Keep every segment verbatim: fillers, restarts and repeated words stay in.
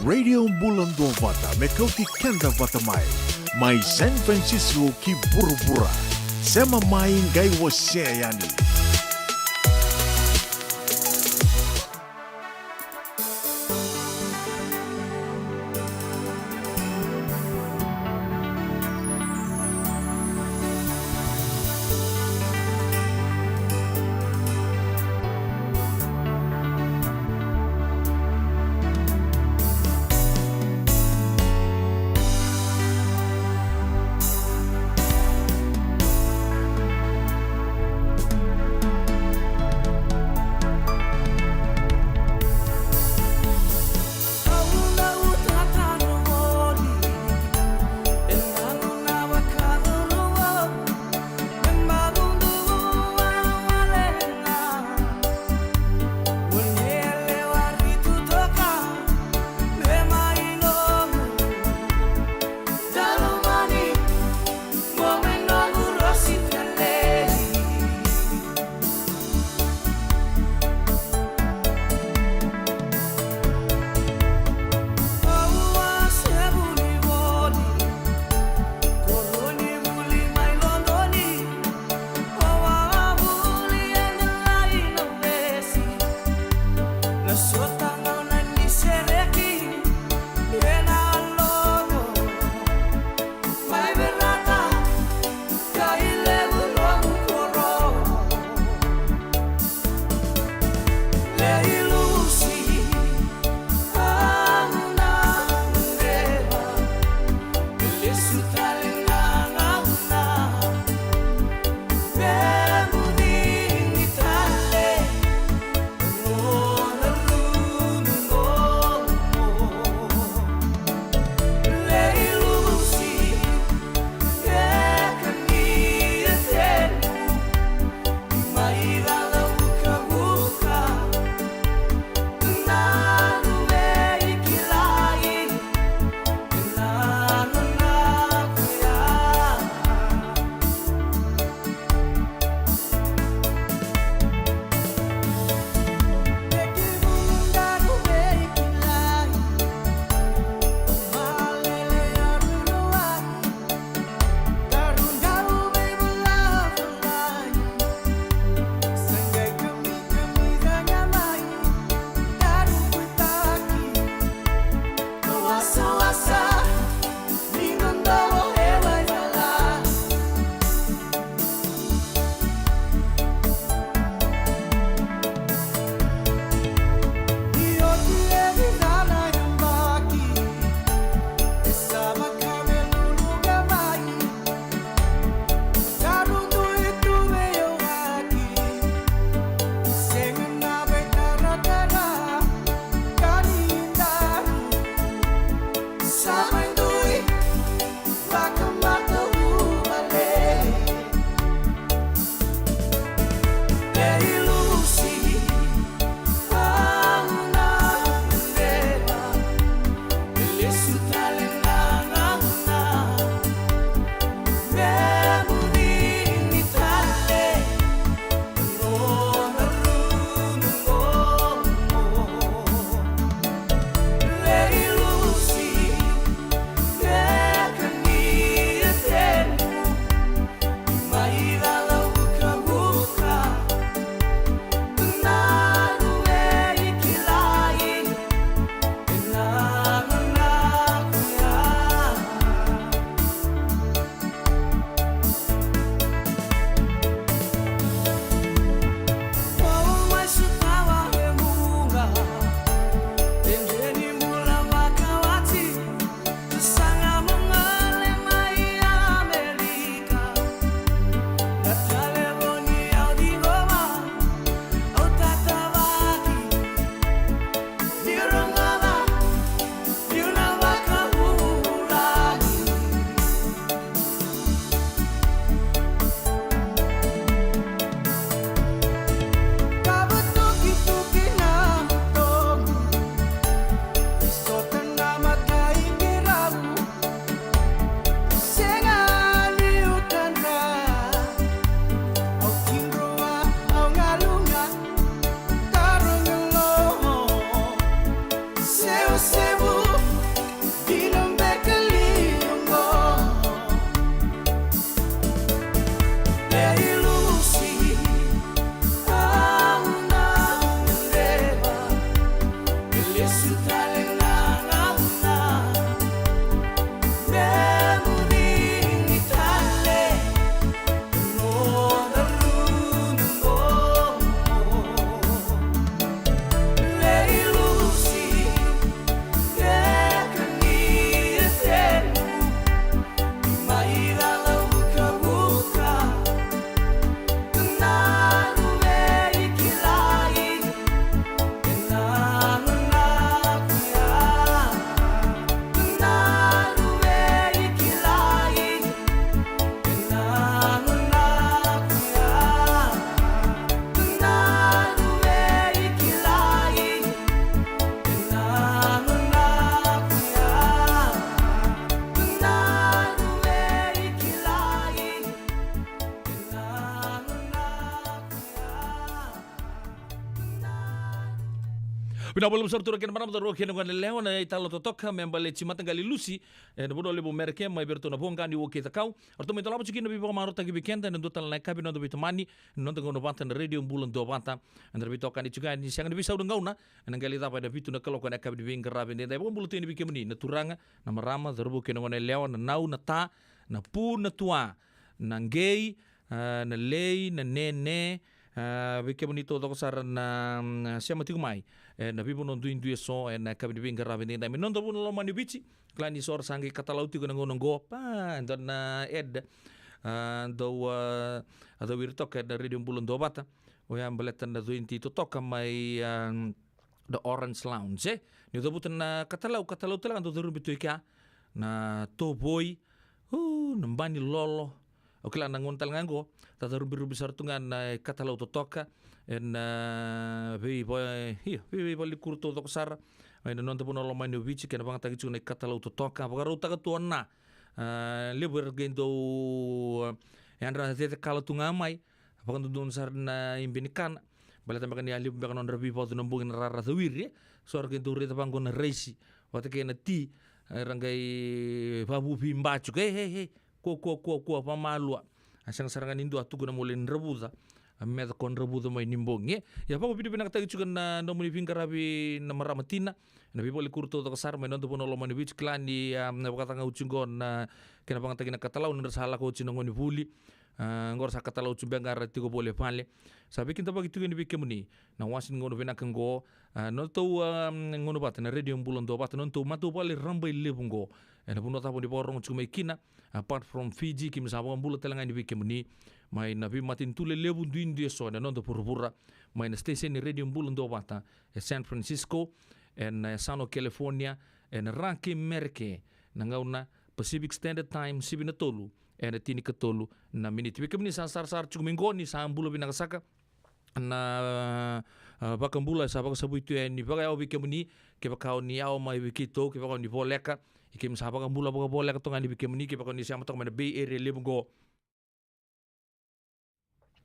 Radio Bula Duavata me kauti keda vata mai, mai San Francisco ki vuravura. Sema mai, qai wasea yani. Vinaka vakalevu sara turaga kei na marama, cauravou kei na goneyalewa, na italanoa totoka me baleti Mataqali Lusi, e, na vanua levu Merika, mai vei iratou na Voqa ni Uo kei Cakau. Eratou mai dolava tiko kina na veivakamarautaki vei keda ena dua tale na yakavi, na noda veitamani, na noda gauna vata na Radio Bula Duavata. Eda na veitokani tiko yani, sega ni veisau na gauna, ena qai lai cava ena vitu na kaloko ena yakavi ni veiqaravi edaidai. Vakabula tu yani vei kemuni na turaga, na marama, cauravou kei na goneyalewa, na nau, na ta, na pu, na tua, na qei, a, na lei, na nene, a, vei kemuni taucoko sara na, mm, sema tiko mai ena veivanua duidui eso ena yakavi ni veiqaravi edaidai mai na noda vanua lomani o Viti. Kila ni so era sa qai katalau tiko ena gauna oqo, pa, e dua na ad, a, dau, a, a dau ira toka ena Radio Bula Duavata. Oya baleta na doiti totoka mai, a, The Orange Lounge, e? Niu cavuta na katalau, katalau tale ga dau carubi tu i kea, na tovoi, u, na ba ni lolo. Au kila na gauna tale ga oqo, cacarubirubi sara tu ga na katalau totoka ena, a, veiva-, io, vei, veivalenikuro taucoko sara mai na noda vanua lomani o Viti, kei na vagataki tiko na ikatalau totoka, vakarautaka tu o Na. A, levu era qai dau, a, yadra cecekala tu ga mai, vakadodonu sara na ibe ni kana. Baleta beka ni a levu beka na nodra veivacu na bogi na rara cawiri, e. So era qai dau raica vaqo na raisi vata kei na ti, era qai vavuvi ba tiko, e, e, e, kua, kua, kua, kua, vamalua. A sega sara ga ni dua a tukuna mo lai dravuca, a meca ko dravuca mai ni bogi, e. Ia vakavinavinakataki tiko na nomuni veiqaravi na marama tina, na veivalenikuro taucoko sara mai na noda vanua lomani o Viti, kila ni, a, na vakacagau tiko oqo na kena vagataki na katalau, na nodra sa lako oti na gone vuli. A, oqo ra sa katalau tu beka ga ra tiko voli e vale. Sa veikidavaki tiko yani vei kemuni na wase ni gauna vinaka oqo, a, nodatou, a, gauna vata na Radio Bula Duavata, nodatou matavuvale rabailevu oqo ena vanua cava o ni vakarorogo tiko mai kina. Apart from Fiji, keimami sa vakabula tale ga yani vei kemuni mai na veimatanitu lelevu duidui eso ena noda vuravura, mai na station ni Radio Bula Duavata e San Francisco, ena yasana o California, ena Ra kei Merika, na gauna Pacific Standard Time, sivi na tolu ena tinikatolu na miniti. Vei kemuni sa sarasara tiko mai qo, ni sa bula vinaka saka. Na, a, vakabula sa vakasavui tu yani vakayawa vei kemuni, kevaka o ni yawa mai vei keitou, kevaka o ni voleka, ia keimami sa vakabula vakavoleka toka yani vei kemuni, kevaka o ni sema toka mai na Bay Area levu qo.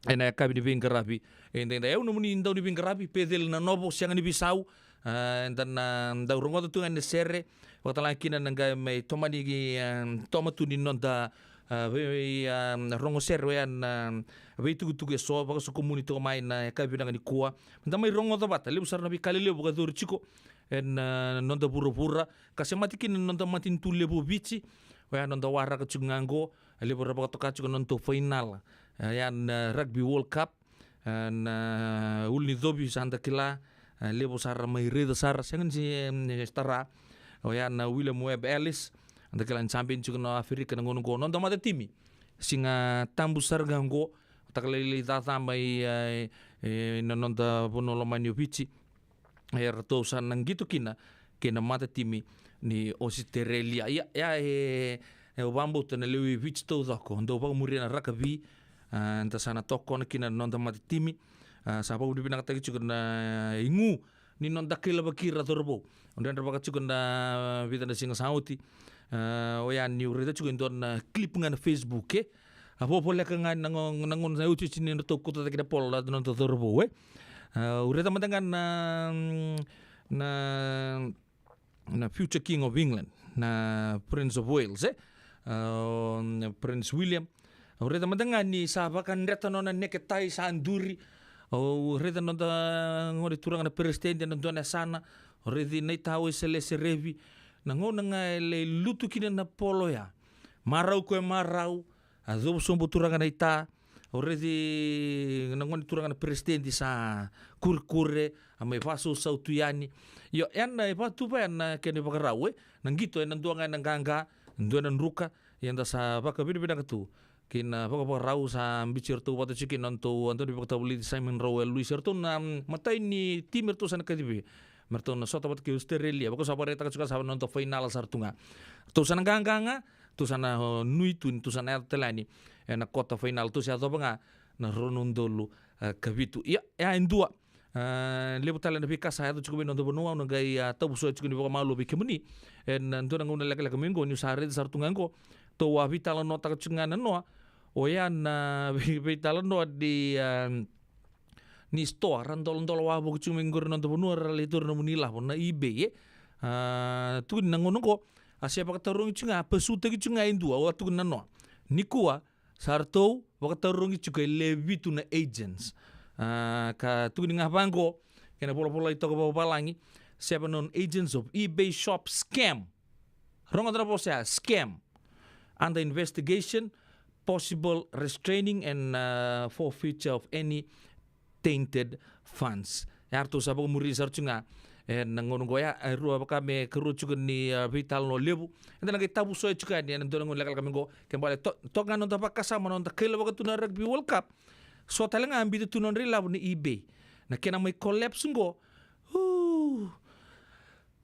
Ena yakavi ni veiqaravi edaidai, au nomuni dau ni veiqaravi, Peceli Nanovo, sega ni veisau. A, eda na dau rogoca tu ga na sere, vakatalega kina na qai mai tomani ki, a, toma tu ni noda, a, vei, vei, a, rogo sere, oya na veitukutuku eso vakasokomuni toka mai na yakavi vinaka nikua. Meda mai rogoca vata, levu sara na veika lelevu vakayacori tiko ena, a, noda vuravura, ka semati kina na noda matanitu levu o Viti. Oya noda waraka tiko ga oqo, e levu era vakatoka tiko na nodatou fainala, e, ya na Rugby World Cup, e, na ulunicovi sa da kila, e, levu sara mai raica sara, sega ni, e, tara. Oya na William Webb Ellis, da kila ni champion tiko na Aferika na gauna oqo. Noda matatimi, Siga Tabu sara ga oqo, taka lailai caca mai, e, e, na noda vanua lomani o Viti. E ratou sa na qito kina kei na matatimi ni Ositerelia. Ia, ia, e, e, au vakabauta na lewe i Viti taucoko dau vakamuria na rakavi, a, da sa na tokona kina na noda matatimi. A, sa vakavinavinakataki tiko na igu ni noda kailavaki ira, cauravou. O dredre vaka tiko na vica na siga sa oti. A, oya niu raica tiko e dua na clip ga na Facebook, e. A vovoleka ga na gauna, na gauna sa iotioti ni nodratou kauta cake na polo na noda cauravou, e. A, au raica mada ga na, na, na future King of England, na Prince of Wales, e. A, o, na Prince William. Au raica mada ga ni sa vakadreta nona neketai, sa duri. Au raica noda gone turaga na peresitedi ena dua na yasana. O raici naita o Isalese Revi, na gauna ga e lai lutu kina na polo ya. Marau ko e marau, a cuva sobu turaga naita, o raici na gone turaga na peresitedi sa kurekure, a mai vasausau tu yani. Io, ena e vatuva ena kena ivakarau, e. Na qito ena dua ga ena qaqa, dua ena druka, ia da sa vakavinavinaka tu. Kei na vakavakarau sa biuti iratou vata tiko kei na nodatou, a, daunivakatavulici Simon Rau e Luis, eratou na, mm, matai ni timi eratou sa na kacivi. Me ratou na sota vata kei Australia, vaka sa vakaraitaka tiko sa na noda fainala sara tu ga. Ratou sa na qaqa ga, ratou sa na, o, nui tu ni ratou sa na yaco tale yani ena kota fainala, ratou sa yacova ga na rua na udolu, e, ka vitu. Ia, e a e dua. A, levu tale na veika sa yaco tiko mai na noda vanua, au na qai, a, tavusoya tiko ni vakamalua vei kemuni. Ena, a, dua na gauna lekaleka mai qo, niu sa raica sara tu ga qo. Tou a veitalanoataka tiko ga na noa. Oya na vei, veitalanoa ni, a, ni stoa, ra doladola wavoki tiko mai qori na noda vanua, ra lai taura na nomuni ilavo, na eBay, e. A, tukuni na gauna qo, a se vakatarogi tiko ga, a pasutaki tiko ga e dua, au a tukuni na noa. Nikua, sa ratou vakatarogi tiko e le vitu na agents. A, ka tukuni ga vaqo, kena volavolai toka vakavalagi, seven known agents of eBay shop scam. Rogoca na vosa ya, scam. Under investigation, possible restraining and, uh, forfeiture of any tainted funds. E ratou sa vakamuri sara tiko ga ena gauna qo ya, e rua vaka me karua tiko ni, a, veitalanoa levu. Eda na qai tavusoya tiko yani ena dua na gauna lekaleka mai qo, ke bale to-, toka ga na noda vakasama, na noda kaila vaka tu na Rugby World Cup. So tale ga a biuta tu na nodra ilavo ni eBay. Na kena mai collapse qo. Uu.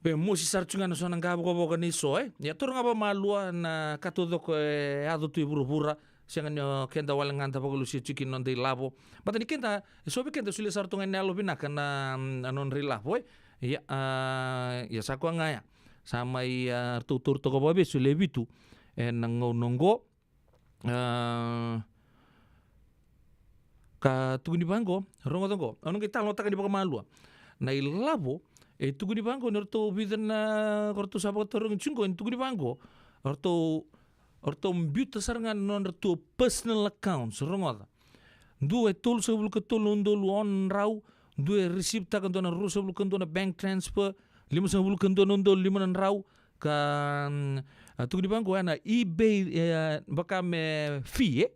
Be mosi sara tu ga na so na qavokavoka ni so, e. Ia, taura ga vakamalua na ka taucoko e yaco tu e vuravura, sega ni o keda wale ga da vakalusia tiko na noda ilavo. Baleta ni keda, e so vei keda solia sara tu ga na yalovinaka na, na nodra ilavo, e. Ia, a, ia sa koya ga ya. Sa mai, a, ratou taura toka vakavesu e le vitu ena gauna qo. A, ka tukuni vaqo, rogoca qo, au na qai talanoataka ni vakamalua. Na ilavo, e tukuni vaqo ni ratou vica na, ko ratou sa vakatarogi tiko qo, e tukuni vaqo, ratou, ratou biuta sara ga na nodratou personal accounts, rogoca. Dua e tolusagavulu ka tolu na udolu ono na drau, dua e receive-taka dua na ruasagavulu ka dua na bank transfer, limasagavulu ka dua na udolu lima na drau, ka, mm, a, tukuni vaqo, ena eBay, e, vaka me fee, e?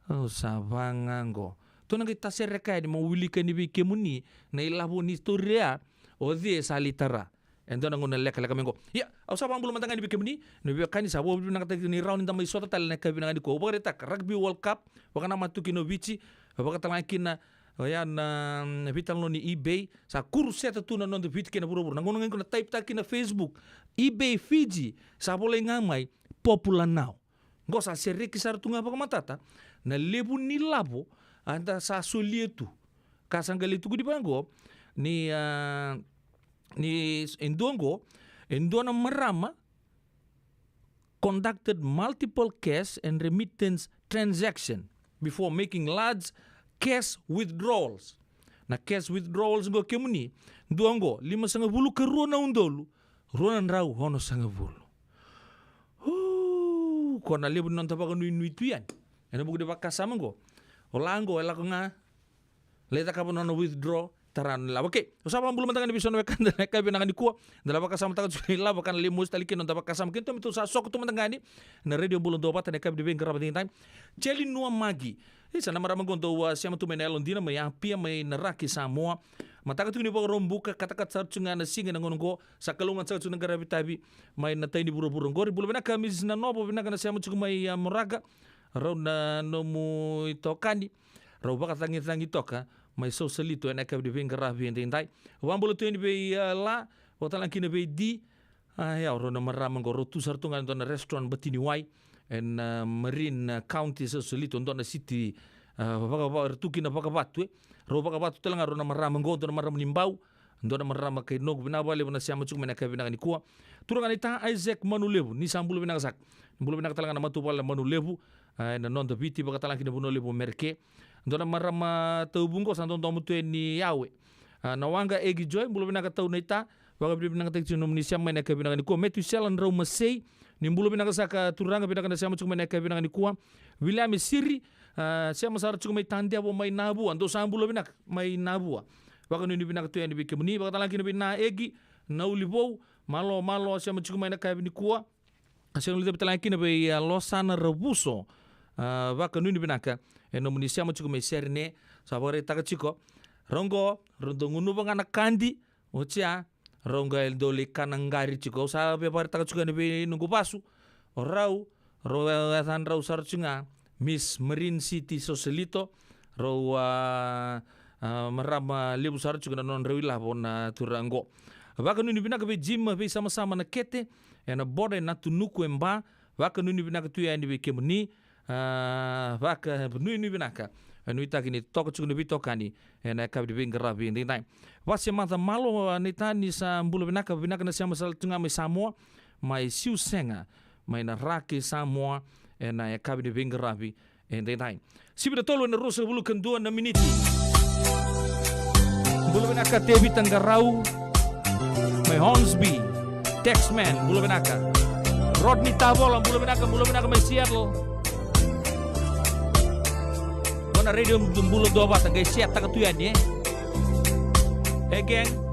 Au sa vaga qo. Tou na qai tasereka yani mo wilika yani vei kemuni na ilavo ni story ya, o cei sa lai tara. E dua na gauna lekaleka mai qo. Ia, au sa vakabula mada ga yani vei kemuni na veiwekani, sa vakavinavinakataki ni rawa ni da mai sota tale ena yakavi vinaka nikua. Au vakaraitaka Rugby World Cup, vakanamata tu kina o Viti, vakatalega kina, oya na, mm, veitalanoa ni eBay, sa kuruseta tu na noda Viti kei na vuravura. Na gauna ga qo na type-taka kina Facebook, eBay Fiji, sa volai ga mai, popular now. Qo sa sereki sara tu ga vakamatata na levu ni lavo eda sa solia tu. Ka sa qai lai tukuni vaqo ni, a, ni e dua qo, e dua na marama conducted multiple cash and remittance transaction before making large cash withdrawals. Na cash withdrawals qo kemuni, dua qo, limasagavulu ka rua na udolu, rua na drau onosagavulu. Uu, ko na levu ni noda vakanuinui tu yani ena vuku ni vakasama qo. O la qo e lako ga, lai cakava nona withdraw, tara na ilavo. Okay, au sa vakabula mada ga yani vei so na wekada ena yakavi vinaka nikua. Da lai vakasamataka tiko na ilavo ka na lai mosi tale kina noda vakasama. Keitou sa soko tu mada ga yani na Radio Bula Duavata ena yakavi ni veiqaravi edaidai. Jeli Nuamaki. Isa na marama qo dau, a, sema tu mai na yalodina mai Apia mai Naraki Samoa. Mataka tiko ni Vakaraubuka, katakata sara tiko ga na siga ena gauna qo, sa kalougata sara tiko na qaravi tavi mai na tai ni vuravura qori. Bula vinaka Miss Nanovo, vinaka na sema tiko mai, a, Moraga. Rau na nomu itokani, rau vakacagicagi toka mai Sausalito ena yakavi ni veiqaravi edaidai. Vakabula tu yani vei, a, La, vakatalega kina vei Di. A, ia, o rau na marama qo, rau tu sara tu ga e dua na restaurant Batiniwai ena, a, Marin, a, County, Sausalito, dua na city, a, vakava-, rau tu kina vakavatu, e. Rau vakavatu tale ga rau na marama qo, dua na marama ni Bau, dua na marama kai Noqu. Vinaka vakalevu na sema tiko mai ena yakavi vinaka nikua. Turaga naita Isaac Manulevu, ni sa bula vinaka saka. Bula vinaka tale ga na matavuvale Manulevu, a, ena noda Viti, vakatalega kina Vanua Levu Merika. Dua na marama tauvu qo sa dodomo tu yani Yawe. A, na waqa Egi Joy, bula vinaka tau naita, vakavinavinakataki tiko nomuni sema mai ena yakavi vinaka nikua. Metusela Draumasei, ni bula vinaka saka turaga, vinaka na sema tiko mai ena yakavi vinaka nikua. Viliame Siri, a, sema sara tiko mai Tadevo mai Navua, dou sa bula vinaka mai Navua. Vakanuinui vinaka tu yani vei kemuni, vakatalega kina vei Na Egi, Nauli Vou, malo, malo, sema tiko mai na kavi ni kua. A sega ni liuca tale ga kina vei, a, Losana Ravuso. A, vakanuinui vinaka. E nomuni sema tiko mai Serene. Sa vakaraitaka tiko. Rau qo, rau dau gunuva ga na kadi. Oti ya, rau qai dau lai kana qari tiko. Au sa via vakaraitaka tiko yani vei noqu vasu. O rau, rau, e, e, yacadrau sara tiko ga. Miss Marine City Sausalito. Rau, a, a, marama levu sara tiko na nodrau ilavo na turaga qo. Vakanuinui vinaka vei Jim, vei Samasama na kete. Ena boda e Natu Nuku e Ba. Vakanuinui vinaka tu yani vei kemuni. A, vakanuinui vinaka. E nuitaki ni toka tiko na veitokani ena yakavi ni veiqaravi edaidai. Vase Maca Malo, a, Neita, ni sa bula vinaka, vinaka na sema sara tu ga mai Samoa, mai Siusega, mai na Ra kei Samoa, ena yakavi ni veiqaravi edaidai. Sivi na tolu ena ruasagavulu ka dua na miniti. Bula vinaka Tevita Qarau, mai Hornsby. Texman, bula vinaka. Rodney Tavola, bula vinaka, bula vinaka mai Seattle. Qo na Radio Bula Duavata, qai share-taka tu yani, e. E gang.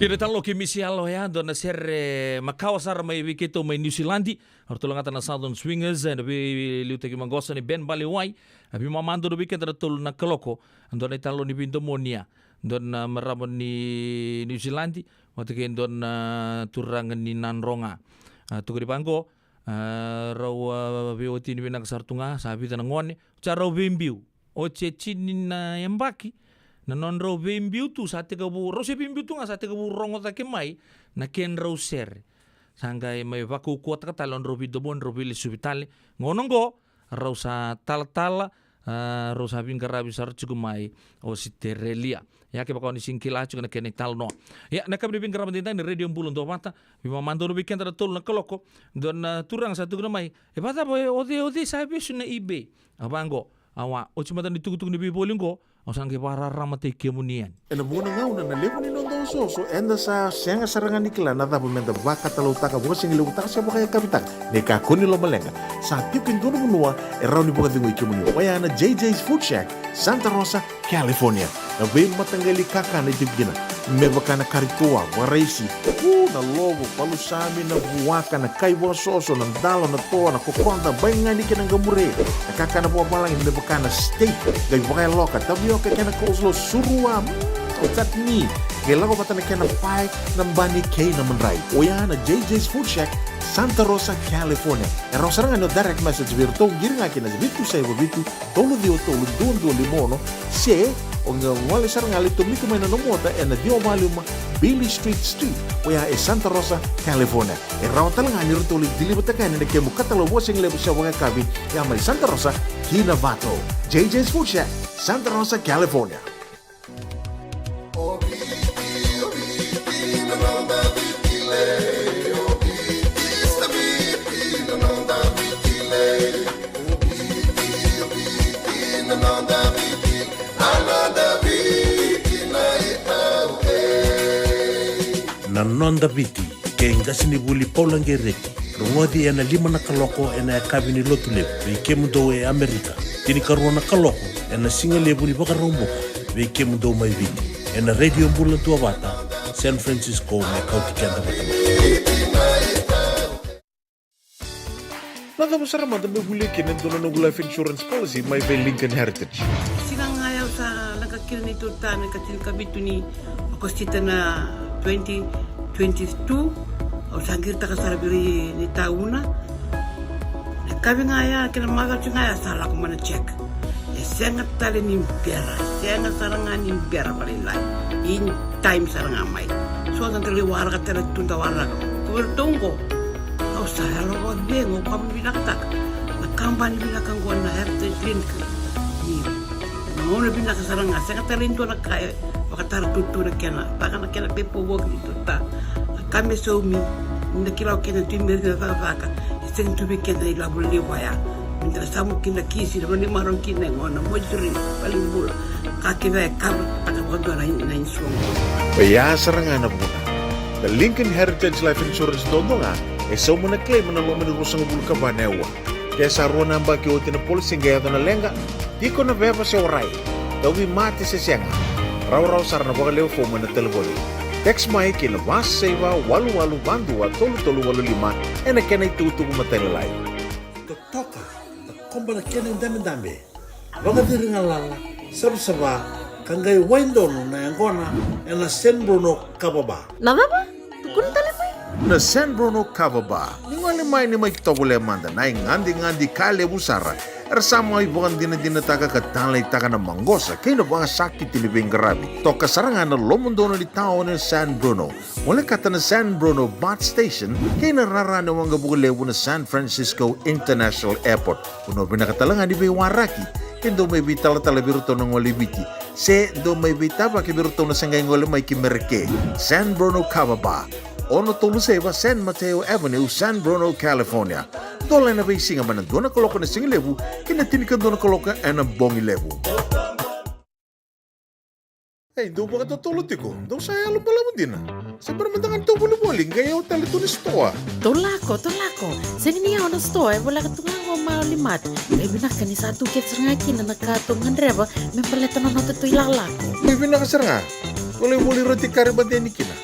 Ira talo ke misi alo ya, dua na sere makawa sara mai vei keitou mai Niusiladi. Ratou lagata na Southern Swingers, e na veiliutaki maqosa ni Ben Balewai. A veimama donu vei keda na tolu na kaloko. Dua na italo ni veidomonia. Dua na marama ni Niusiladi, vata kei dua na turaga ni Nadroga. A, tukuni vaqo, a, rau, a, veiwatini vinaka sara tu ga, sa vica na gone. Sa rau veibiu. Oti e tini na yabaki na nodrau veibiu tu, sa tekivu, rau se veibiu tu ga, sa tekivu rogo cake mai na kedrau sere. Sa qai mai vakaukauwataka tale nodrau veidomoni, drau veilesuvi tale. Gauna oqo, rau sa talatala, a, rau sa veiqaravi sara tiko mai Ositerelia. Ia, kevaka o ni sega ni kila tiko na kena italanoa. Ia, na yakavi ni veiqaravi edaidai ni Radio Bula Duavata, veimama donu vei keda na tolu na kaloko, dua na turaga sa tukuna mai, e vakacava, o cei, o cei sa vesu na eBay? A vaqo, awa, oti mada ni tukutuku ni veivoli oqo, au sa qai vakararamataki kemuni yani. Ena vuqa na gauna na levu ni noda osooso, eda sa sega sara ga ni kila na cava meda vakatalautaka, vakasigalevu taka se vakayakavi taka. Ni kakua ni lomaleqa, sa tiko e dua na vanua e rawa ni vakacegui kemuni. Oya na J J's Food Shack, Santa Rosa, California. Na veimataqali kakana e tiko kina, me vaka na kari toa, vakaraisi, u, na lovo, palusami, na vuaka, na kai vakasoso, na dalo, na toa, na kokoda, baigani kei na qamure, na kakana vakavalagi me vaka na steak, qai vakayaloka, tavioka kei na coleslaw, surua, mm, chutney, qai lako vata na kena pae, na bani kei na madrai. Oya na J J's Food Shack, Santa Rosa, California. E rawa sara ga ni o direct message vei iratou, qiri ga kina vitu saiva vitu, tolu ciwa tolu, dua dua lima ono, se o qai gole sara ga, lai tomika mai na nomu ota ena ciwa walu lima Beale Street Suite, oya e Santa Rosa, California. E rawa tale ga ni ratou lai deliver-taka yani na kemu katalau vakasigalevu se vakayakavi, ya mai Santa Rosa ki Novato. J J's Food Shack, Santa Rosa, California. Na Noda Viti, kei qasenivuli Paula Gereti. Rogoci ena lima na kaloko ena yakavi ni Lotulevu vei kemudou e Amerika. Tinikarua na kaloko ena sigalevu ni Vakaraubuka vei kemudou mai Viti, ena Radio Bula Duavata, San Francisco, me kauti keda vata mai. Na cava sara mada me volia kina e dua na noqu life insurance policy mai vei Lincoln Heritage? Siga ga ya au sa leqa kina neitou ta na ikatinikavitu ni Okosita na twenty twenty-two, au sa qiritaka sara vei ira na itauna. Na yakavi ga ya kei na macawa ga ya sa lako mai na check. E sega tale ni bera, e sega sara ga ni bera vakalailai. In time sara ga mai. So da qai waraka tale tu, da waraka. Ko vei iratou oqo, au sa yalo vakacegu, au vakavinavinakataka na kabani vinaka oqo na Heritage Link. Ni na gauna vinaka sara ga, sega tale ni dua na ka e vakatara tutu na kena, vaka na kena paperwork ni tota. Na ka me saumi, ni da kila o keda tu i Merika na cakacaka, e sega tu vei keda na ilavo levu ya. Ni da samu kina kisi, na vanua ni marau kina e gona, mortuary, valenibula. Ka kece e cover taka vakadua na, na insurance. Oya sara ga na vuna. Na Lincoln Heritage Life Insurance duadua ga e sauma na claim ena loma ni ruasagavulu ka va na aua. Ke sa rua na yabaki oti na policy qai yaco na leqa, tiko na veva se warai, tauvimate se sega, rawarawa sara na vakalewe fomu ena talevoni. Text mai ki na va saiva walu walu va dua tolu tolu walu lima ena kena itukutuku matailalai. Totoka, takoba na kena idabedabe, vakaciri galala, savasava, ka qai wai donu na yaqona ena San Bruno Kava Bar. Na cava? Tukuna tale mai. Na San Bruno Kava Bar. Ni gole mai, ni mai tovolea mada na igadigadi ka levu sara. Era sa mai vakadinadinataka ka taleitaka na maqosa kei na vakasakiti ni veiqaravi. Toka sara ga na lomodonu ni taoni o San Bruno. Volekata na San Bruno BART Station kei na rara ni waqavuka levu na San Francisco International Airport. Vanua vinaka tale ga ni veiwaraki E dau mai veitalatala vei iratou na gole i Viti, se dau mai veitavaki vei iratou na se qai gole mai ki Mereke. San Bruno Kava Bar, ono tolu saiva San Mateo Avenue, San Bruno, California. Dola ena veisiga mai na dua na kaloko ena sigalevu ki na tinikadua na kaloko ena bogilevu. Ei, dou vakatotolo tiko, dou sa yalo balavu dina. Se bera mada ga ni tou volivoli, qai yawa tale tu ni sitoa. Tou lako, tou lako. Sega ni yawa na sitoa, e voleka tu ga qo Mauli Mart. Qai vinaka ni sa tu kece sara ga kina na ka tou gadreva me baleta na noda tou ilakolako. Qai vinaka sara ga. Volivoli roti kari mateni kina.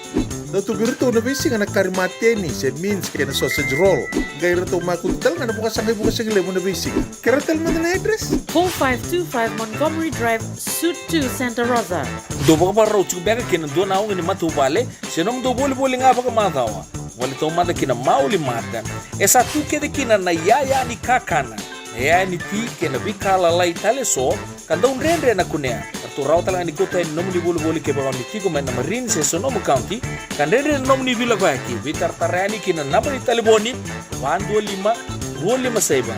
Dau tu vei iratou na veisiga na kari mateni, se mince kei na sausage roll. Qai ratou makutu tale ga na vakasaqai vuka sigalevu na veisiga. Kerea tale mada na address. Four five two five Montgomery Drive, Suite two, Santa Rosa. Dou vakavakarau tiko beka kei na dua na aoga ni matavuvale, se nomudou volivoli ga vakamacawa. Vale taumada ki na Mauli Mart. E sa tu kece kina na iyaya ni kakana, na iyaya ni ti kei na veika lalai tale eso, ka dau dredre na kunea. Ratou rawa tale ga ni kauta yani na nomuni volivoli kevaka o ni tiko mai na Marin se Sonoma County, ka dredre na nomuni veilakoyaki. Veitaratara yani ki na naba ni talevoni, va dua lima, rua lima saiva,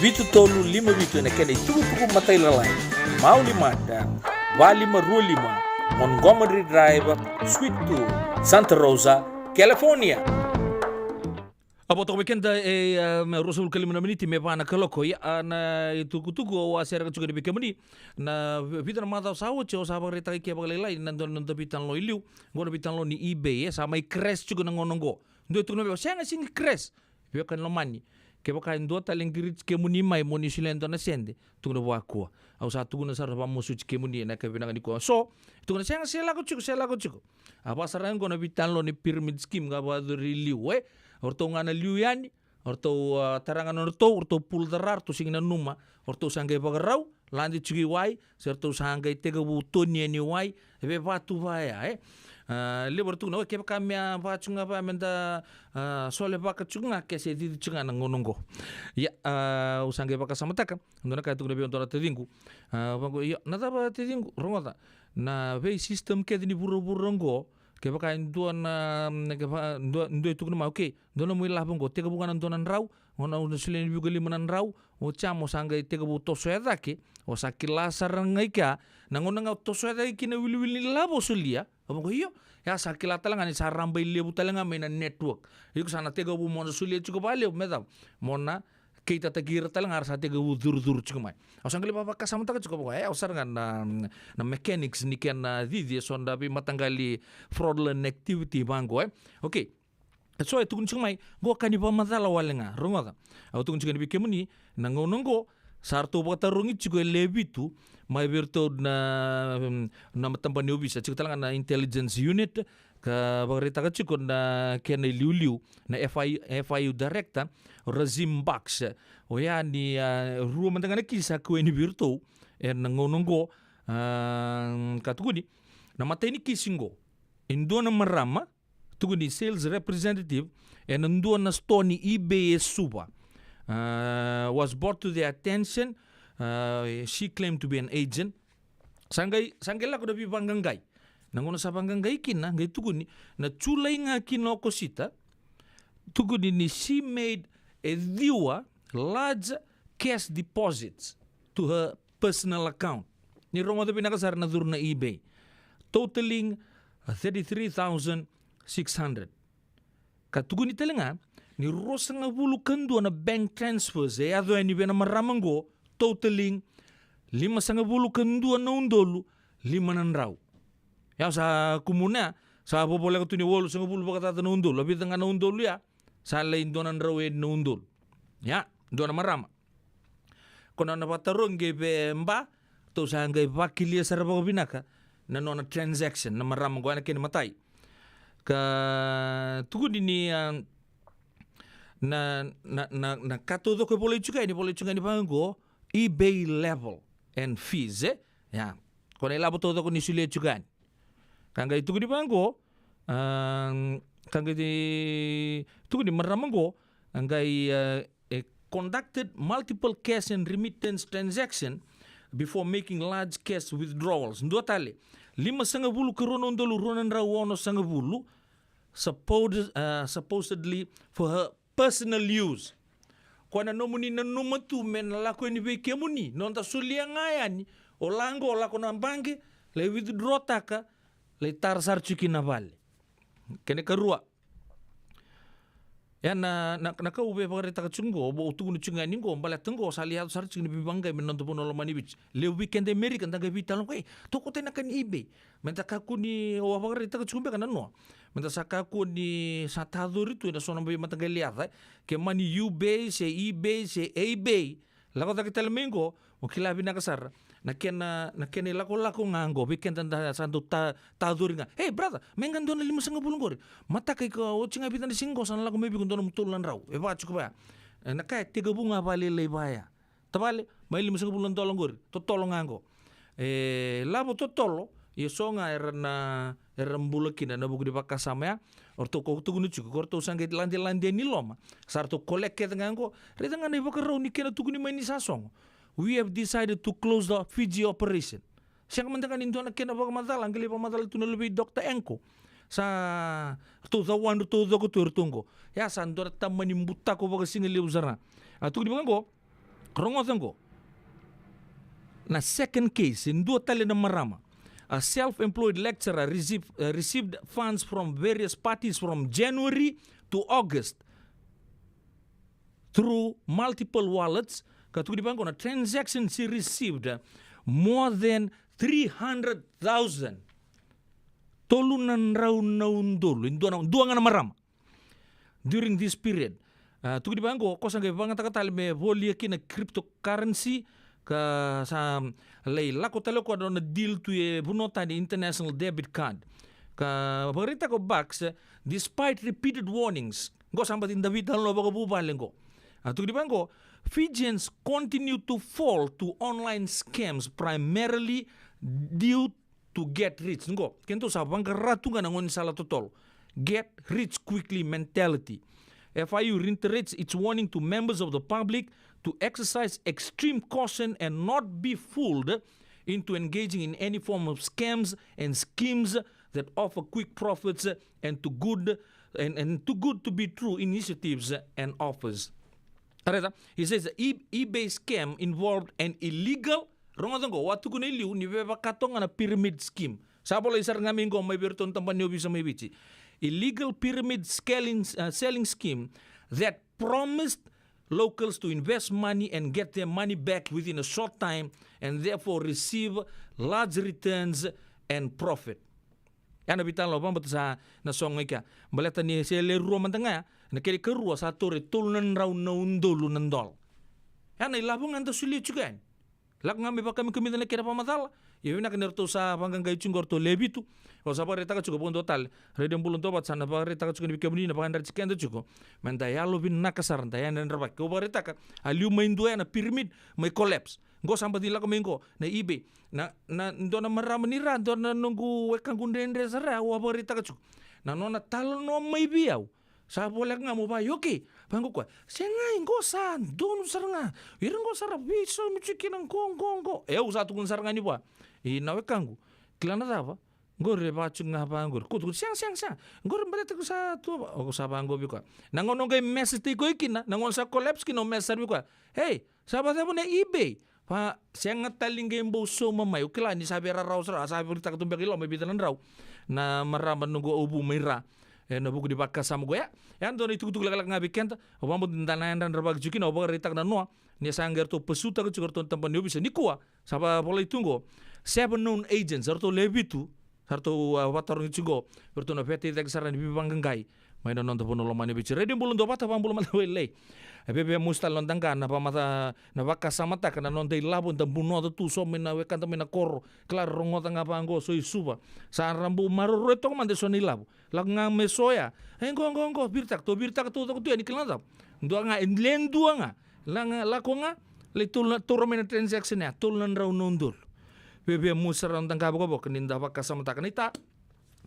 vitu tolu lima vitu, ena kena itukutuku matailalai. Mauli Mart, va lima rua lima, Montgomery Drive, Suite two, Santa Rosa, California. A vo toka vei keda e, a, me ruasagavulu ka lima na miniti me va na kaloko. Ia, a, na itukutuku au a sereka tiko yani vei kemuni. Na vi-, vica na macawa sa oti au sa vakaraitaka ike vakalailai na dua na noda veitalanoa i liu. Qo na veitalanoa ni eBay, e, sa mai crash tiko na gauna qo. Dua e tukuna vei au, sega, sega ni crash. Veiwekani lomani, kevaka e dua tale e qiriti kemuni mai mo ni solia e dua na sede, tukuna vua kua. Au sa tukuna sara, vakamasuti kemuni ena yakavi vinaka nikua. So, tukuna, sega, se lako tiko, se lako tiko. A vaka sara ga qo na veitalanoa ni pyramid scheme ka vakayacori i liu, e. O ratou ga na liu yani, o ratou, a, tara ga na nodratou, o ratou pull the rug, ratou sega ni nanuma, o ratou sa qai vakarau, lade tiko i wai, se ratou sa qai tekivu toni yani i wai, e vei vatu vaya, e. A, levu era tukuna, o, kevaka me a va tiko ga vaya meda, a, solevaka tiko ga ke se cici tiko ga na gauna qo. Ia, a, au sa qai vakasamataka, dua na ka e tukuna vei au dua na taciqu. A, vaqo, io, na cava taciqu, rogoca. Na vei system kece ni vuravura qo, kevaka e dua na, kevaka, dua, dua e tukuna mai, okay, dua na nomu ilavo qo, tekivu ga na dua na drau, o na, o na solia ni viuka lima na drau, oti ya mo sa qai tekivu tosoya cake, o sa kila sara ga i kea, na gauna ga o tosoya cake kina wiliwili ni lavo o solia, o vaqo, io, ya sa kila tale ga ni sa rabailevu tale ga mai na network. Iko sa na tekivu mo na solia tiko vakalevu, me cava, mo na keitataki ira tale ga ra sa tekivu curucuru tiko mai. Au sa qai lai vakasamataka tiko vaqo, e, au sara ga na, na mechanics ni kena cici eso na veimataqali fraudulent activity vaqo, e. Okay. So e tukuni tiko mai, qo ka ni vakamacala wale ga, rogoca. Au tukuni tiko yani vei kemuni, na gauna qo, sa ratou vakatarogi tiko e lewe vitu, mai vei iratou na, na tabana ni ovisa, tiko tale ga na intelligence unit, ka vakaraitaka tiko na kena iliuliu, na F I, F I U director, Razim Baksh. Oya ni, a, rua mada ga na kisi sa kau yani vei iratou, ena gauna qo, a, ka tukuni, na imatai ni kisi qo, e dua na marama, tukuni sales representative, ena dua na store ni eBay e Suva. A, was brought to their attention, a, she claimed to be an agent. Sa qai, sa qai lako na veivaqaqai. Na gauna sa vaqaqai kina, qai tukuni, na Julai ga kina o Okosita, tukuni ni she made e ciwa large cash deposits to her personal account. Ni rogoca vinaka sara na curu na eBay. Totaling thirty-three thousand six hundred. Ka tukuni tale ga, ni ruasagavulu ka dua na bank transfers e yaco yani vei na marama qo, totaling limasagavulu ka dua na udolu lima na drau. Ia sa kumuna ya, sa vovoleka tu ni walusagavulu vakacaca na udolu, a vica ga na udolu ya, sa lai dua na drau e na udolu. Ia, dua na marama. Ko na nona vakatarogi vei Ba, tou sa qai vakilia sara vakavinaka na nona transaction, na marama qo ena kena imatai. Ka tukuni ni, a, na, na, na, na ka taucoko e volai tiko yani, volai tiko yani vaqo, eBay level and fees, e? Ia, ko na ilavo taucoko ni solia tiko yani. Ka qai tukuni vaqo, a, ka qai tukuni marama qo, a qai, a, e conducted multiple cash and remittance transaction before making large cash withdrawals. Dua tale, limasagavulu ka rua na udolu rua na drau onosagavulu, supposed, a, supposedly for her personal use. Koya na nomuni nanuma tu me na lako yani vei kemuni, noda solia ga yani, o la qo lako na baqe, lai withdraw-taka, lai tara sara tiko ki na vale. Kena ikarua. Ia na, na, na ka au via vakaraitaka tiko qo, au tukuna tiko ga yani qo, baleta qo sa lai yaco sara tiko na veivaqai mai na noda vanua lomani Viti. Levu vei keda e Merika da qai veitalanoa, e, tokotai na ka ni eBay. Meda kakua ni, au a vakaraitaka tiko beka na noa. Meda sa kakua ni sa tacori tu ena so na veimataqali yaca, e. Ke mani eBay, se eBay, se eBay. Lako cake tale mai qo, mo kila vinaka sara. Na kena, na kena ilakolako ga qo, vei keda da sa dau ta, tacori ga. Hey, brother, me ga dua na limasagavulu qori. Mataka iko, oti ga vica na siga qo, sa na lako mai vei iko dua na tolu na drau. E vaka tiko vaya. E, na ka e tekivu ga vakalailai vaya. Tavale, mai limasagavulu na dola qori. Totolo ga qo. E, lavo totolo, ia so ga era na, era bula kina ena vuku ni vakasama ya. O ratou ko tukuna tiko, ko ratou sa qai ladelade ni loma. Sa ratou collect kece ga qo. Raica ga na ivakarau ni kena tukuni mai ni sa sogo. We have decided to close the Fiji operation. Sega mada ga ni dua na kena vakamacala, qai lai vakamacala tu na luvei Doctor Enko. Sa ratou cawan, ratou coko tu, ratou qo. Ia sa dua na tamani butako vakasigalevu sara. A tukuni vaka qo, rogoca qo. Na second case, e dua tale na marama. A self-employed lecturer receive, uh, received funds from various parties from January to August through multiple wallets. Ka tukuni vaka qo na transaction she received, uh, more than three hundred thousand. Tolu na drau na udolu. E dua na, dua ga na marama. During this period. A, tukuni vaka qo, ko sa qai vakayagataka tale me volia kina cryptocurrency, ka sa lai lako tale o koya na nona deal tu e vanua tani, international debit card. Ka vakaraitaka o Bucks, despite repeated warnings, qo sa baci da veitalanoa vakavuvale qo. A, tukuni vaka qo, Fijians continue to fall to online scams primarily due to get rich. Qo, kedatou sa vaqara tu ga na gaunisala totolo. Get rich quickly mentality. F I U reiterates its warning to members of the public to exercise extreme caution and not be fooled into engaging in any form of scams and schemes that offer quick profits and to good and, and too good to be true initiatives and offers. Raica, he says e-, eBay scam involved an illegal, rogoca qo, au a tukuna e liu ni vevaka toka ga na pyramid scheme. Sa volai sara ga mai qo mai vei iratou na tabana ni ovisa mai Viti. Illegal pyramid scaling, uh, selling scheme that promised locals to invest money and get their money back within a short time and therefore receive large returns and profit. Ia na veitalanoa vakabauta sa na sogo i kea. Baleta ni se le rua mada ga ya, na kena ikarua sa taura e tolu na drau na udolu na dola. Ia na ilavo ga da solia tiko yani. Lako ga me vakakamikamica na kena vakamacala. Ia vinaka ni ratou sa vaqaqai tiko qo ratou lewe vitu. Au sa vakaraitaka tiko vakadua tale. Radio Bula Duavata sa na vakaraitaka tiko ni vei kemuni na vakayadrati keda tiko. Meda yalovinaka sara, da yadravaki. Au vakaraitaka, a liu mai dua ya na pyramid, mai collapse. Qo sa baci lako mai qo, na eBay. Na, na, dua na marama ni ra, dua na noqu wekaqu dredre sara, au a vakaraitaka tiko. Na nona talanoa mai vei au. Sa voleka ga mo vaka, okay. Vaqo koya. Sega, qo sa donu sara ga. Ira qo sa ra veisaumi tiko kina qo, qo, qo. E, au sa tukuna sara ga ni vua. I na wekaqu. Kila na cava? Qori e vaka tiko ga vaqori. Ko tukuna, sega, sega, sega. Qori baleta ko sa tu, o, ko sa vaqo vei koya. Na gauna o qai message-taki koya kina, na gauna sa collapse kina, o message sara vei koya. Hey, sa vakacava na eBay? Va, sega tale ni qai bau sauma mai. O kila ni sa via rarawa sara, sa via vakaraitaka tu beka i loma e vica na drau. Na marama noqu auvu mai ra. E, na vuku ni vakasama qo ya. E a dua na itukutuku lekaleka ga vei keda. Au vakabauta ni da na yadravaki tiko kina, au vakaraitaka na noa. Ni sa qai ratou pasutaka tiko ratou na tabana ni ovisa. Nikua, sa vavolai tu qo. Seven known agents, ratou lewe vitu. Sa ratou, a, vakatarogi tiko qo, vei ratou na vetaitaki sara ni veivaqaqai mai na noda vanua lomani Viti. Radio Bula Duavata, vakabula mada vakalailai. E veve musu tale noda qa na vakamaca, na vakasamataka na noda ilavo da bunoca tu so mai na wekada mai na koro. Kila ra rogoca ga vaqo so i Suva. Sa ra bau maroroi toka mada e so na ilavo. Lako ga me so ya. E qo, qo, qo, viritaka, tou viritaka taucoko tu ya ni kila na cava. Dua ga, e le dua ga. La ga, lako ga, lai tolu na, taura mai na transaction ya, tolu na drau na udolu. Veve musu sara noda qa vakavoka ni da vakasamataka. Naita,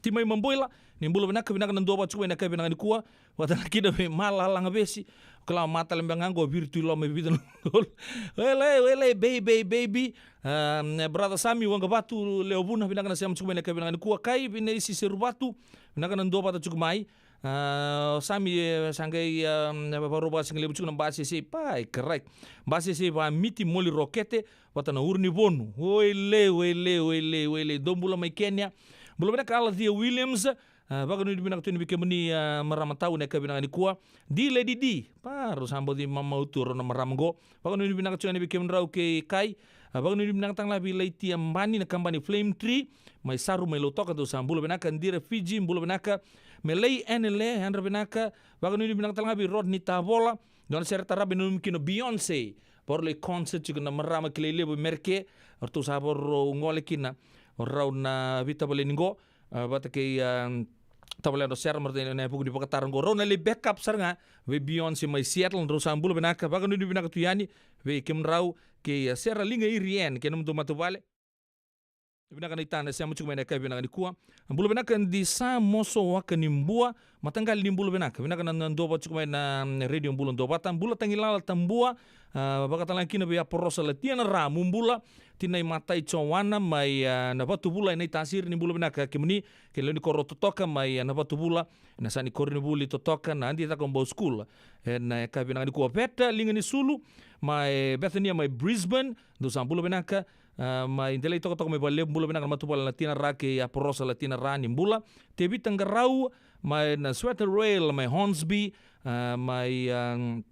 Timai Mabuila, ni bula vinaka, vinaka na duavata tiko mai na kai vinaka nikua. Vata na kina vei Mala Lagavesi. Kila matale beka ga qo viri tu i loma e vica na udolu. Welei, welei, baby, baby. Um, brother Sami Waqavatu Leovuna, vinaka na sema tiko mai na kai vinaka nikua. Kai Vinaisi Seruvatu, vinaka na duavata tiko mai. A, o Sami, e, sa qai, a, vakarau vakasigalevu tiko na basese, pai, karai. Basese vaMiti, moli rokete vata na uru ni vonu. Oile, oile, oile, oile. Dou bula mai Kenya. Bula vinaka Alathia Williams. A, vakanuinui vinaka tu yani vei kemuni, a, marama tau, na yakavi vinaka nikua. Di Lady Di. Pa, rau sa bau dei mamau tu rau na marama qo. Vakanuinui vinaka tu yani vei kemudrau kei Kai. A, vakanuinui vinaka tale ga vei Laitia Bani na kabani Flame Tree. Mai Saru mai Lautoka, dou sa bula vinaka. Dira Fiji, bula vinaka. Melei Enele, yadra vinaka. Vakanuinui vinaka tale ga vei Rodney Tavola. Dua na sere tarabe nanumi kina o Beyonce. Vakarau lai concert tiko na marama kilai levu e Mereke. Ratou sa vakarau gole kina o rau na veitavaleni qo. A, vata kei, a, tavale Dro Sera, marautaka na vuku ni vakatara qo. Rau na lai backup sara ga vei Beyonce mai Seattle, rau sa bula vinaka, vakanuinui vinaka tu yani vei kemudrau kei, a, Sera Liga Irian, kei nomudou matavuvale. Vinaka na itana sema tiko mai na yakavi vinaka nikua. Bula vinaka Disa Moso Waka ni Bua, mataqali ni bula vinaka. Vinaka na, na duavata tiko mai na, mm, Radio Bula Duavata. Bula Tagilala Tabua, a, vakatale ga kina vei Aporosa Latia na Ra, mu bula. Tinai Matai Joana mai, a, Navatuvula, e Naitasiri, ni bula vinaka kemuni, kei na lewe ni koro totoka mai, a, Navatuvula, na sa ni koronivuli totoka na Adi Cakobau School. E na yakavi vinaka nikua. Veta Liga ni Sulu mai Bethania mai Brisbane, dou sa bula vinaka. A, mai Delai Tokatoka mai Valelevu, bula vinaka na matavuvale Latia na Ra kei Aporosa Latia na Ra, ni bula. Tevita Qarau mai na Sweater Rail mai Hornsby, a, mai, a,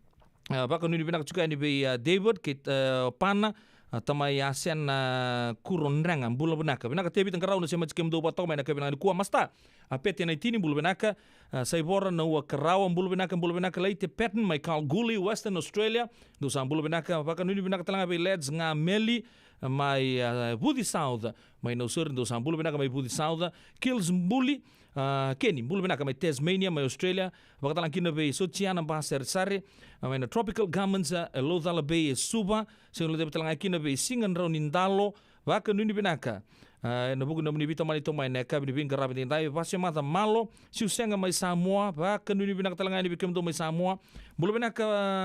a, vakanuinui vinaka tiko yani vei, a, David kei, a, Pana, a, tamai Asena Kurodrega, bula vinaka. Vinaka Tevita Qarau na sema tiko kemudou vakatoka mai na yakavi vinaka nikua. Masta, a, Pete Naitini, bula vinaka. A, Saivora Nauakarawa, bula vinaka, bula vinaka. Laite Patton mai Kalgoorlie, Western Australia, dou sa bula vinaka. Vakanuinui vinaka tale ga vei Leds Ga Meli, a, mai, a, Vuci South mai Nausori, dou sa bula vinaka mai Vuci South. Kills Buli, a, Keni, bula vinaka mai Tasmania mai Australia. Vakatale ga kina vei Sotiana Basaresare, a, mai na Tropical Garments, a, e Laucala Bay e Suva. Sega ni laucava tale ga kina vei Siga Drau ni Dalo, vakanuinui vinaka. A, ena vuku ni nomuni veitomani toka mai na yakavi ni veiqaravi edaidai. Vasemaca Malo, Siusega mai Samoa, vakanuinui vinaka tale ga yani vei kemudou mai Samoa. Bula vinaka,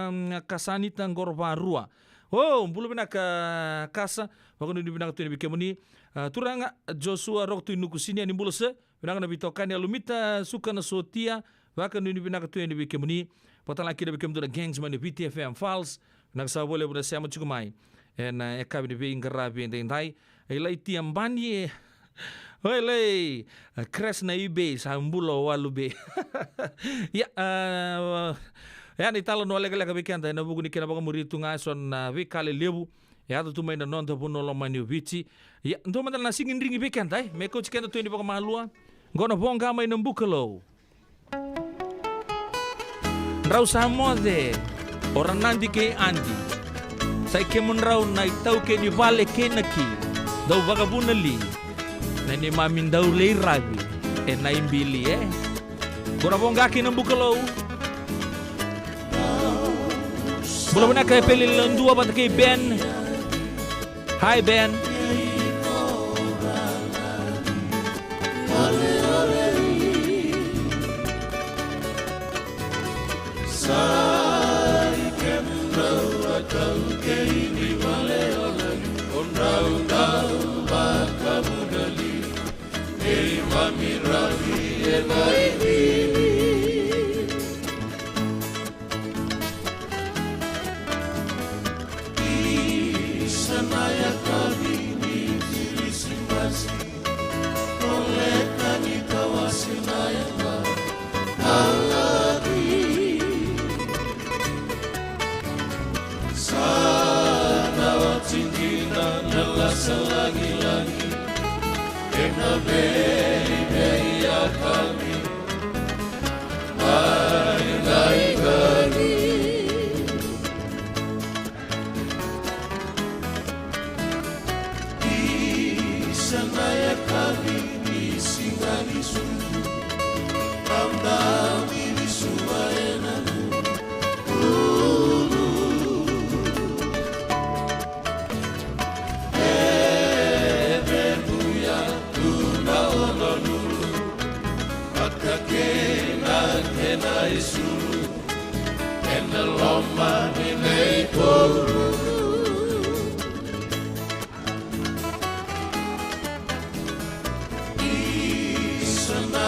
mm, Kasanita Qorovarua. O, bula vinaka Kasa, vakanuinui vinaka tu yani vei kemuni. A, turaga Joshua Rokotui Nuku Sinia, ni bula se. Vinaka na veitokani. Alumita Suka na Sotia, vakanuinui vinaka tu yani vei kemuni. Vakatale ga kina vei kemudou na gangs mai na Viti F M Falls. Vinaka sara vakalevu na sema tiko mai ena, e, yakavi ni veiqaravi edaidai. E Laitia Bani, e. Oi, Lai. A, crash na eBay, sa bula o Walu Bay. Ia, a, e, ya na italanoa lekaleka vei keda ena vuku ni kena vakamuri tu ga eso na veika lelevu e yaco tu mai na noda vanua lomani o Viti. Ia, dua mada na sigidrigi vei keda, e, me kauti keda tu yani vakamalua. Qo na Voqa mai na Bukalou. Drau sa moce o Ranadi kei Adi, sa i kemudrau na itaukei ni vale kei na ki. Dau vakavuna li na neimami dau lai ravi ena ibili, e. Qo na Voqa kei na Bukalou. Bula vinaka e Pele Ladua vata kei Ben. Hi, Ben. Sa i kemudrau a taukei ni vale o Lagi, o drau dau vakavuna li neimami ravi ena ibili. Isa na yakavi ni Kirisimasi, koleka ni tawase na yaka na lagi. Sa na wati dina na lasa lagilagi ena veivei yakavi. Ai, ai, ai. Isa na yakavi ni siga ni sucu, au dau ni suva ena ulu. E vevuya tu na lololu, vata kei na kena isulu ena loma ni neitou ulu. Isa na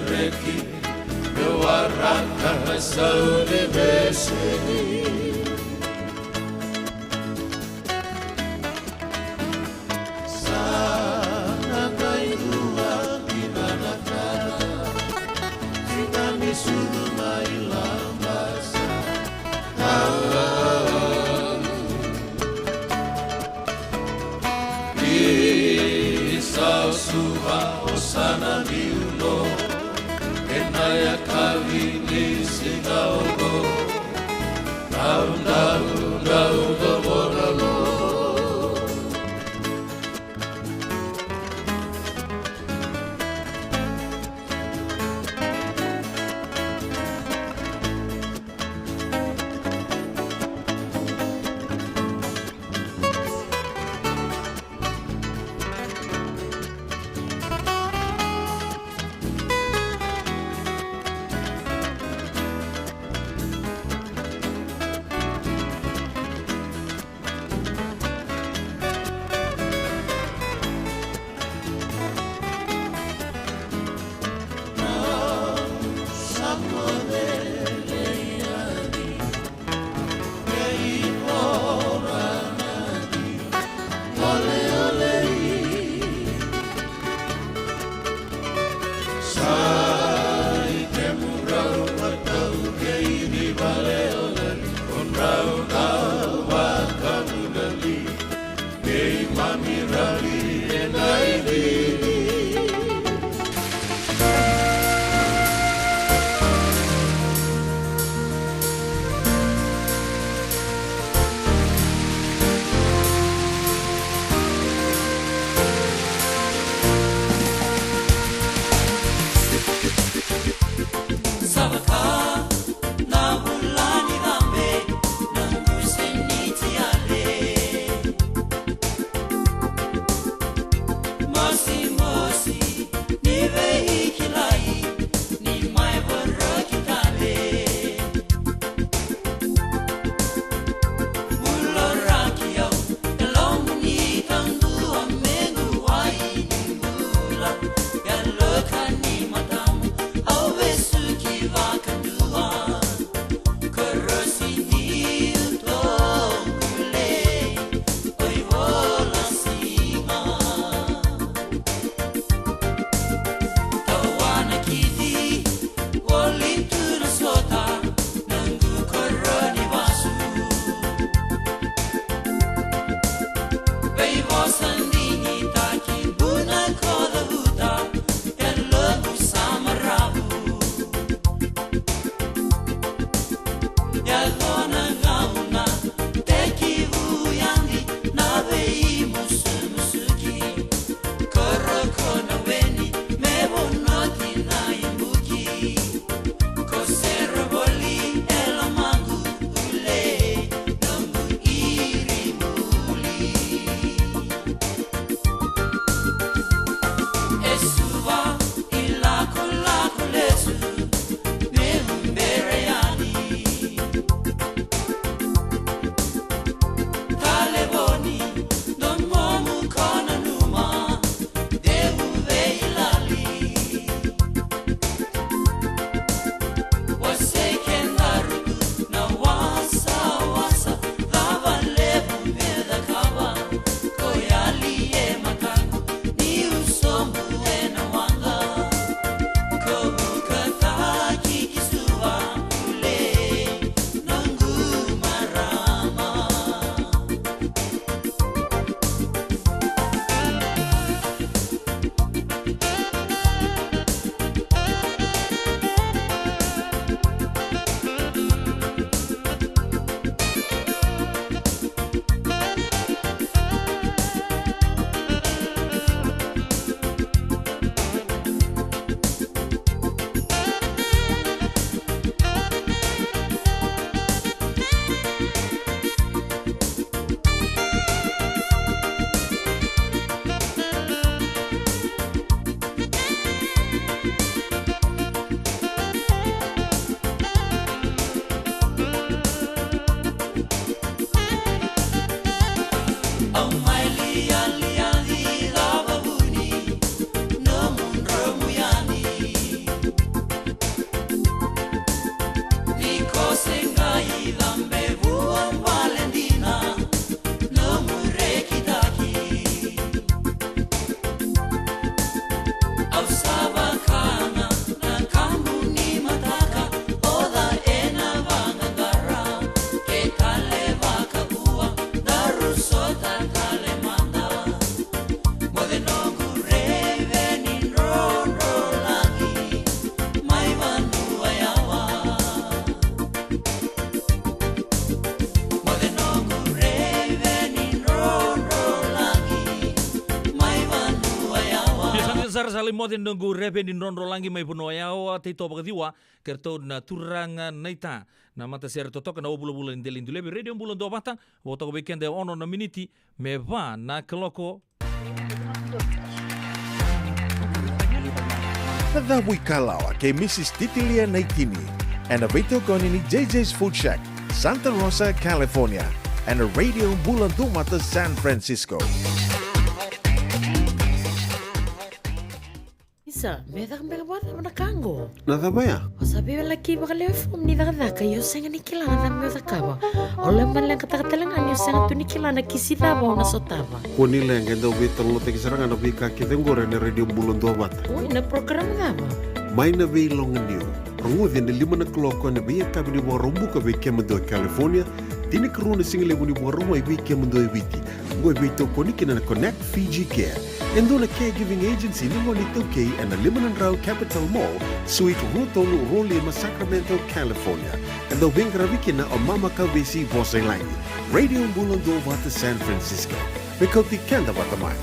reki, meu waraka na sau ni meseni. Sa na qai dua kina na kara, sega ni sucu mai labasa. Ni sa suva o sana ni ulo, ena yakavi ni siga oqo, dau, dau, dau, dau, dau, dau, Talai moce na noqu reveni drodrolagi mai Vanua Yawa, Taito Vakaciwa, kei ratou na turaga naita. Na matasere totoka na wavulavula ni dela ni dulevi, Radio Bula Duavata, vakatoka vei keda e ono na miniti me va na kaloko. Na cavu ikalawa kei Mrs Titilia Naitini, ena veitokoni ni J J's Food Shack, Santa Rosa, California, ena Radio Bula Duavata, San Francisco. Isa, me caka beka vakacava na ka qo? Na cava ya? O sa veiwalaki vakalewe fomu ni cakacaka, ia o sega ni kila na cava me o cakava. O lai maleqataka tale ga ni o sega tu ni kila na kisi cava o na sotava. Kua ni leqa, e dau veitalanoataki sara ga na veika kece oqori ena Radio Bula Duavata. Oi, na program cava? Mai na Veiloganiu. Rogoci ena lima na kaloko ena veiyakavi ni Vakaraubuka vei kemudou e California, tinikarua na sigalevu ni Vakarauwai vei kemudou e Viti. Oqo e veitokoni kina na Connect Fiji Care, e dua na caregiving agency ni gone iTaukei ena lima na drau Capitol Mall, Suite rua tolu rua lima, Sacramento, California. E dau veiqaravi kina o Mama Kauvesi Vosailagi. Radio Bula Duavata San Francisco. Me kauti keda vata mai.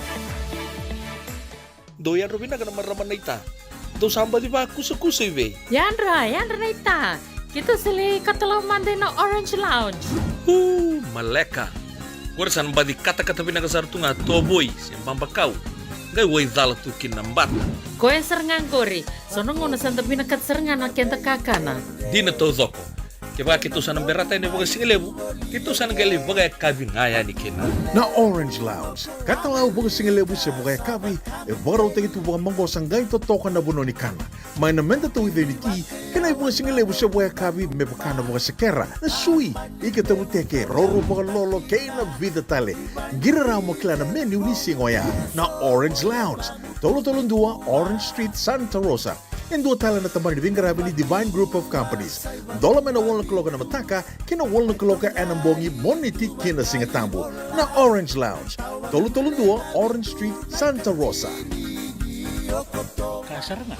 Dou yadra vinaka na marama naita. Dou sa baci vakusakusa i vei? Yadra, yadra naita. Keitou sa lai katalau mada ina Orange Lounge. Uu, maleka. Qori sa na baci katakata vinaka sara tu ga tovoi se babakau. Qai waicala tu kina na bata. Koya sara ga qori. So na gauna sa da vinakata sara ga na keda kakana. Dina taucoko. Kevaka keitou sa na berata yani vakasigalevu, keitou sa na qai lai vakayakavi ga yani kina. Na Orange Lounge, katalau vakasigalevu se vakayakavi, e vakarautaki tu vakamaqosa qai totoka na vanua ni kana. Mai na meda tauica ni ti, kei na ivakasigalevu se vakayakavi me vaka na vakasekera, na sui, ika tavuteke, raurau vakalolo, kei na vica tale. Qiri rawa mo kila na menu ni siga oya. Na Orange Lounge, tolu tolu dua Orange Street, Santa Rosa. E dua tale na tabana ni veiqaravi ni Divine Group of Companies. Dola mai na walu na kaloko ena mataka ki na walu na kaloko ena bogi, Moniti ki na Sigatabu. Na Orange Lounge, tolu tolu dua Orange Street, Santa Rosa. Ka sara ga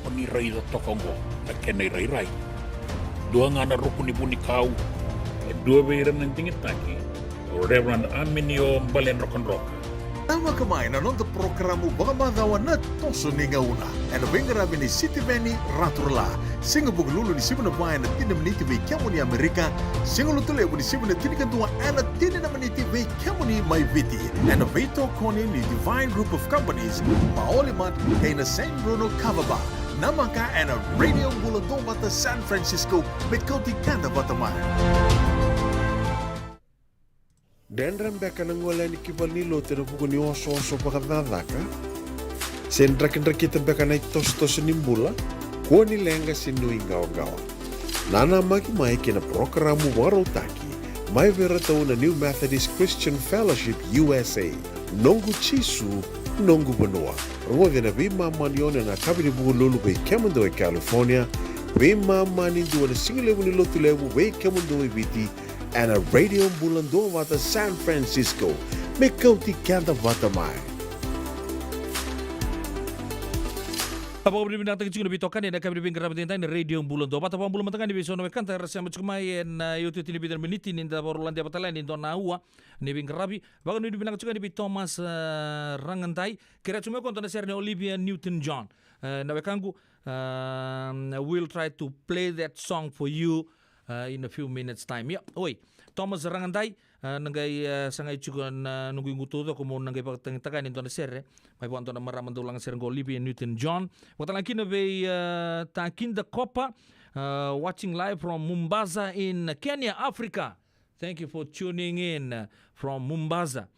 o ni raica toka oqo na kena irairai. Dua ga na ruku ni vunikau, e dua vei ira na digitaki, o Reverend Aminio Baledrokadroka. Namaka mai na noda porokaramu vakamacawa na Toso ni Gauna, ena veiqaravi ni Sitiveni Raturala. Siga Vukelulu ni sivi na va ena tini na miniti vei kemuni Amerika. Siga Lotulevu ni sivi na tinikadua ena tini na miniti vei kemuni mai Viti. Ena veitokoni ni Divine Group of Companies, Maoli Mart, kei na San Bruno Kava Bar. Namaka ena Radio Bula Duavata San Francisco, me kauti keda vata mai. Dredre beka na gole yani ki valenilotu ena vuku ni osooso vakacakacaka? Se drakidrakita beka na itosotoso ni bula? Kua ni leqa se nuiqawaqawa. Nanamaki mai ki na parokaramu vakarautaki mai vei iratou na New Methodist Christian Fellowship U S A. Noqu Jisu, noqu vanua. Rogoci ena veimama ni ono ena yakavi ni Vukelulu vei kemudou e California, veimama ni dua na sigalevu ni Lotulevu vei kemudou e Viti, ena Radio Bula Duavata San Francisco, me kauti keda vata mai. Vakavinavinakataki tiko na veitokani ena yakavi ni veiqaravi edaidai na Radio Bula Duavata. Vakabula mada ga yani vei so na wekada era sema tiko mai ena iotioti ni vica na miniti ni da vakarau ladeva tale yani e dua na aua ni veiqaravi. Vakanuinui vinaka tiko yani vei Thomas, eh, Ragadai. Kerea tiko mai o koya e dua na sere nei Olivia Newton-John. Eh, na wekaqu, eh, we'll try to play that song for you, eh, in a few minutes time. Ia, oi, Thomas Ragadai, eh, na qai, eh, sagai tiko na noqu igu taucoko mo na qai vakatagitaka yani e dua na sere mai vua e dua na marama dau laga sere qo, Olivia Newton-John. Vakatalega kina vei, eh, Takida Kopa, eh, watching live from Mombasa in Kenya, Africa. Thank you for tuning in, uh, from Mombasa,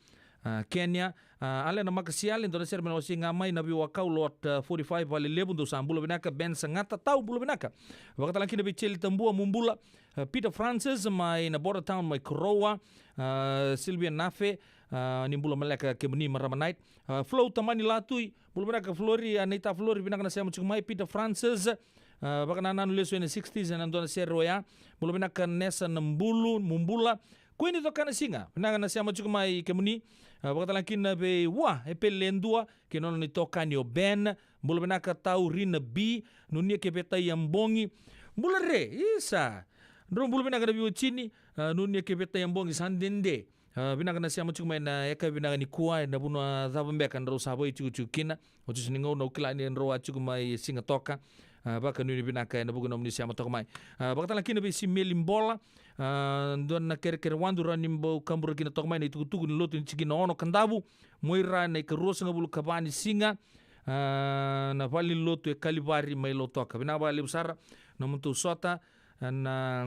uh, Kenya. Uh, Alena Makasiale, dua na sere mai na wasei ga mai na veiwakau Lot, uh, forty-five Valelevu, dou sa bula vinaka. Ben Sagata, tau bula vinaka. Vakatalega kina vei Jeli Tabua, mo bula. Uh, Peter Francis mai na Border Town mai Korowa. Uh, Sylvia Nafe, uh, ni bula maleka kemuni marama night. Uh, Flo Tamani Latui, bula vinaka Flori, a, naita Flori, vinaka na sema tiko mai. Peter Francis, a, vakanananu lesu ena sixties ena dua na sere oya. Bula vinaka Nesa Nabulu, mo bula. Kuini Cokanasiga, vinaka na sema tiko mai kemuni. A, vakatalega kina vei Wa, Epeli Ledua, kei na nona itokani o Ben. Bula vinaka Taurina B, Nunia Keveta Yabogi. Bula re, isa. Drau bula vinaka na veiwatini, a, Nunia Keveta Yabogi, sa dede. A, vinaka na sema tiko mai na yakavi vinaka nikua, ena vanua cava beka drau sa vakaitikotiko kina. Oti sa ni gauna au kila ni drau a tiko mai Sigatoka. A, vakanuinui vinaka ena vuku ni nomuni sema toka mai. A, vakatale kina vei Simeli Bola. A, dua na kerekere wadu rawa ni bau kabura kina toka mai na itukutuku ni lotu ni tikina ono Kadavu, Muaira, na ikarua sagavulu ka va ni siga. A, na vale ni lotu e Kalivari mai Lautoka. Vinaka vakalevu sara na nomutou sota, a, na,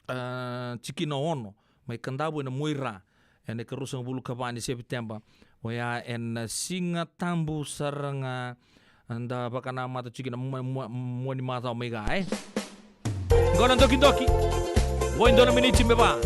a, tikina ono mai Kadavu ena Muaira, ena ikarua sagavulu ka va ni Sepiteba. Oya ena Siga Tabu sara ga, a, da vakanamata tiko na mua, mua, mua ni macawa mai ga, e? Qo na dokidoki. Vo e dua na miniti me va.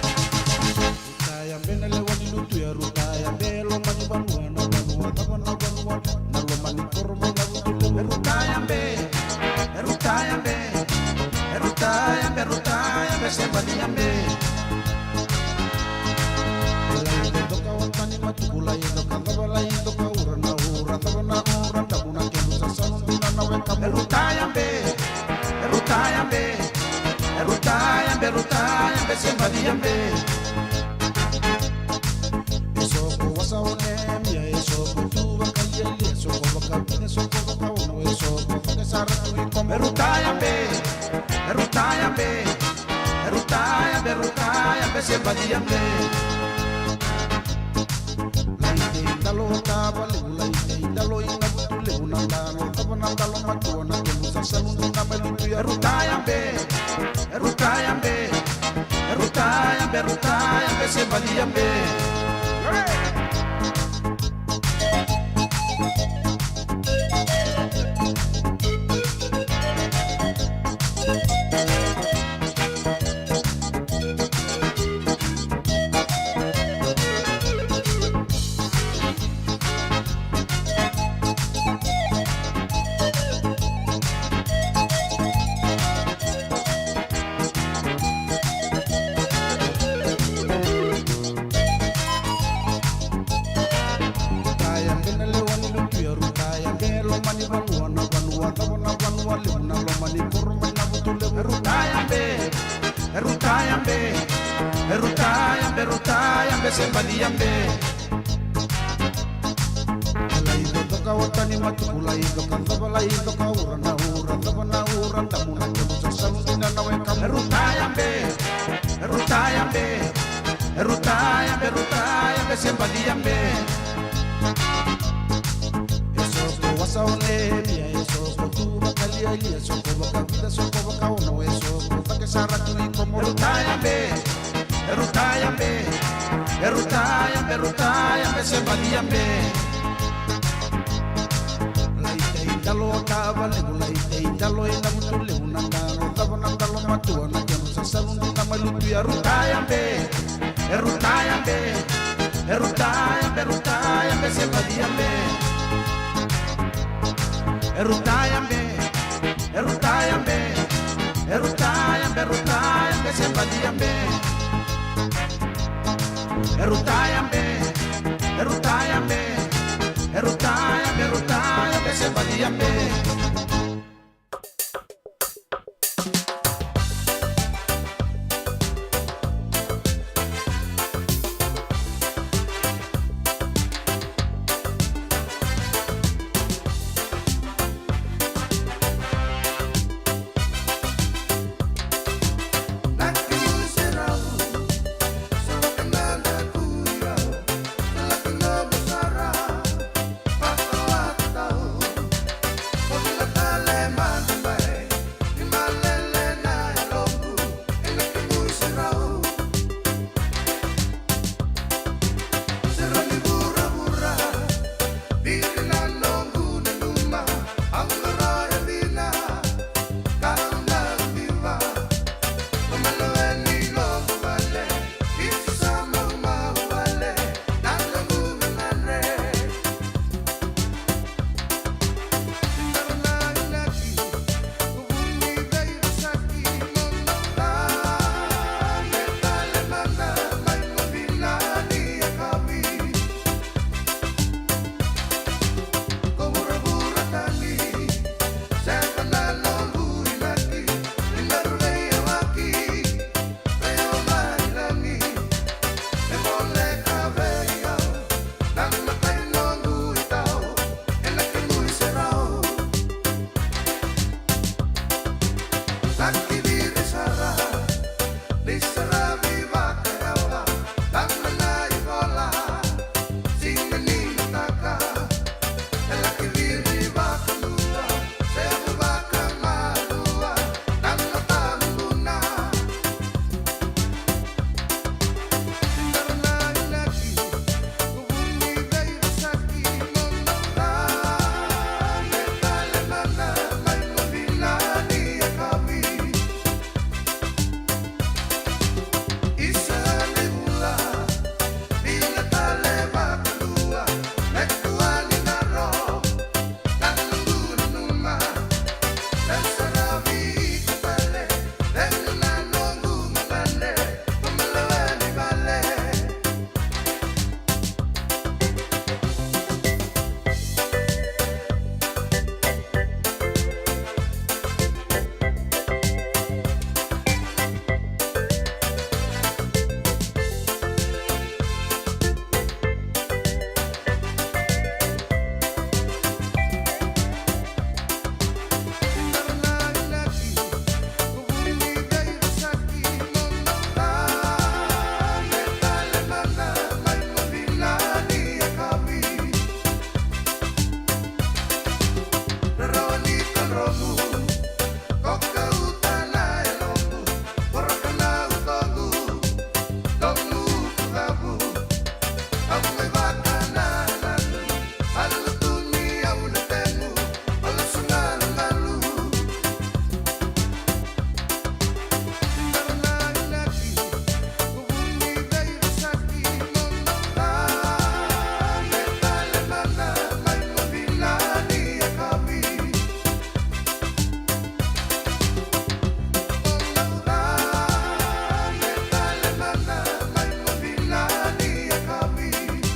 Ruta Yabe na lewe ni lutu ya Ruta Yabe, loma ni vanua na vanua, cava na vanua, na loma ni koro mai na vutu levu. E Ruta Yabe, e Ruta Yabe, e Ruta Yabe, Ruta Yabe, se badi Yabe. Lai dodoka o tani matuku, lai doka cava, lai doka ura na ura, cava na ura, damu na kemu sasanu dina na weka. E Ruta Yabe, e Ruta Yabe, e Ruta Yabe, Ruta Yabe, se badi Yabe. E soko wasa o Nemia, e soko tu vakalialia, e soko vakavina, e soko vakaono, e soko cake sara tu i komo. E Ruta Yabe, e Ruta Yabe, e Ruta Yabe, Ruta Yabe, se badi Yabe. Lai tei dalo o tavalevu, lai tei dalo i na vutu levu, na dalo cava na dalo matua, na kemu sasanu dina mai lutu ya. E Ruta Yabe, e Ruta Yabe, e Ruta Yabe, Ruta Yabe, se badi Yabe. Ruta Yabe na lewe ni lutu ya Ruta Yabe, loma ni vanua na vanua, cava na vanua levu, na loma ni koro mai na vutu levu. E Ruta Yabe, e Ruta Yabe, e Ruta Yabe, Ruta Yabe, se badi Yabe. Lai dodoka o tani matuku, lai doka cava, lai doka ura na ura, cava na ura, damu na kemu sasanu dina na weka. E Ruta Yabe, e Ruta Yabe, e Ruta Yabe, Ruta Yabe, se badi Yabe. E soko wasa o Nemia, e soko tu vakalialia, e soko vakavica, e soko vakaono, e soko cake sara tu i komo. E Ruta Yabe, e Ruta Yabe, e Ruta Yabe, Ruta Yabe, se badi Yabe. Lai tei dalo o tavalevu, lai tei dalo i na vutu levu, na dalo cava na dalo matua, na kemu sasanu dina mai lutu ya. Ruta Yabe, e Ruta Yabe, e Ruta Yabe, Ruta Yabe, se badi Yabe. E Ruta Yabe, e Ruta Yabe, e Ruta Yabe, Ruta Yabe, se badi Yabe. Erutaya be, erutaya be, erutaya be, erutaya be, se badia be.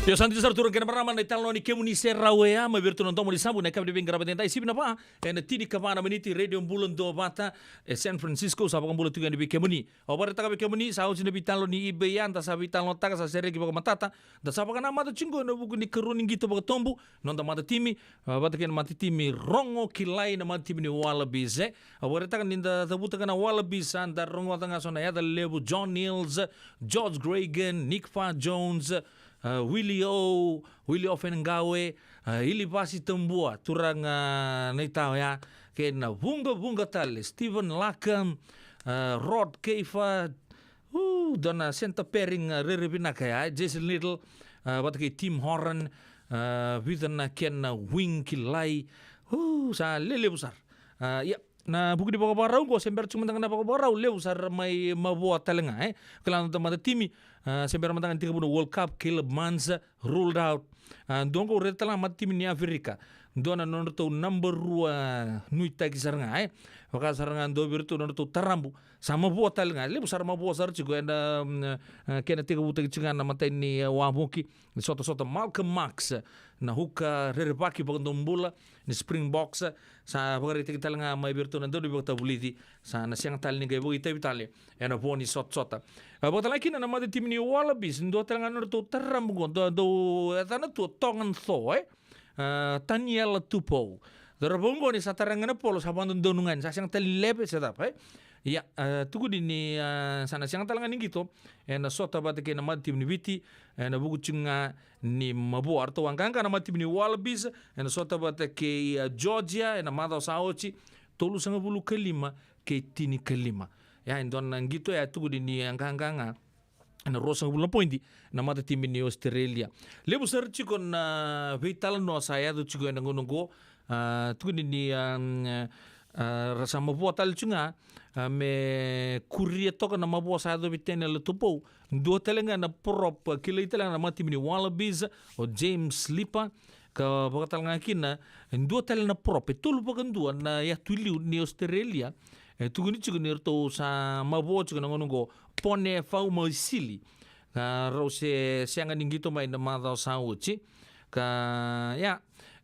Io, sa dina sara turaga kei na marama na italanoa ni Kemuni Serau e a mai vei iratou na Domo ni Savu, na yakavi ni veiqaravi edaidai, sivi na va ena tinikava na miniti, Radio Bula Duavata e San Francisco, sa vakabula tiko yani vei kemuni. Au vakaraitaka vei kemuni, sa oti na veitalanoa ni eBay, ia da sa veitalanoataka, sa sereki vakamatata. Da sa vakanamata tiko ena vuku ni karua ni qito vakatobu noda matatimi, a, vata kei na matatimi Rogo Kilai, na matatimi ni Wallabies, e. Au vakaraitaka ni da cavutaka na Wallabies, sa da rogoca ga so na yaca levu: John Niels, George Gregan, Nick Fa Jones, a, Willie O, Willie Ofengawe, a, Ili Vasi Tabua, turaga na i tau ya, kei na vuqavuqa tale, Stephen Laka, a, Rod Keifa, u, dua na center pairing, a, rairai vinaka ya, Jason Little, a, vata kei Tim Horan, a, vica na kena wing kilai, u, sa lelevu sara. A, ia, na vuku ni vakavakarau qo, se bera tiko mada ga na vakavakarau, levu sara mai mavoa tale ga, e. Kila na noda matatimi, a, se bera mada ga ni tekivu na World Cup, Caleb Mans, ruled out. A, dua qo raica tale ga matatimi ni Aferika. Dua na nodratou naba rua nuitaki sara ga, e. Vaka sara ga dua vei iratou nodratou tarabu. Sa mavoa tale ga. Levu sara mavoa sara tiko ena, mm, eh, kena tekivutaki tiko ga na matai ni, eh, wavoki. Ni sotasota Malcolm Marx, na huka rerevaki vakadomobula ni Springboks. Sa vakaraitaki tale ga mai vei iratou na dauniveivakatavulici. Sa na sega tale ni qai vakaitavi tale ena vo ni sotasota. A, vakatale ga kina na matatimi ni Wallabies, dua tale ga nodratou tarabu qo, dua, dua, e, yacana tu o Tongan Tho, e? A, Taniela Tupou. Cauravou qo ni sa tara ga na polo, sa vakadodonu ga ni sa sega tale ni leve se cava, e? Ia, a, tukuni ni, a, sa na sega tale ga ni qito ena sota vata kei na matatimi ni Viti, ena vuku tiko ga ni mavoa. Eratou a qaqa na matatimi ni Wallabies ena sota vata kei, a, Georgia ena macawa sa oti, tolusagavulu ka lima kei tinikalima. Ia, e dua na qito ya tukuni ni a qaqa ga ena ruasagavulu na poidi na matatimi ni Australia. Levu sara tiko na veitalanoa sa yaco tiko ena gauna qo, a, tukuni ni, a, a, ra sa mavoa tale tiko ga, a, me kuria toka na mavoa sa yaco vei Taniela Tupou. Dua tale ga na prop, a, kilai tale ga na matatimi ni Wallabies, o James Slipper, ka vakatale ga kina e dua tale na prop, e tolu vakadua na yatu i liu ni Australia. E tukuni tiko ni ratou sa mavoa tiko na gauna qo, Pone Faumaisili. Ka rau se sega ni qito mai na macawa sa oti. Ka, ia,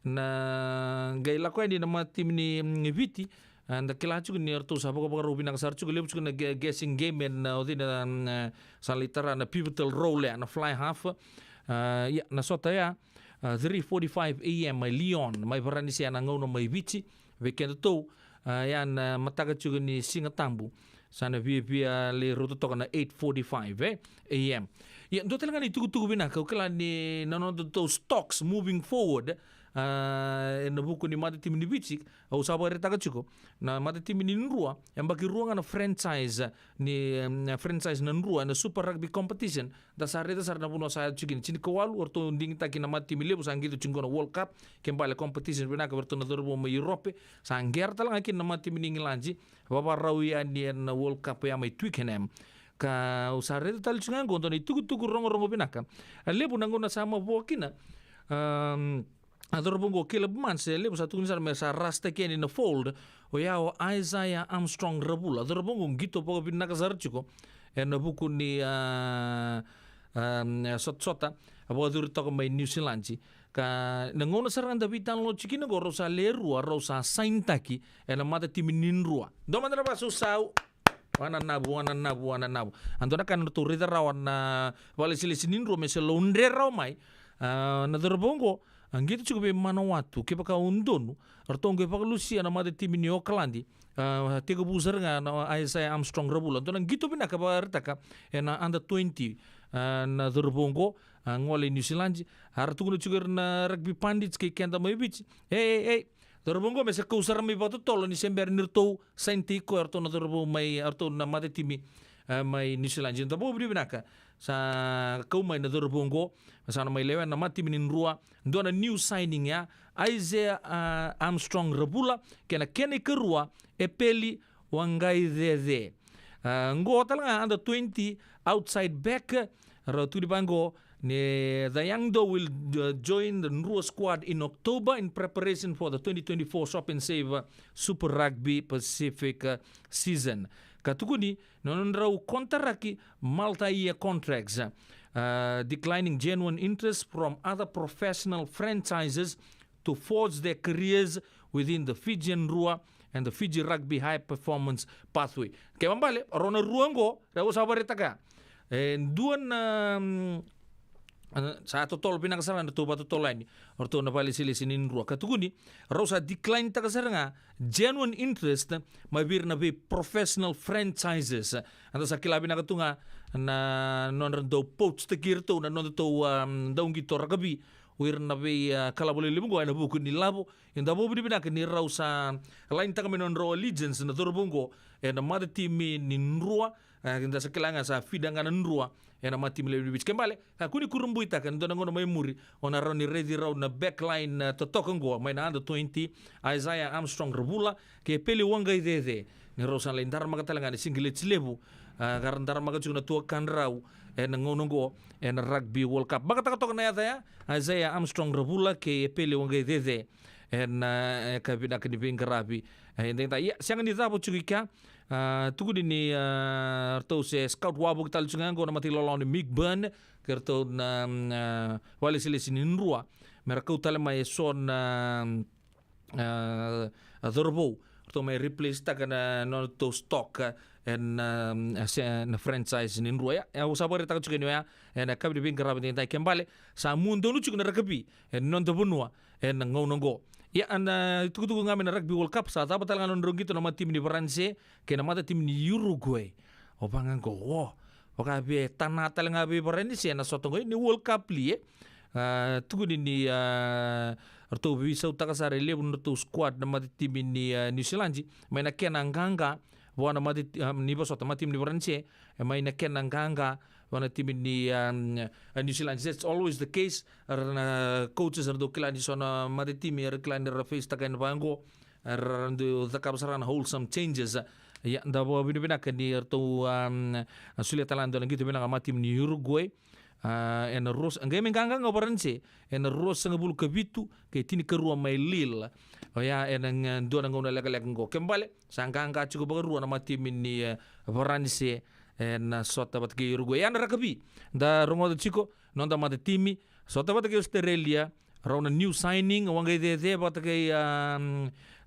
na qai lako yani na matatimi ni, mm, Viti. A, da kila tiko ni ratou sa vakavakarau vinaka sara tiko, levu tiko na gu-, guessing game ena, o cei na, mm, sa lai tara na pivotal role ya, na fly half. A, ia, na sota ya, a, three forty-five A M mai Lyon, mai Varanise, na gauna mai Viti vei kedatou, a, ya na mataka tiko ni Siga Tabu. Sa na viavia lai rauta toka na eight forty-five, e, A M. Ia, dua tale ga na itukutuku vinaka, au kila ni na nodatou stocks moving forward, a, ena vuku ni matatimi ni Viti, au sa vakaraitaka tiko, na matatimi ni Drua, e yabaki rua ga na franchise ni, em, franchise na Drua ena Super Rugby Competition. Da sa raica sara na vanua sa yaco tiko kina, tinikawalu, o ratou digitaki na matatimi levu sa qito tiko qo na World Cup, ke bale competition vinaka vei ratou na cauravou mai Europe. Sa qera tale ga kina na matatimi ni Igiladi, vavarau yani ena World Cup ya mai Twickenham. Ka au sa raica tale tiko ga qo dua na itukutuku rogorogo vinaka. A, levu na gauna sa mavoa kina, em, a, cauravou qo Caleb Muntz, e levu sa tukuni sara me sa rastaki yani na fold, oya o Isaiah Armstrong Ravula. Cauravou qo qito vakavinaka sara tiko ena vuku ni, a, a, sotasota, a vakacuri toka mai Niusiladi. Ka na gauna sara ga da veitalanoa tiko kina qo, rau sa lewe rua rau sa sainitaki ena matatimi ni Drua. Dua mada na vakasausau. Wananavu, wananavu, wananavu. A dua na ka na nodatou raica rawa na vakalesilesi ni Drua me se laudre rawa mai. A, na cauravou qo, a, qito tiko vei Manawatu, kevaka au donu, ratou qai vakalusia na matatimi ni Okaladi. A, tekivu sara ga na Isaiah Armstrong Ravula. Dua na qito vinaka vakaraitaka ena under twenty, a, na cauravou qo, a, gole i Niusiladi. A ra tukuna tiko ira na rugby pundits kei keda mai Viti. Ei, ei, ei. Cauravou qo me se kau sara mai vakatotolo ni se bera ni ratou sainitaki koya o ratou na cauravou mai, o ratou na matatimi, e, mai Niusiladi. Da vakavinavinaka sa kau mai na cauravou qo, sa na mai lewena na matatimi ni Drua. Dua na new signing ya, Isaiah, a, Armstrong Ravula, kei na kena ikarua, Epeli Waqaicece. A, qo tale ga under twenty outside back, rau tukuni vaqo, ni the young doe will, uh, join the Drua squad in October in preparation for the twenty twenty-four Shop and Save, uh, Super Rugby Pacific, uh, season. Ka tukuni, na nodrau konitaraki, multi-year contracts, uh, declining genuine interest from other professional franchises to forge their careers within the Fijian Drua and the Fiji Rugby High Performance Pathway. Kena ibalebale, rau na rua qo, rau sa vakaraitaka. E dua na, mm, a, sa totolo vinaka sara na ratou vakatotolo yani o ratou na vakalesilesi ni Drua. Ka tukuni, rau sa decline-taka sara ga genuine interest mai vei ira na vei professional franchises. Eda sa kila vinaka tu ga na nodra dau poach-taki iratou na nodatou, um, dauqito rakavi, o ira na vei, a, kalavo lelevu qo ena vuku ni lavo. Eda vakavinavinaka ni rau sa line-taka mai na nodrau allegiance na cauravou qo ena matatimi ni Drua. A, eda sa kila ga sa fida ga na Drua ena matatimi levu ni Viti. Kena ibalebale, a, kua ni kurabuitaka, ena dua na gauna mai muri o na rawa ni raici rau na backline, a, totoka qo mai na under twenty, Isaiah Armstrong Ravula kei Epeli Waqaicece. Ni rau sa lai daramaka tale ga na sigileti levu, a, ka ra daramaka tiko na tuakadrau ena gauna qo ena Rugby World Cup. Vakataka toka na yaca ya, Isaiah Armstrong Ravula kei Epeli Waqaicece. Ena, e, ka vinaka ni veiqaravi. E, dai, dai, ia, sega ni cava tiko i kea. A, tukuni ni, a, ratou se scout wavoki tale tiko ga qo na mata ilawalawa ni Migburn, kei ratou na, a, valesilesi ni Drua. Me ra kau tale mai e so na, a, a, cauravou. Ratou mai replace taka na, na nodratou stock, a, ena, a, se, na franchise ni Drua. Ia, e, au sa vakaraitaka tiko yani oya, ena yakavi ni veiqaravi edaidai, ke bale, sa mua donu tiko na rakavi ena noda vanua ena gauna oqo. Ia, na itukutuku ga mai na Rugby World Cup, sa cava tale ga na nodrau qito na mata timi ni Varanise kei na mata timi ni Uruguay. O vaka ga qo, o, vaka via tana tale ga vei Varanise na sota oqo ni World Cup li, e. A, tukuni ni, a, ratou veisautaka sara e levu na ratou squad na mata timi ni, a, Niusiladi, mai na kena qaqa vua na mata ti-, a, ni vosota, mata timi ni Varanise, e, mai na kena qaqa vua na timi ni, a, a, Niusiladi. That's always the case. Era na coaches era dau kila ni so na mata timi era kila ni ra face taka ena vaqo, era dau cakava sara na wholesome changes. Ia, da vakavinavinaka ni ratou, a, solia tale ga e dua na qito vinaka na mata timi ni Uruguay. A, ena rua, qai mai qaqa ga o Varanise ena ruasagavulu ka vitu kei tinikarua mai Lille. Oya ena ga dua na gauna lekaleka qo. Ke bale, sa qaqa tiko vakarua na mata timi ni, e, Varanise ena sota vata kei Uruguay. Ia na rakavi da rogoca tiko, noda mata timi sota vata kei Australia, rau na new signing, Waqaicece vata kei, a,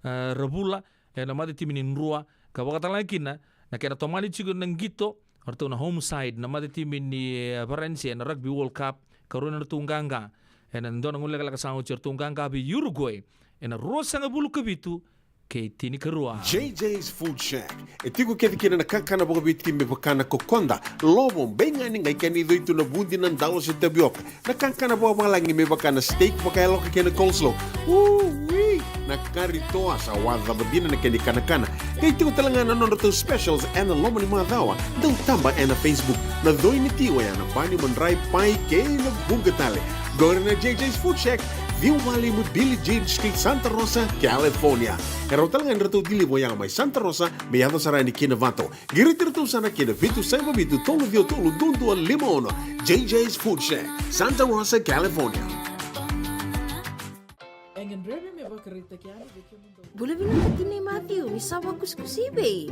a, Ravula, ena mata timi ni Drua, ka vakatalega kina na kena tomani tiko na qito, o ratou na home side, na mata timi ni, e, Varanise ena Rugby World Cup, ka rua na ratou qaqa ena dua na gauna lekaleka sa oti, o ratou qaqa vei Uruguay ena ruasagavulu ka vitu kei tinikarua. J J's Food Shack e tiko kece kina na kakana vakaviti me vaka na kokoda, lovo, beigani, qai kena icoi tu na vudi, na dalo se tavioka. Na kakana vakavalagi me vaka na steak vakayaloka kei na coleslaw. Ui! Na kari toa, sa wacava dina na kena ikanakana. Qai tiko tale ga na nodratou specials ena loma ni macawa. Dau taba ena Facebook. Na coi ni ti oya na bani, madrai, pai kei na vuqa tale. Qori na J J's Food Shack, ciwa walu lima Billie Jean Street, Santa Rosa, California. E rawa tale ga ni ratou deliver oya mai Santa Rosa me yaco sara yani ki Navato. Qiriti iratou sara ki na vitu saiva vitu tolu ciwa tolu dua dua lima ono. J J's Food Shack, Santa Rosa, California. Bula vinaka tinai Matthew, ni sa vakusikusi vei?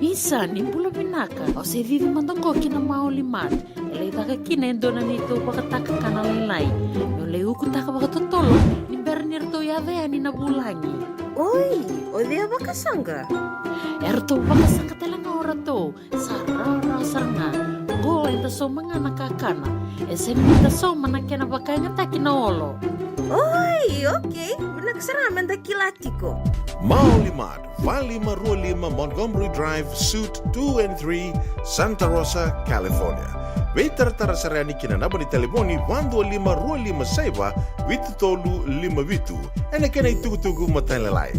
Isa, ni bula vinaka. Au se cici mada qo ki na Maoli Mart. E lai caka kina e dua na neitou vakatakakana lailai. Meu lai ukutaka vakatotolo ni bera ni ratou yaco yani na vulagi. Oi, o cei a vakasaqa? Eratou vakasaqa tale ga o ratou. Sa rawarawa sara ga. Qo eda sauma ga na kakana. E sega ni da sauma na kena vakayagataki na olo. Oi, okei. Vinaka sara ga meda kila tiko. Maoli Mart, va lima rua lima Montgomery Drive, Suite two and three, Santa Rosa, California. Veitaratara sara yani ki na naba ni talevoni va dua lima rua lima saiva vitu tolu lima vitu. Ena kena itukutuku matailalai.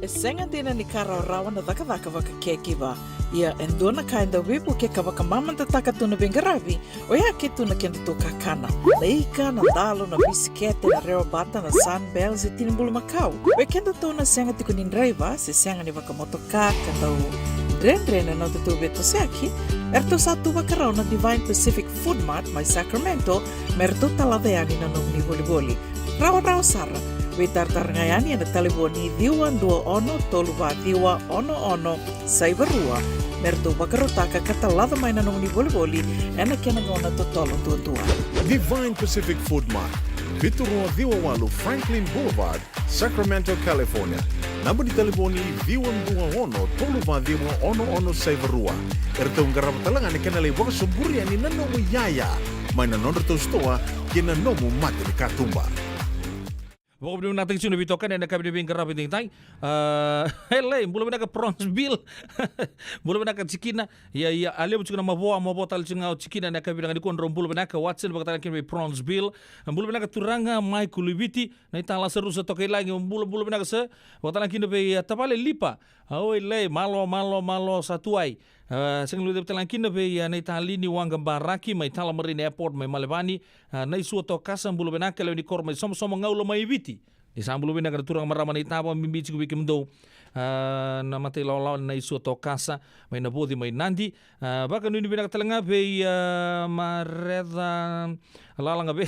E sega dina ni ka rawarawa na cakacaka vaka caregiver. Ia, e dua na ka e dau veivuke ka vakamamadataka tu na veiqaravi, oya ke tu na kedatou kakana. Na ika, na dalo, na bisikete, na rewabata, na Sunbell, se tini bulumakau. Vei kedatou na sega tiko ni draiva, se sega ni vakamotoka, ka dau dredre na nodatou veitosoyaki, eratou sa tu vakarau na Divine Pacific Food Mart mai Sacramento, me ratou talaca yani na nomuni volivoli. Rawarawa sara. Veitaratara ga yani ena talevoni ciwa dua ono tolu va ciwa ono ono saiva rua. Me ratou vakarautaka ka talaca mai na nomuni volivoli ena kena gauna totolo duadua. Divine Pacific Food Mart, vitu rua ciwa walu Franklin Boulevard, Sacramento, California. Naba ni talevoni ciwa dua ono tolu va ciwa ono ono saiva rua. Eratou qarava tale ga na kena lai vakasoburi yani na nomu iyaya mai na nodratou sitoa kei na nomu mata ni katuba. Vakavinavinakataki tiko na veitokani ena yakavi ni veiqaravi edaidai. A, e lai, bula vinaka Prawns Bill. Bula vinaka Tikina. Ia, ia, a levu tiko na mavoa, mavoa tale tiko ga o Tikina ena yakavi vinaka nikua, drau bula vinaka Watson, vakatalega kina vei Prawns Bill. Bula vinaka turaga Michael Iviti, na itala Sarusa toka i lagi, bula, bula vinaka sir. Vakatalega kina vei, a, tavale Lipa. A, oi lai, malo, malo, malo sa tuai. A, sega ni levu tale ga kina vei, a, na italini Waqa Baraki mai Tulamaraine Airport mai Melevani. A, na isua Tokasa, bula vinaka, lewe ni koro mai Somosomo, Gaula mai Viti. Ni sa bula vinaka na turaga marama na itava bibi tiko vei kemudou. a, na mata ilawalawa na Isua Tokasa mai Navoci mai Nadi. A, vakanuinui vinaka tale ga vei, a, Mareca Lalaga vei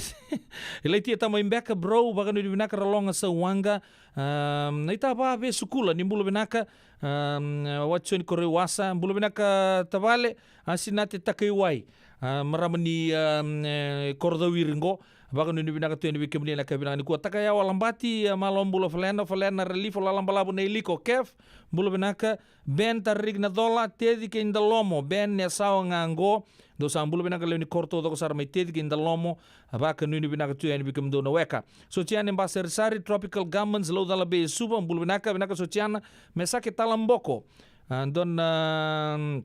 Ilaitia Tamai Beka, bro, vakanuinui vinaka. Raloga Sauwaqa, a, na itava vei Sukula, ni bula vinaka. A, Watsoni Koroiwasa, bula vinaka tavale. Asinate Takaiwai, a, marama ni, a, e, Korocawiri qo. Vakanuinui vinaka tu yani vei kemuni ena yakavi vinaka nikua. Takayawa Labati, a, Malo Bula Falena, Falena Relief, Lalabalavu na Iliko, Kef, bula vinaka. Ben Tariki Nacola, Teci kei Dalomo, Ben e sawa ga qo. Dou sa bula vinaka, lewe ni koro taucoko sara mai Teci kei Dalomo. A, vakanuinui vinaka tu yani vei kemudou na weka. Sotiane Basarisari, Tropical Garments, Laucala Bay e Suva, bula vinaka, vinaka Sotiana. Mesake Talaboko, a, dua na,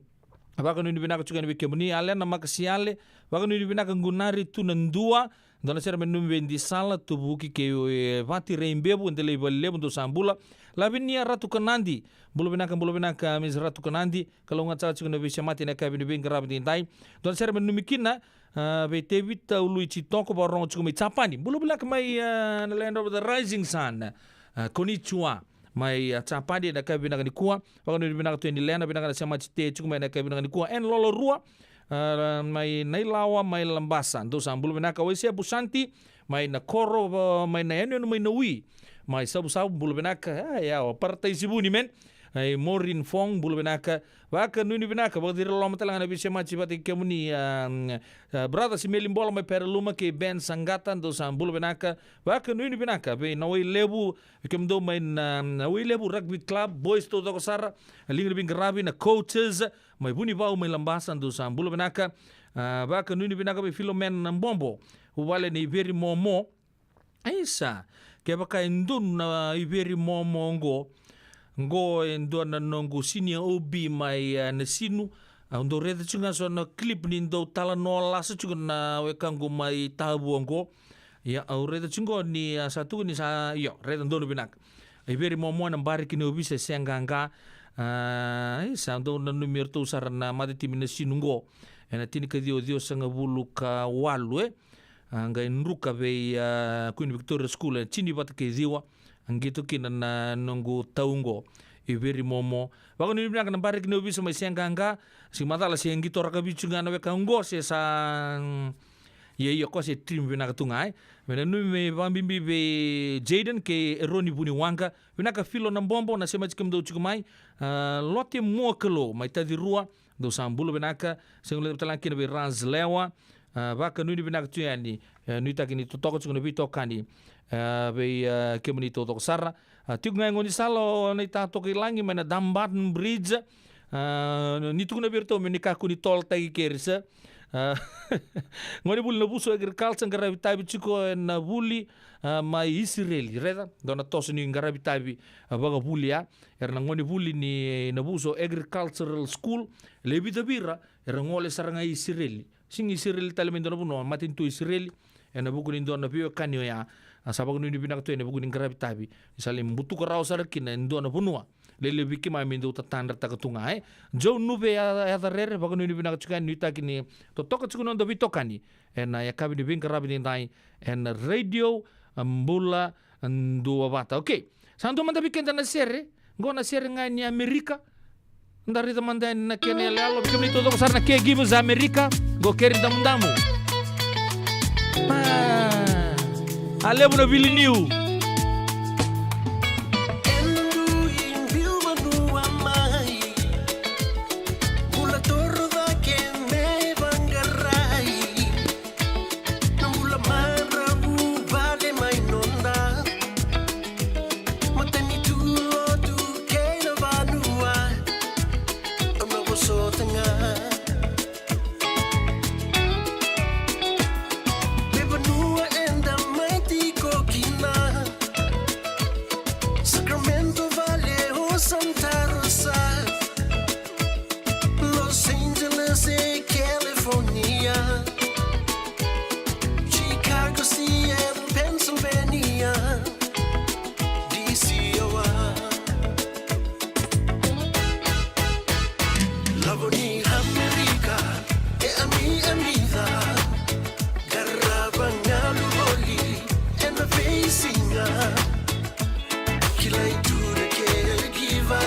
a, vakanuinui vinaka tiko yani vei kemuni. Alena Makasiale, vakanuinui vinaka. Gunari Tunadua, dua na sere me nanumi vei Disala, Tuvuki kei, e, Vati Reibevu, Delai Valelevu, dou sa bula. Lavinia Ratukanadi, bula vinaka, bula vinaka Miss Ratukanadi. Kalou ga saka tiko na veisemati ena yakavi ni veiqaravi edaidai. Dua na sere me nanumi kina, a, vei Tevita Uluititoko, vakarorogo tiko mai Japani. Bula vinaka mai, a, na Land of the Rising Sun, a, konnichiwa. Mai, a, Japani ena yakavi vinaka nikua. Vakanuinui vinaka tu yani Lena, vinaka na semati tiko mai ena yakavi vinaka nikua. En Lolorua, a, mai Nailawa, mai Labasa, dou sa bula vinaka. Waisea Busanti, mai na koro, a, mai na yanuyanu mai Nawi, mai Savusavu, bula vinaka. A, yawa, Parataisi Vuni, man. Ai, Maureen Fong, bula vinaka. Vakanuinui vinaka, vakaciri loloma tale ga na veisemati vata kei kemuni, a, a, brother Simeli Bola mai Pereluma kei Ben Saqata, dou sa bula vinaka. Vakanuinui vinaka vei na Wailevu, vei kemudou mai na, na Wailevu Rugby Club, boys taucoko sara, a, liga ni veiqaravi, na coaches mai Vunivau mai Labasa, dou sa bula vinaka. A, vakanuinui vinaka vei Filomena Bobo, vuvale ni Veri Momo. Isa, kevaka e donu na iveri momo oqo, oqo e dua na noqu senior O B mai, a, Nasinu. Au dau raica tiko ga so na clip ni dau talanoa lasa tiko na wekaqu mai Tavua oqo. Ia, au raica tiko ni, a, sa tukuni sa, io, raica donu vinaka. Iveri momo ena bareki ni ovisa e Seaqaqa. A, isa, au dau nanumi iratou sara na matatimi Nasinu oqo. Ena tinikaciwa ciwasagavulu ka walu, e. A, qai druka vei, a, Queen Victoria School, e, tini vata kei ciwa, a qito kina na noqu tau oqo, iveri momo. Vakanuinui vinaka na bareki ni ovisa mai Seaqaqa, se macala se qito rakavi tiko ga na weka oqo, se sa, mm, ia, ia, ko se trim vinaka tu ga, e. Me nanumi vakabibi vei Jayden kei Eroni Vuniwaqa, vinaka Filo Nabobo, na semati kemudou tiko mai, a, Lote Muakalou, mai Tacirua, dou sa bula vinaka, sega ni levu tale ga kina vei Ras Lewa, a, vakanuinui vinaka tu yani, e, nuitaki ni totoka tiko na veitokani, a, vei, a, kemuni taucoko sara. A, tiko ga e gaunisala o Naita Tokailagi mai na Dumbarton Bridge, a, ni tukuna vei iratou me ni kakua ni tolotaki keri sa. A, gone vuli Navuso Agriculture, qaravi tavi tiko ena vuli, a, mai Isireli, raica, dua na toso ni qaravi tavi, a, vakavuli, a. Era na gone vuli ni Navuso Agricultural School, levu vei ira era gole sara ga i Isireli. Sega i Isireli tale, mai dua na vanua, matanitu Isireli, ena vuku ni dua na veiwekani oya. A, sa vakanuinui vinaka tu ena vuku ni qaravi tavi, ni sa lai butuka rawa sara kina e dua na vanua. Lelevu vei keimami me dau tatadrataka tu ga, e. Joe Nuve ya-, Yacarere, vakanuinui vinaka tiko yani, nuitaki ni totoka tiko na noda veitokani ena yakavi ni veiqaravi edaidai ena Radio, a, Bula Duavata. Okay. Sa dua mada vei keda na sere. Qo na sere ga ni Amerika. Da raica mada yani na kena iyaloyalo. Vei kemuni taucoko sara na caregivers Amerika, qo Keri Damudamu. A, a levu na vili niu. Na bula marau vale mai noda matanitu, lotu kei na vanua. Au na vosota ga me vanua eda mai tiko kina. Sacramento, Vallejo, Santa Rosa, Los Angeles e California, Chicago, Seattle, Pennsylvania, D C, Iowa. Lavo ni Amerika e ami, ami ca. Qarava galu voli ena veisiga. Kilai tu na caregiver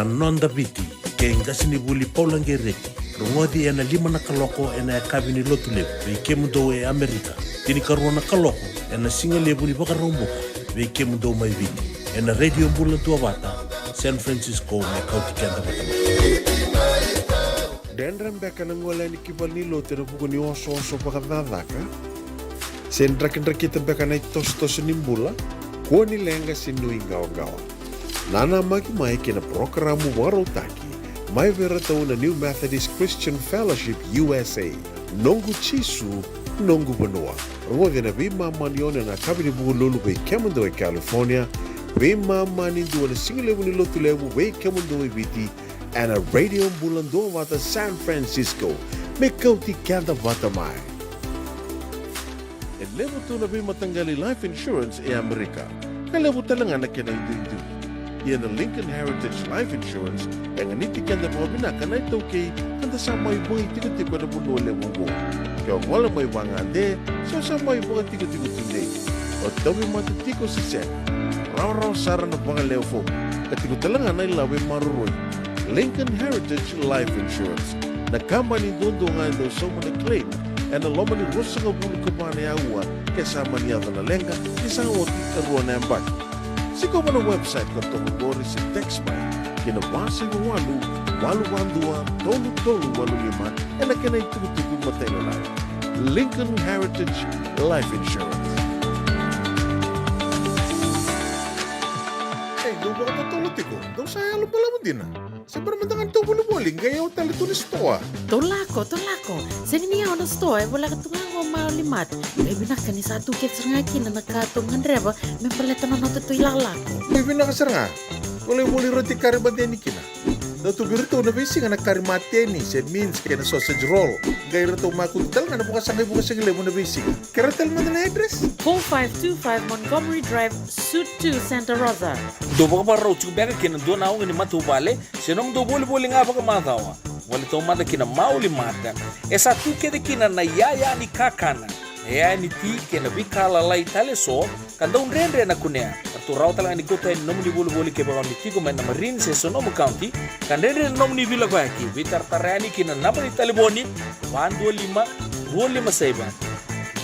Na Noda Viti kei Qasenivuli Paula Gereti, rogoci ena lima na kaloko ena yakavi ni Lotulevu vei kemudou e Amerika, tinikarua na kaloko ena Sigalevu ni Vakaraubuka vei kemudou mai Viti, ena Radio Bula Duavata, San Francisco, me kauti keda vata mai. Dredre beka na gole yani ki valenilotu ena vuku ni osooso vakacakacaka? Se drakidrakita beka na itosotoso ni bula? Kua ni leqa se nuiqawaqawa. Nanamaki mai ki na parokaramu vakarautaki mai vei iratou na New Methodist Christian Fellowship U S A, Noqu Jisu, Noqu Vanua. Rogoci ena veimama ni ono ena yakavi ni Vukelulu vei kemudou e California, veimama ni dua ena Sigalevu ni Lotulevu vei kemudou e Viti, ena Radio Bula Duavata San Francisco, me kauti keda vata mai. E levu tu na veimataqali life insurance e Amerika, ka levu tale ga na kena iduidui. Ia na Lincoln Heritage Life Insurance e ganiti keda vakavinaka na iTaukei, ka da sa mai vakaitikotiko ena vanua levu oqo. Ke o gole mai vagade, se o sa mai vakatikotiko tudei, o tauvimate tiko se sega, rawarawa sara na vagalewe fomu, ka tiko tale ga na ilavo e maroroi. Lincoln Heritage Life Insurance, na kabani duadua ga e dau sauma na claim ena loma ni ruasagavulu ka va na aua ke sa mani yaco na leqa, ni sa oti e rua na yabaki. Sikova na website ka toka qori se text mai ki na va saiva walu, walu va dua, tolu tolu walu lima, ena kena itukutuku matailalai. Lincoln Heritage Life Insurance. Ei, dou vakatotolo tiko, dou sa yalo balavu dina. Se bera mada ga ni tou volivoli, qai yawa tale tu na sitoa. Tou lako, tou lako. Sega ni yawa na sitoa, e voleka tu ga qo Maoli Mart. Qai vinaka ni sa tu kece sara ga kina na ka tou gadreva me baleta na noda tou ilakolako. Qai vinaka sara ga. Tou lai voli roti karimate yani kina. Dau tu vei iratou na veisiga na karimate yani, se mince kei na sausage roll. Qai ratou makutu tale ga na vakasaqa i Vukasigalevu na veisiga. Kerea tale mada na address? Four five two five Montgomery Drive, Suite two, Santa Rosa. Dou vakavakarau tiko beka ki na dua na oga ni matavuvale se nomudou volivoli ga vakamacawa? Gole taumada ki na Maoli Mart. E sa tu kece kina na iyaya ni kakana, na iyaya ni ti kei na veika lalai tale eso ka dau dredre na kunea. Ratou rawa tale ga ni kauta yani na nomuni volivoli kevaka o ni tiko mai na Marin se Sonoma County ka dredre na nomuni veilakoyaki. Veitaratara yani ki na naba ni talevoni: va dua lima, rua lima saiva,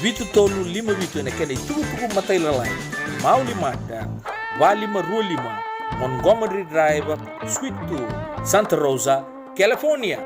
vitu tolu lima vitu, ena kena itukutuku matailalai. Maoli Mart, va lima rua lima Montgomery Drive, Suite two, Santa Rosa, California.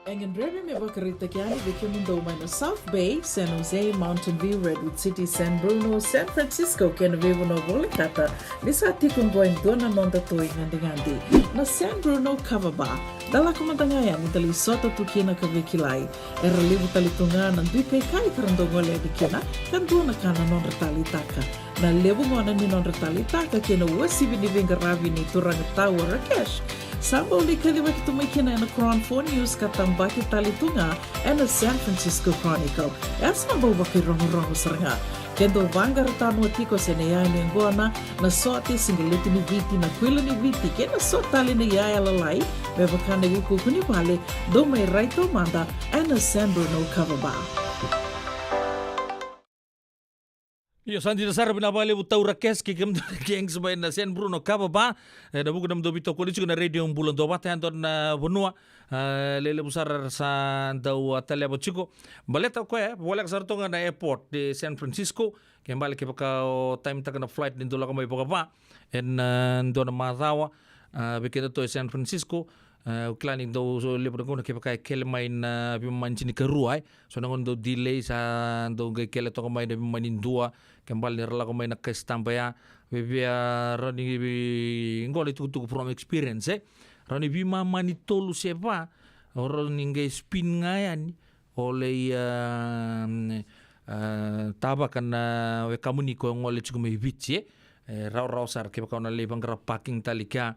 E gadrevi me vakaraitaki yani vei kemudou mai na South Bay, San Jose, Mountain View, Redwood City, San Bruno, San Francisco kei na veivanua volekata ni sa tiko oqo e dua na noda tou igadigadi, na San Bruno Kava Bar. Da lako mada ga yani da lai sota tu kina ka veikilai. Era levu tale tu ga na dui kaikai ka ra dau gole yani kina, ka dua na ka na nodra taleitaka. Na levu gona ni nodra taleitaka kei na uasivi ni veiqaravi nei turaga Tau Rakesh, sa bau lai kacivaki tu mai kina ena Cron Four News ka tabaki tale tu ga ena San Francisco Chronicle. Era sa bau vakairogorogo sara ga. Ke dou vaqara tanoa tiko se na iyaya ni yaqona, na sote, siqeleti ni Viti, na kuila ni Viti kei na so tale na iyaya lalai me vaka na iukuuku ni vale, dou mai rai taumada ena San Bruno Kava Bar. Io, sa dina sara, vinaka vakalevu Tau Rakesh kei kemudou na gangs mai na San Bruno Kava Bar. Ena vuku ni nomudou veitokoni tiko na Radio Bula Duavata, yadua na vanua, a, lelevu sara era sa dau, a, taleva tiko. Baleta o koya e voleka sara toka ga na airport ni San Francisco. Ke bale kevaka o timetaka na flight ni dau lako mai vakava ena, a, dua na macawa, a, vei kedatou e San Francisco, a, au kila ni dau so levu na gauna kevaka e kele mai na veimama ni tinikarua, e. So na gauna dau delay, sa dau qai kele toka mai na veimama ni dua, ke bale ni ra lako mai na kasitaba ya. Vei, vei, a, rawa ni vei, qo na itukutuku from experience, e. Rawa ni veimama ni tolu se va o rawa ni qai spin ga yani, o lai, a, a, tavaka na wekamuni ko gole tiko mai Viti, e. E rawarawa sara kevaka o na lai vaqara parking tale kea,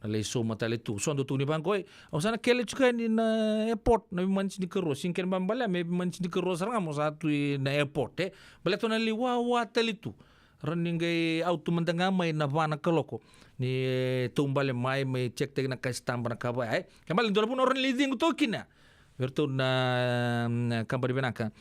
na lai sauma tale tu. So dau tukuni vaqo, e, au sa na kele tiko yani na airport na veimama ni tinikarua. Sega ni kena ibalebale me veimama ni tinikarua sara ga mo sa tu ina airport, e. Baleta o na lai wawa tale tu. Rawa ni qai autu mada ga mai na va na kaloko ni, e, taubale mai, mai check taki na kasitaba na ka vaya, e. Ke bale dua na vanua rawa ni lai cegu toka kina vei iratou na, mm, kabani vinaka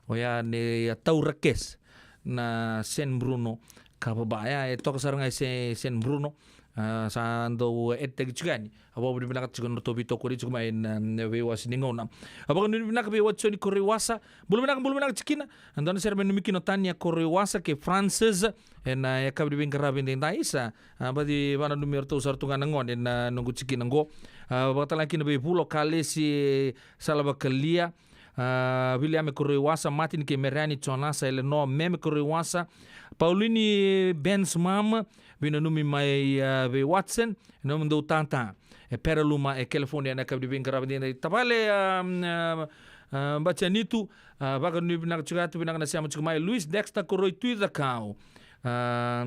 oya nei, a, Tau Rakesh, na San Bruno Kava Bar. Ya e toka sara ga e Sa-, San Bruno, A, sa dau editaki tiko yani. A, vakavinavinaka tiko na nodratou veitokoni tiko mai na, na veiwase ni gauna. A, vakanuinui vinaka vei Watsoni Koroiwasa. Bula vinaka, bula vinaka tiko kina. A, dua na sere mai nanumi kina o Tania Koroiwasa kei Francis. Ena, a, yakavi ni veiqaravi edaidai sa, a, baci vakananumi iratou sara tu ga na gone ena noqu tikina qo. A, vakatalega kina vei Vula o Kalesi Salavakalia. A, Viliame Koroiwasa, Martin kei Mariani, Jonasa, Elenoa, Meme Koroiwasa, Paulini Ben's mom, veinanumi mai, a, vei Watson, nomudou tata e Pere Luma e California, ena yakavi ni veiqaravi edaidai. Tavale, a, a, a, Batianitu, a, vakanuinui vinaka tiko yatu, vinaka na sema tiko mai. Luis Dexter Koroi Tui Cakau. A,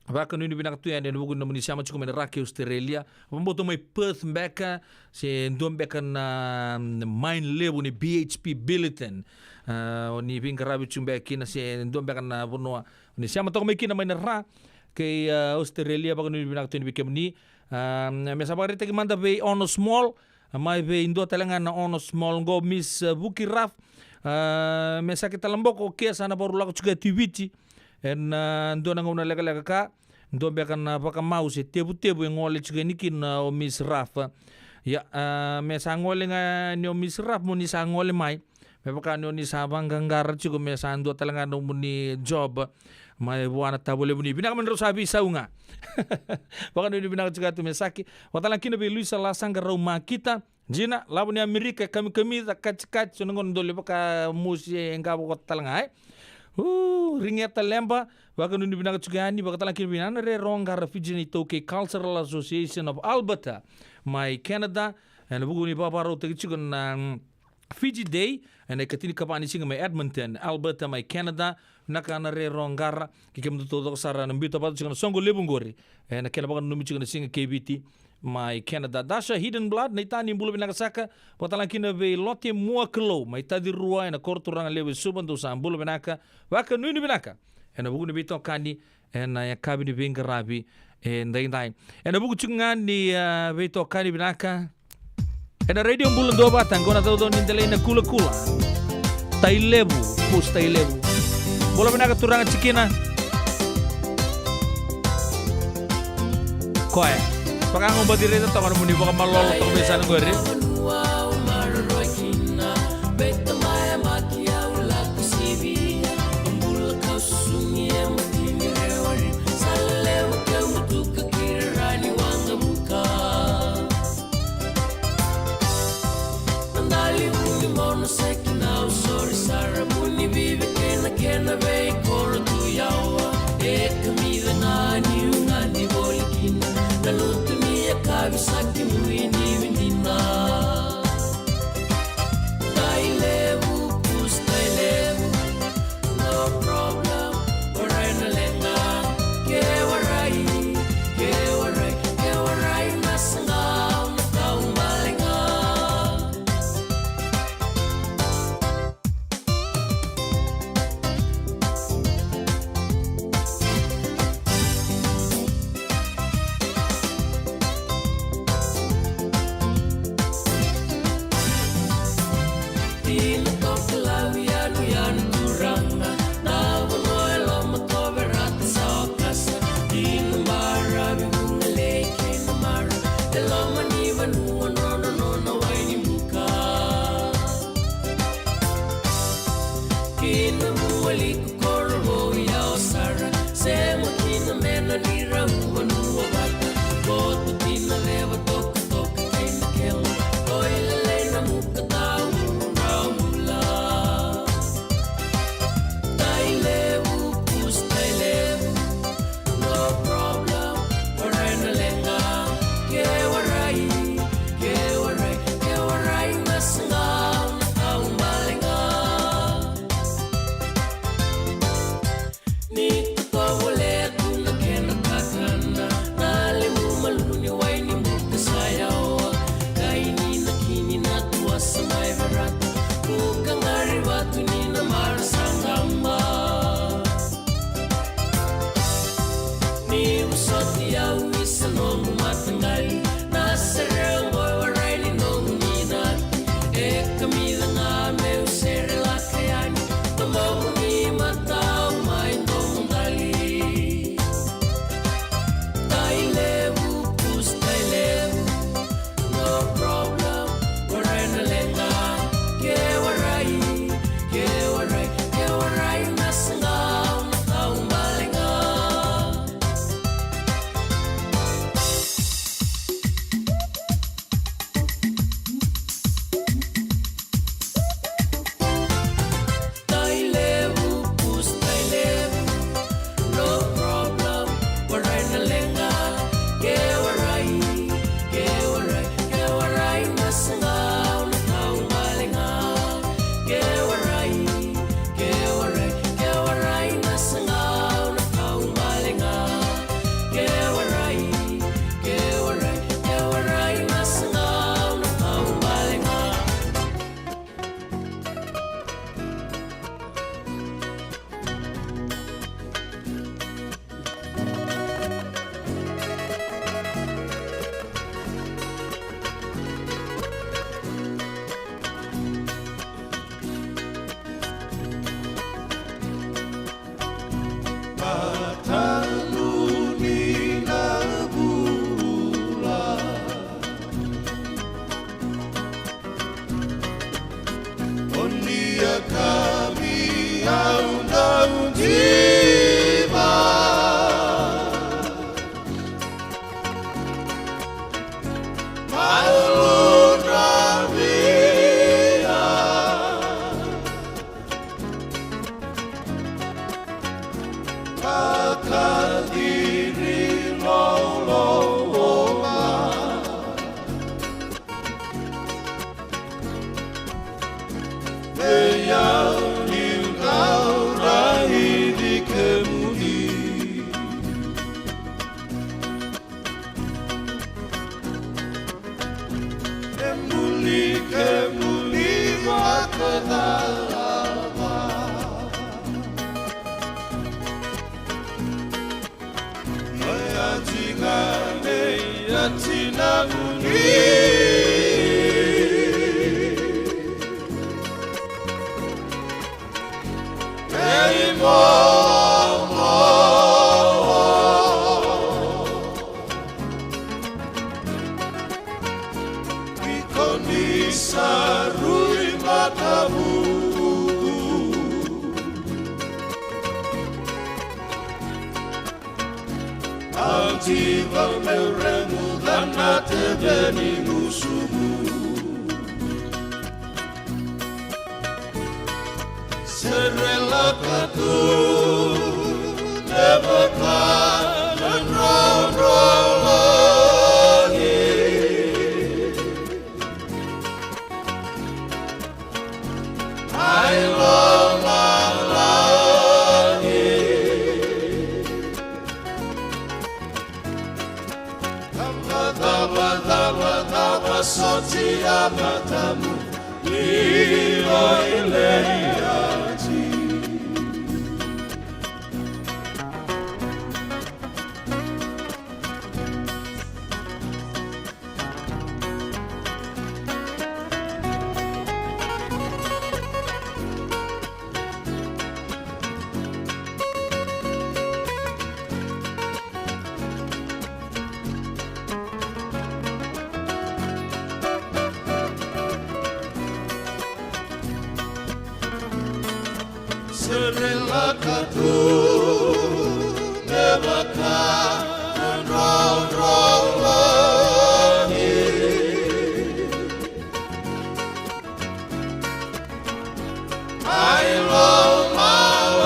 vakanuinui vinaka tu yani ena vuku ni nomuni sema tiko mai na Ra kei Australia. Vakabauta mai Perth beka, se dua beka na, mm, mine levu ni B H P Billiton. A, o ni veiqaravi tiko beka kina, se dua beka na vanua o ni sema toka mai kina mai na Ra kei, a, Australia, vakanuinui vinaka tu yani vei kemuni. A, me sa vakaraitaki mada vei Ono Small, a, mai vei dua tale ga na Ono Small qo, Miss, a, Vuki Raf. A, me sa kei Talaboko, o ke sa na vakarau lako tiko e Viti. Ena, a, dua na gauna lekaleka ka, dua beka na vakamau se tevutevu e gole tiko yani kina o Miss Raf. Ia, a, me sa gole ga ni o Miss Raf mo ni sa gole mai. Me vaka ni o ni sa vaqaqara tiko me sa dua tale ga nomuni job mai vua na tavo levu ni. Vinaka me drau sa veisau ga. Vakanuinui vinaka tiko yatu me saki. Vakatalega kina vei Luisa Lasaqa Raumakita. Jina, lavo ni Amerika, kamikamica, katikati, so na gauna doli vaka mosi e qavokota tale ga, e. U, Rigeta Leba, vakanuinui vinaka tiko yani, vakatalega kina vei Nana Re Roqara, Fiji na iTaukei Cultural Association of Alberta, mai Canada, ena vuku ni vakavakarautaki tiko na, mm, Fiji Day, ena ikatinikava ni siga mai Edmonton, Alberta, mai Canada. Vinaka Nana Re Roqara, kei kemudou taucoko sara na biuta vata tiko na soqo levu qori, ena kena vakananumi tiko na siga kei Viti mai Canada. Dasha Hidden Blood, na itani, bula vinaka saka. Vakatalega kina vei Lote Muakalou mai Tacirua, ena koro turaga levu e Suva, dou sa bula vinaka. Vakanuinui vinaka ena vuku ni veitokani ena yakavi ni veiqaravi edaidai. Ena vuku tiko ga ni, a, veitokani vinaka ena Radio Bula Duavata, qo na caucau ni delai na kulakula. Tailevu, Pusi Tailevu. Bula vinaka turaga tikina. Koya. Vakago baci raica toka nomuni vakamalolo toka vei sana qori. Moni vivi kena kena vei koro tu yawa. E kamica ga niu gadi voli kina na lutu ni yakavi sa kemuni ni vinina. Tailevu, Pusi Tailevu. No problem, warai na leqa. Ke warai, ke warai, ke warai na saqa, na kau bale ga. Dina toka lau yanuyanu turaga, na vanua e loma, ko Verata sa okasa. Dina baravi, vugalei kei na mara, e loma ni vanua, nona, nona wai ni buka. Kina Mualiku, Korovou, Yawa sara, sema kina me na ni rau vanua vata. Koto kina leva toka toka kei na kela, koilele na muka tau rau bula. Tailevu, Pusi Tailevu. No problem, warai na leqa. Ke warai, ke warai, ke warai na saqa, na kau bale ga. Ni tovolea tu na kena kakana, na levu malu ni wai ni buka sa yawa. Kai ni na kini na tuasa mai Verata, buka qari vatu ni na mara sa qaba. Ni vosoti au isa nomu mataqali, na sere oqo e warai ni nomu ninati. E kamica ga meu sere lako yani, na bobo ni matau mai domo qali. Tailevu, Tinaqu ni ei momo. Iko ni sa rui matavuku. Au diva meu reguca na teve ni gusumu. Serelaka tu me vaka na drodrolagi. Ai lomalagi. Cava, cava, cava, cava soti a matamu ni o i lei ati. Serelaka tu me vaka na drodrolagi. Ai lomalagi.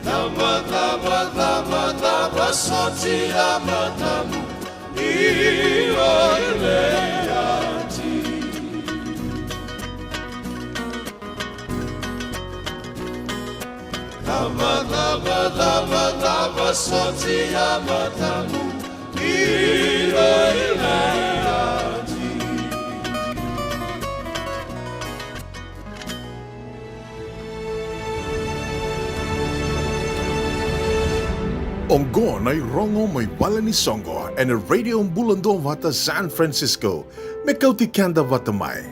Cava, cava, cava, cava soti a matamu ni o i lei ati. Cava, cava, cava, cava soti a matamu ni o i lei ati. Oqo na irogo mai vale ni soqo ena Radio Bula Duavata San Francisco. Me kauti keda vata mai.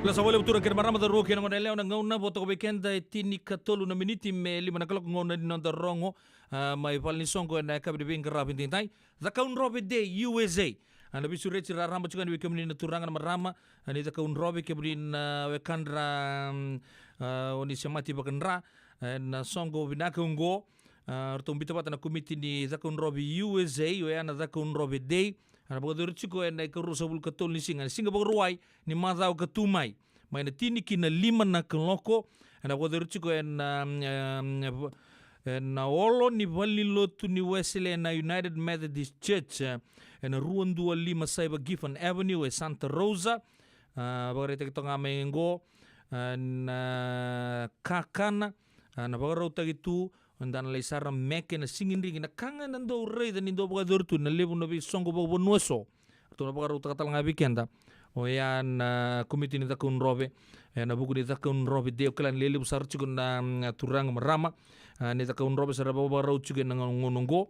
Lasa vale vutura kei na marama, cauravou kei na gone yalewa, na gauna vo toka vei keda e tinikatolu na miniti me lima na kaloko, gauna ni noda rogo, a, mai vale ni soqo ena yakavi ni veiqaravi edaidai. Cakaudrove Day U S A. A, na veisureti raraba tiko yani vei kemuni na turaga, na marama, a, ni Cakaudrove, kemuni na wekadra, mm, a, o ni semati vakadra, e, na soqo vinaka oqo. A, ratou biuta vata na komiti ni Cakaudrove U S A, oya na Cakaudrove Day. A, na vakayacori tiko ena ikaruasagavulu ka tolu ni siga, na siga Vakarauwai ni macawa ka tu mai. Mai na tini ki na lima na kaloko, ena vakayacori tiko ena, em, ena olo ni valenilotu ni Wesele na United Methodist Church, e, ena rua dua lima saiva Gifford Avenue e Santa Rosa. A, vakaraitaki toka ga mai oqo, e, na kakana, a, na vakarautaki tu, o da na lai sara meke na sigidrigi, na ka ga eda dau raica ni dau vakayacori tu ena levu na veisoqo vakavanua eso. Ratou na vakarautaka tale ga vei keda oya na komiti ni Cakaudrove, e, ena vuku ni Cakaudrove Day. Au kila ni levu sara tiko na, mm, turaga, marama, a, ni Cakaudrove sa ra vakavakarau tiko ena gauna oqo.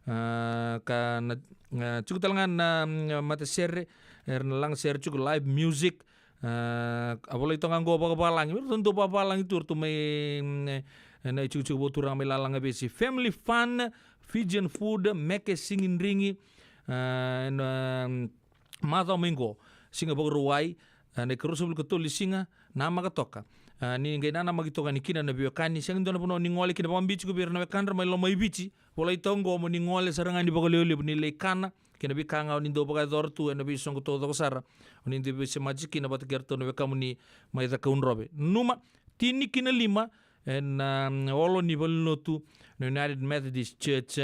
A, ka na, a, tiko tale ga na, mm, matasere, era na lagasere tiko, live music. A, a volai toka ga oqo vakavalagi, me ratou dau vakavalagi tu ratou mai, mm, e, na itikotiko vakaturaga mai Lalagavesi. Family fun, Fijian food, meke sigidrigi, a, ena, mm, macawa mai oqo, siga Vakarauwai, a, na ikaruasagavulu ka tolu ni siga, namaka toka. A, ni qai nanamaki toka yani kina na veiwekani, sega ni dua na vanua ni gole kina, vakabibi tiko vei ira na wekadra mai Lomaiviti, volai toka oqo mo ni gole sara ga yani vakalevulevu ni lai kana kei na veika ga o ni dau vakayacora tu ena veisoqo taucoko sara o ni dau veisemati kina vata kei ratou na wekamuni mai Cakaudrove. Nanuma, tini ki na lima, ena, mm, olo ni valenilotu na United Methodist Church,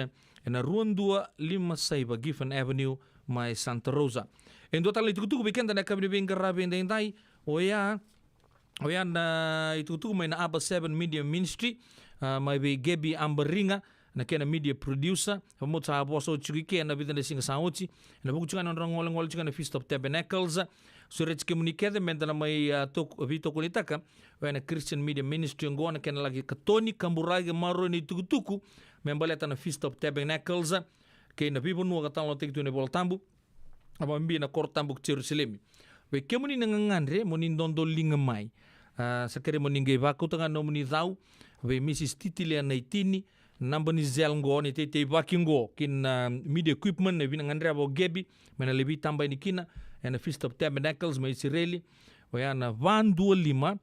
ena rua dua lima saiva Gifford Avenue mai Santa Rosa. E dua tale na itukutuku vei keda ena yakavi ni veiqaravi edaidai, oya, oya na itukutuku mai na Aba Seven Media Ministry, a, mai vei Gabby Abariga, na kena media producer. Vakabauta sa vosa oti tiko i ke ena vica na siga sa oti, ena vuku tiko ga ni nodra golegole tiko ga na Feast of Tabernacles. Sureti kemuni kece meda na mai, a, tok-, veitokonitaka vei na Christian Media Ministry oqo na kena laki katoni, kaburaki, maroroi na itukutuku me baleta na Feast of Tabernacles, a, kei na veivanua ka talanoataki tu ena iVola Tabu, a, vakabibi na koro tabu ki Jerusalemi. Vei kemuni na gagadre mo ni dodoliga mai, a, sa kerei mo ni qai vakauta ga na nomuni cau vei Mrs Titilia Naitini, naba ni cell qo, ni teiteivaki qo ki na, a, media equipment, na vina gadreva o Gebi me na lai veitaba yani kina ena Feast of Tabernacles mai Isireli. Oya na va dua lima,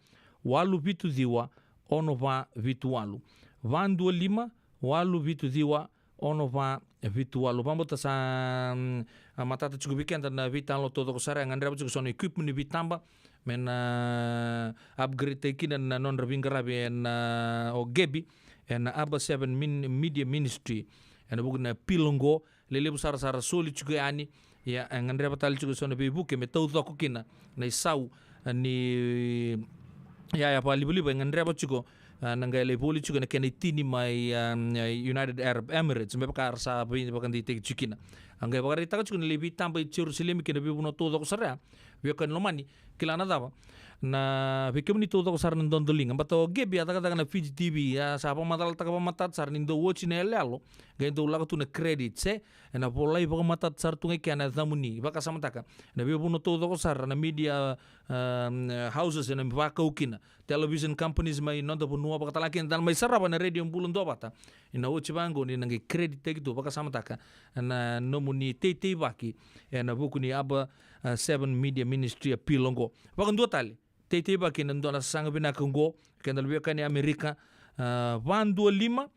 walu vitu ciwa, ono va vitu walu. Va dua lima, walu vitu ciwa, ono va vitu walu. Vakabauta sa, mm, a, matata tiko vei keda na veitalanoa taucoko sara, e gadreva tiko so na equipment ni veitaba me na upgrade-taki kina na nodra veiqaravi ena, o Gebi, ena Aba Seven Min-, Media Ministry, ena vuku ni appeal oqo. Lelevu sara sa ra soli tiko yani. Ia, e gadreva tale tiko so na veivuke me taucoko kina na isau, a, ni yaya vakalivaliva e gadreva tiko, a, na qai lai voli tiko ena kena itini mai, a, United Arab Emirates, me vaka ra sa veivakadeitaki tiko kina. A qai vakaraitaka tiko na lai veitaba i Jerusalemi kei na veivanua taucoko sara ya. Veiwekani lomani, kila na cava? Na, vei kemuni taucoko sara na dodoliga, bata o Gebi a cakacaka na Fiji T V, a sa vakamacalataka vakamatata sara ni dau oti na iyaloyalo, qai dau lako tu na credits, e, ena volai vakamatata sara tu ga i kea na yacamuni. Vakasamataka, na veivanua taucoko sara na media, um, houses ena vakau kina, television companies mai noda vanua, vakatalega kina da na mai sarava na Radio Bula Duavata. Ena oti vaqo ni na qai credit-taki tu, vakasamataka, na nomuni teiteivaki ena vuku ni Aba, a, Seven Media Ministry appeal oqo. Vakadua tale, teiteivaki ena dua na sasaga vinaka oqo, keda na veiwekani Amerika, a, va dua lima,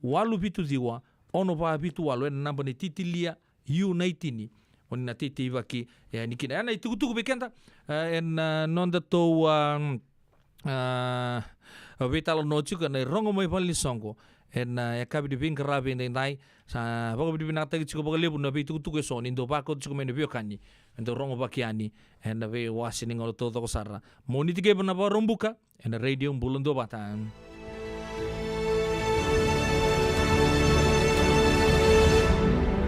walu vitu ciwa, ono va vitu walu, ena naba ni Titilia Naitini. O ni na teiteivaki yani kina. Ya na itukutuku vei keda, a, ena, a, nodatou, a, a, veitalanoa tiko ena irogo mai valenisoqo ena, a, yakavi ni veiqaravi edaidai. Sa vakavinavinakataki tiko vakalevu na veitukutuku eso ni dau vakauta tiko mai na veiwekani, e dau rogovaki yani ena veiwase ni gauna taucoko sara. Moniti kei Vakaraubuka ena Radio Bula Duavata.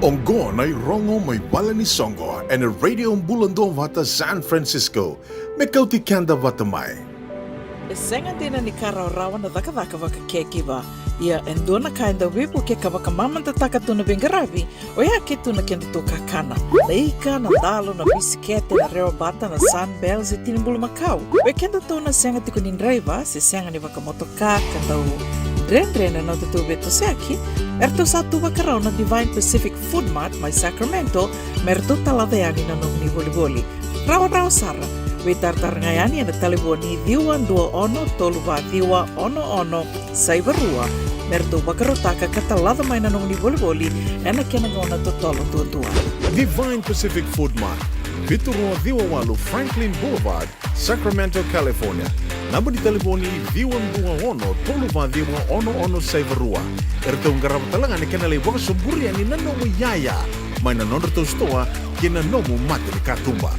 Oqo na irogo mai valenisoqo ena Radio Bula Duavata San Francisco, me kauti keda vata mai. E sega dina ni ka rawarawa na cakacaka vaka caregiver. Ia e dua na ka e dau veivuke ka vakamamadataka tu na veiqaravi, oya ke tu na kedatou kakana. Na ika, na dalo, na bisikete, na rewabata, na Sunbell se tini bulumakau. Vei kedatou na sega tiko ni draiva se sega ni vakamotoka ka dau dredre na nodatou veitosoyaki, eratou sa tu vakarau na Divine Pacific Food Mart mai Sacramento me ratou talaca yani na nomuni volivoli. Rawarawa sara. Veitaratara ga yani ena talevoni ciwa dua ono tolu va ciwa ono ono saiva rua me ratou vakarautaka ka talaca mai na nomuni volivoli ena kena gauna totolo duadua. Divine Pacific Food Mart, vitu rua ciwa walu Franklin Boulevard, Sacramento, California. Naba ni talevoni ciwa dua ono tolu va ciwa ono ono saiva rua. Eratou qarava tale ga na kena lai vakasoburi yani na nomu iyaya mai na nodratou sitoa ki na nomu mata ni katuba.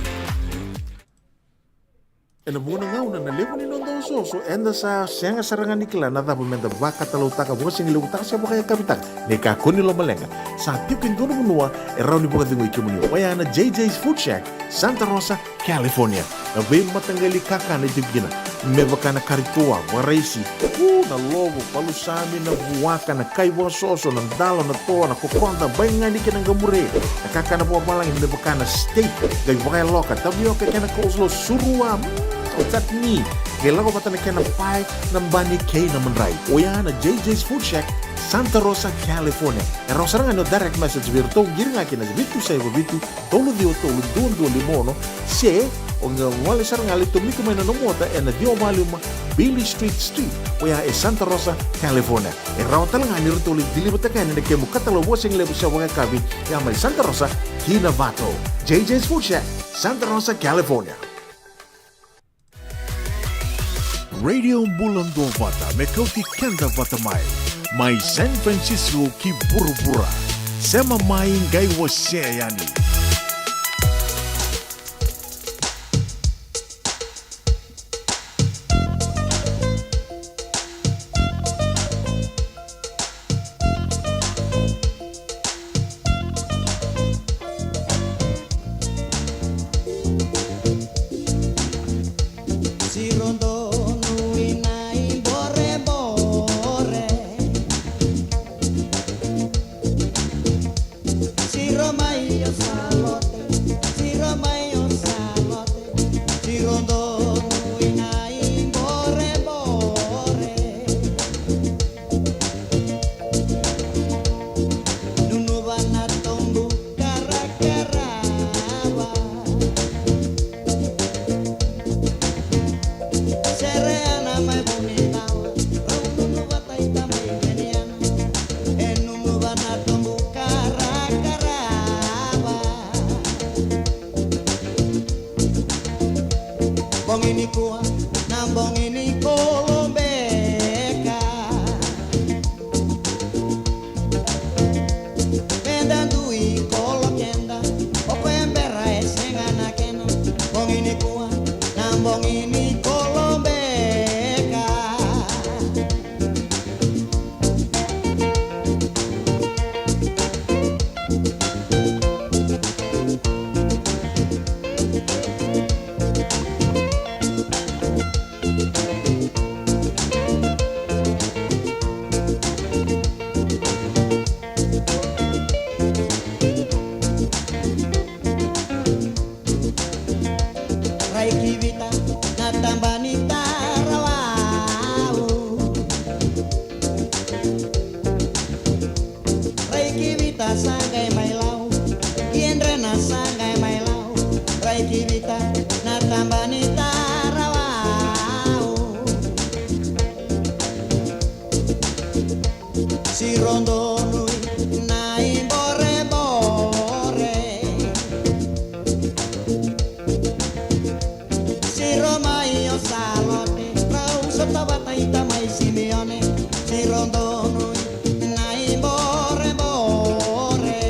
Ena vuqa na gauna na levu ni noda osooso, eda sa sega sara ga ni kila na cava meda vakatalautaka, vakasigalevutaka se vakayakavitaka. Ni kakua ni lomaleqa, sa tiko e dua na vanua e rawa ni vakacegui kemuni, oya na J J's Food Shack, Santa Rosa, California. Na veimataqali kakana e tiko kina, me vaka na kari toa, vakaraisi, u, na lovo, palusami, na vuaka, na kai vakasoso, na dalo, na toa, na kokoda, baigani kei na qamure, na kakana vakavalagi me vaka na steak, qai vakayaloka, tavioka kei na coleslaw, surua, mm, o chutney, qai lako vata na kena pae, na bani kei na madrai. Oya na J J's Food Shack, Santa Rosa, California. E rawa sara ga ni o direct message vei iratou, qiri ga kina vitu saiva vitu, tolu ciwa tolu dua dua lima ono, se o qai gole sara ga lai tomika mai na nomu ota ena ciwa va lima Beale Street Suite, oya e Santa Rosa, California. E rawa tale ga ni ratou lai deliver-taka yani na kemu katalau vakasigalevu se vakayakavi, ya mai Santa Rosa ki Novato. J J's Food Shack, Santa Rosa, California. Radio Bula Duavata me kauti keda vata mai, mai San Francisco ki vuravura. Sema mai qai wasea yani. Tavata i tamai Simeone, si rodonu i na i borebore.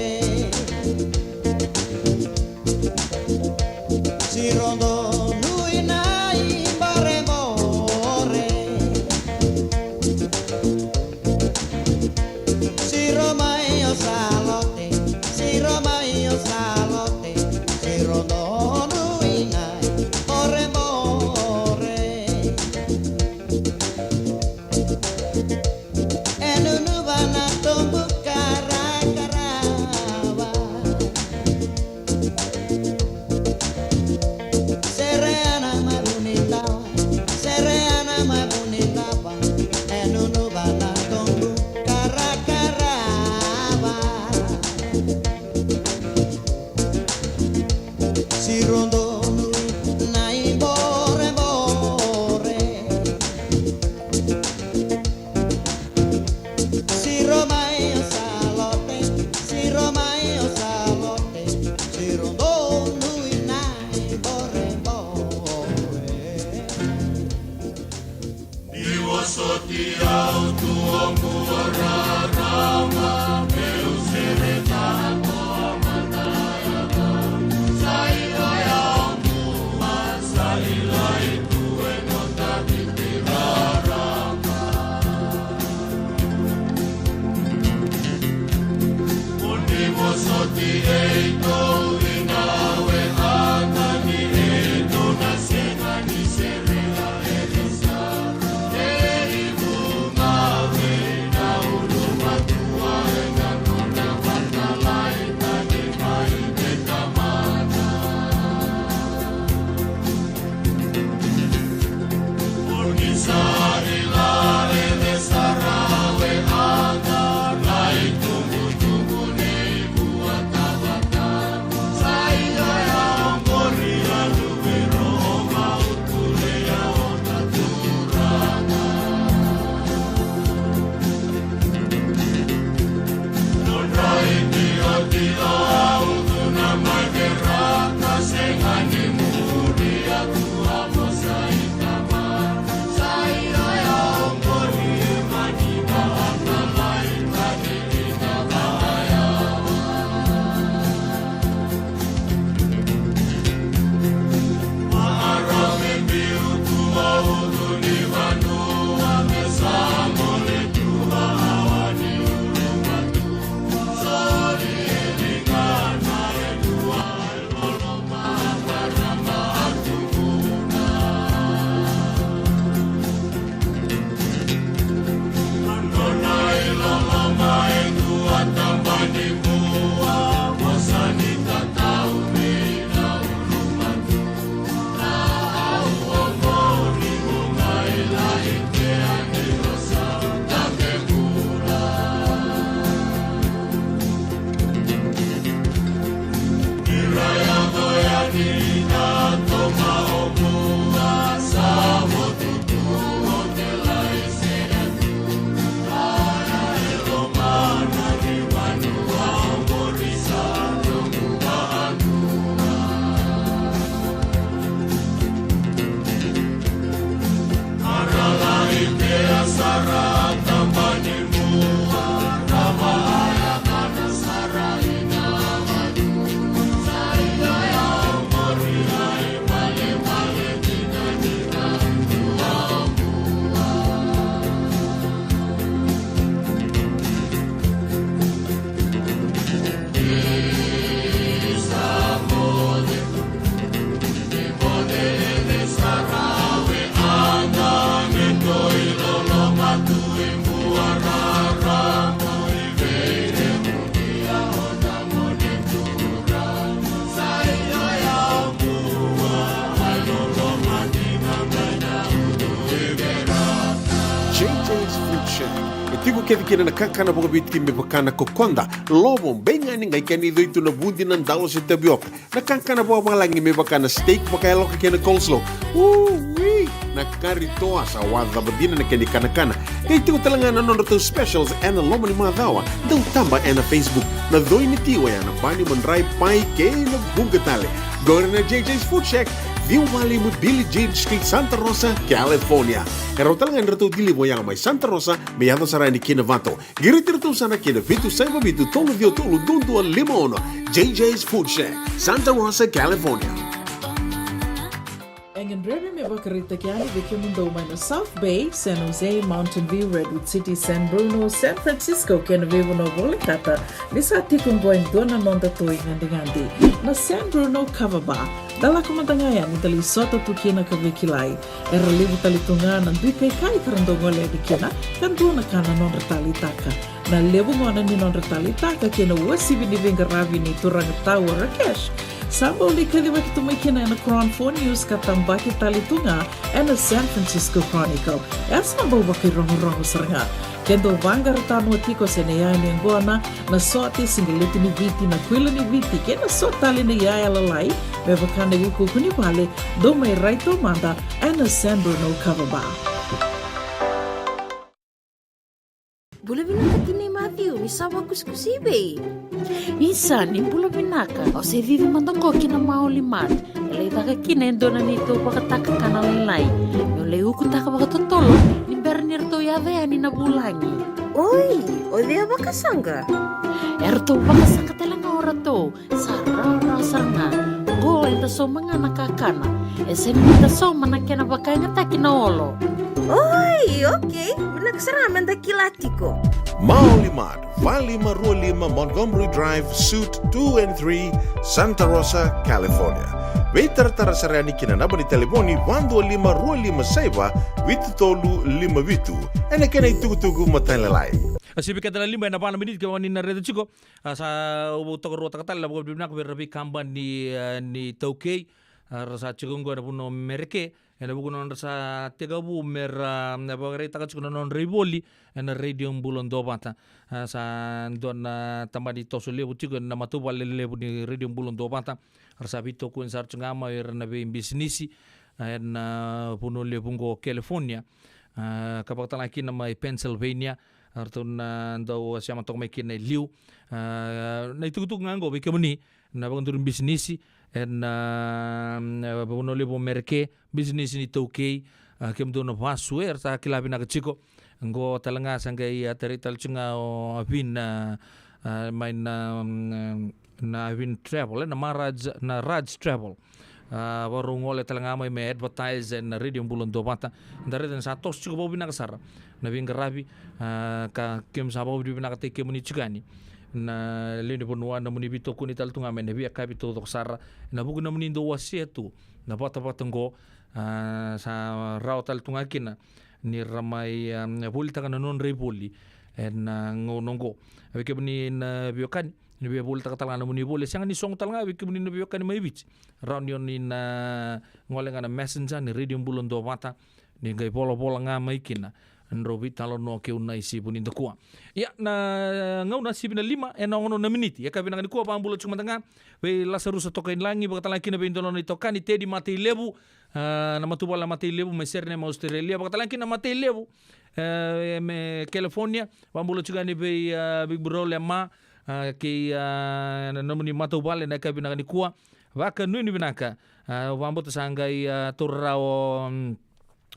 Si rodonu i na i borebore. Si ro mai o Salote, si ro mai o Salote, si rodonu i na i borebore. E nunuva na tobu karakarava. Sereana mai Vunitawa, sereana mai Vunitawa. E nunuva na tobu karakarava. Si rodonu i na i borebore. Si ro mai o Salote, si ro mai o Salote, si rodonu i na i borebore. Ni vosoti au tu o Muararama, meu sere tana ko a mataia. Sa i lai au mua, sa i lai tu e nota titi rarama. Mo ni vosoti e i tou i na weaga ni e dou na sega ni sere. J J's Food Shack. E tiko kece kina na kakana vakaviti me vaka na kokoda, lovo, beigani, qai kena icoi tu na vudi, na dalo se tavioka. Na kakana vakavalagi me vaka na steak vakayaloka kei na coleslaw. Ui! Na kari toa, sa wacava dina na kena ikanakana. Qai tiko tale ga na nodratou specials ena loma ni macawa. Dau taba ena Facebook. Na coi ni ti oya na bani, madrai, pai kei na vuqa tale. Qori na J J's Food Shack. Ciwa walu lima Billie Jean Street, Santa Rosa, California. E rau tale ga ni ratou deliver yaga mai Santa Rosa me yaco sara yani ki Novato. Qiriti iratou sara ki na vitu saiva vitu tolu ciwa tolu dua dua lima ono. J J's Food Shack, Santa Rosa, California. E gadrevi me vakaraitaki yani vei kemudou mai na South Bay, San Jose, Mountain View, Redwood City, San Bruno, San Francisco kei na veivanua volekata, ni sa tiko oqo e dua na noda toi gadigadi, na San Bruno Kava Bar. Da lako mada ga yani da lai sota tu kina ka veikilai. Era levu tale tu ga na dui kaikai ka ra dau gole yani kina, ka dua na ka na nodra taleitaka. Na levu gona ni nodra taleitaka kei na uasivi ni veiqaravi ni turaga Tau Rakesh, sa bau lai kacivaki tu mai kina ena Cron Four News ka tabaki tale tu ga ena San Francisco Chronicle. E sa bau vakairogorogo sara ga. Ke dou vaqara tanoa tiko se na iyaya ni yaqona, na sote, siqeleti ni Viti, na kuila ni Viti kei na so tale na iyaya lalai me vaka na iukuuku ni vale, dou mai rai taumada ena San Bruno Kava Bar. Bula vinaka tinai Matthew, ni sa vakusikusi i vei? Isa, ni bula vinaka. Au se cici mada qo ki na Maoli Mart. E lai caka kina e dua na neitou vakatakakana lailai. Meu lai ukutaka vakatotolo ni bera ni ratou yaco yani na vulagi. Oi, o cei a vakasaqa? E ratou vakasaqa tale ga o ratou. Sa rawarawa sara ga. Qo eda sauma ga na kakana. E sega ni da sauma na kena vakayagataki na olo. Oi, okei. Vinaka sara ga me da kila tiko. Maoli Mart, va lima rua lima Montgomery Drive, Suite two and three, Santa Rosa, California. Veitaratara sara yani ki na naba ni talevoni va dua lima rua lima saiva vitu tolu lima vitu. Ena kena itukutuku matailalai. A sivi keda na lima ena va na miniti ke o ni na raica tiko. A sa au tokaruataka tale na vakavinavinaka vei ira na veikabani, e, ni taukei. A ra sa tiko oqo ena vanua o Mereke ena vuku ni nodra sa tekivu me ra, e, vakaraitaka tiko na nodra ivoli ena Radio Bula Duavata. A sa dua na tabana ni toso levu tiko ena matavuvale levu ni Radio Bula Duavata. Ra sa veitokoni sara tiko ga mai ira na veibisinisi, e, ena vanua levu oqo o California. A ka vakatale ga kina mai Pennsylvania, a ratou na dau sema toka mai kina e liu. A na itukutuku ga oqo vei kemuni na vakaduri bisinisi ena, e, vanua levu o Mereke, bisinisi ni taukei, a kemudou na vasu, e, era sa kila vinaka tiko. Oqo tale ga sa qai, a, tarai tale tiko ga o Avin, a, a, mai na, mm, na Avin Travel, e, na Maraj, na Raj Travel. A, vakarau gole tale ga mai me advertise ena Radio Bula Duavata. Da raica ni sa toso tiko vakavinaka sara na veiqaravi, a, ka keimami sa vakavinavinakataki kemuni tiko yani na lewe ni vanua, nomuni veitokoni tale tu ga mai na veiyakavi taucoko sara ena vuku ni nomuni dau wasea tu na vatavata oqo. A, sa rawa tale tu ga kina ni ra mai, a, volitaka na nodra ivoli ena, a, gauna oqo. Vei kemuni na veiwekani ni via volitaka tale ga nomuni ivoli, e sega ni sogo tale ga vei kemuni na veiwekani mai Viti. Rawa ni o ni na gole ga na Messenger ni Radio Bula Duavata, ni qai volavola ga mai kina, drau veitalanoa kei au na isivu ni dakua. Ia, na gauna sivi na lima ena ono na miniti. Yakavi vinaka nikua, vakabula tiko mada ga vei Lasarusa Tokailagi, vakatale ga kina vei dua na nona itokani, Tedi Matailevu, a, na matavuvale na Matailevu mai Sydney mai Australia, vakatale ga kina na Matailevu, e, mai California. Vakabula tiko yani vei, a, Big Bro Lema, a, kei, a, na nomuni matavuvale ena yakavi vinaka nikua. Vakanuinui vinaka. A, au vakabauta sa qai, a, taura rawa o, mm,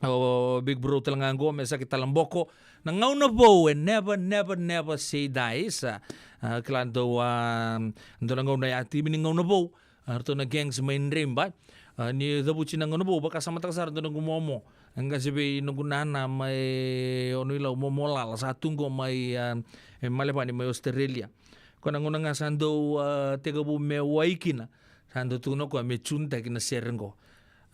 o Big Bro tale ga oqo me Saki Talaboko. Na gauna vou e never, never, never say die. Sa, a, kila dou, a, dou na gauna ya timi ni gauna vou. A, ratou na gangs mai Dreiba. A, ni cavuti na gauna vou, vakasamataka sara dou noqu momo. E qase vei noqu nana mai Ono-i-Lau, momo lala, sa tu qo mai, a, e Melbourne mai Australia. Ko na gauna ga sa dou, a, tekivu me wai kina. Sa dau tukuna o koya me tunitaki na sere qo.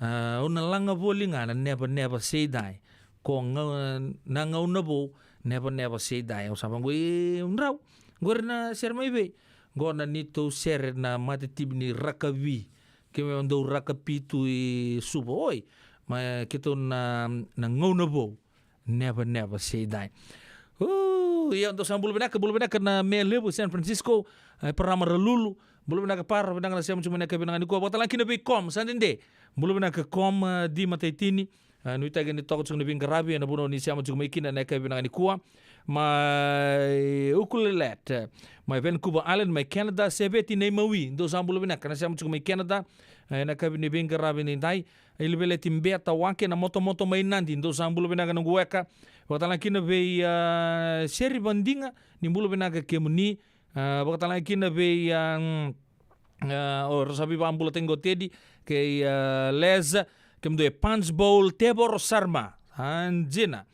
A, au na laga voli ga na never never say die. Ko ga, na gauna vou, never never say die. Au sa vaqo, e, au drau. Qori na sere mai vei? Qo na neitou sere na matatimi ni rakavi. Keimami dau rakavi tu i Suva. Oi, ma keitou na, na gauna vou. Never, never say die. Ooh, ia, dou sa bula vinaka, bula vinaka na Mea Levu, San Francisco, e, Parama Ralulu. Bula vinaka Para, vinaka na sema tiko mai na yakavi vinaka nikua. Vakatale ga kina vei Com, sa dede. Bula vinaka Com, e, Di Mataitini. E, nuitaki ni toka tiko na veiqaravi ena vanua ni sema tiko mai kina na yakavi vinaka nikua. Mai Ucluelet, mai Vancouver Island, mai Canada, Seveti Naimawi. Dou sa bula vinaka na sema tiko mai Canada. ena yakavi ni veiqaravi edaidai. Iliveleti Beta Wake na motomoto mai Nadi, dou sa bula vinaka noqu weka. Vakatalega kina vei, a, Seri Vadiga, ni bula vinaka kemuni. A, vakatalega kina vei, a, mm, a, o ra sa veivakabulataki qo Tedi kei, a, Les, kemudou e Punch Bowl, Tevoro Sarma, a, Jina.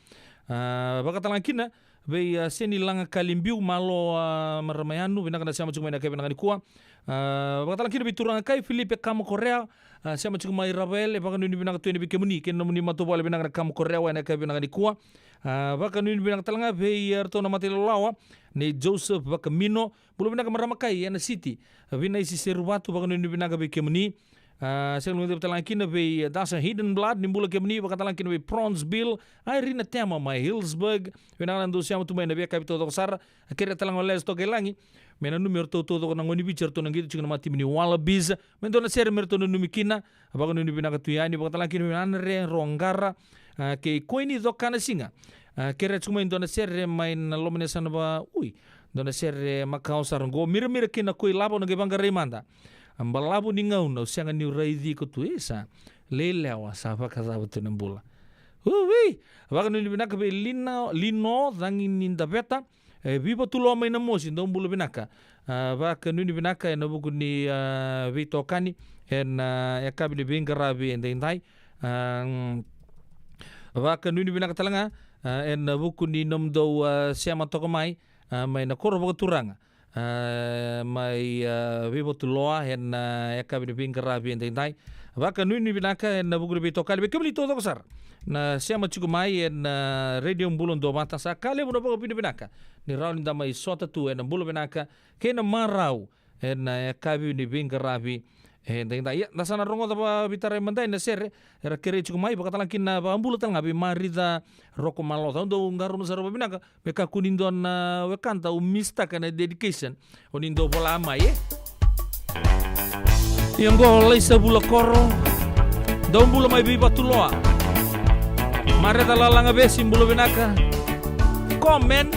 A, vakatalega kina vei, a, Seni Laga Kalibiu, malo, a, marama yanu, vinaka na sema tiko mai na yakavi vinaka nikua. A, vakatalega kina vei turaga kai Filipe Kamo Korea, a, sema tiko mai Ravele, vakanuinui vinaka tu yani vei kemuni kei na nomuni matavuvale vinaka na Kamo Korea ena yakavi vinaka nikua. A, vakanuinui vinaka talega vei, a, ratou na matailawalawa nei Joseph Vakamino, bula vinaka marama kai ena City. Vinaisi Seruvatu, vakanuinui vinaka vei kemuni. A, sega ni guilecavi talega kina vei, a, Dasa Hidden Blood, ni bula kemuni, vakatalega kina vei Prawns Bill, Irina Tema mai Hillsburg, vinaka na dou sema tu mai na veiyakavi taucoko sara. A, kerea talega o Les Tokailagi me nanumi iratou taucoko na gone ni Viti eratou na qito tiko na matimi ni Wallabies, me dua na sere me ratou nanumi kina. A, vakanuinui vinaka tu yani, vakatalega kina vei Anare Roqara, a, kei Koini Cokanasiga. A, kerea tiko mai dua na sere mai na loma ni yasana va, ui, dua na sere makawa sara qo, miramira kina ko i lavo na qai vaqarai mada. A, balavu ni gauna au sega niu raici iko tu, isa, leilewa sa vakacava tu na bula. Uvi, vakanuinui vinaka vei Lina, Lino Cagi ni Daveta, e, Viva Tuloa mai na Mosi, dou bula vinaka. A, vakanuinui vinaka ena vuku ni, a, veitokani ena, a, yakavi ni veiqaravi edaidai. A, mm, vakanuinui vinaka talega, a, ena vuku ni nomudou, a, sema toka mai, a, mai na koro vakaturaga, a, mai, a, Viva Tuloa ena, a, yakavi ni veiqaravi edaidai. Vakanuinui vinaka ena vuku ni veitokani vei kemuni taucoko sara na sema tiko mai ena, a, Radio Bula Duavata. Sa ka levu na vakavinavinaka ni rawa ni da mai sota tu ena bula vinaka kei na marau ena, a, yakavi ni veiqaravi edaidai. Ia, da sa na rogoca vakaveitarai mada na sere era kerei tiko mai, vakatalega kina na vakabula talega vei Marica Rokomaloca. Au dau qarauna sara vakavinaka me kakua ni dua na wekada au mistaka na dedication o ni dau vola mai, e. Ia qo Laisa Vulakoro, dou bula mai Vivatuloa. Mareca Lalaga Vesi, bula vinaka. Comment.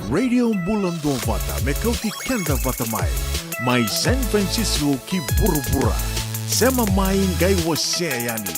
Radio Bula Duavata, me kauti keda vata mai. Mai San Francisco ki vuravura. Sema mai, qai wasea yani.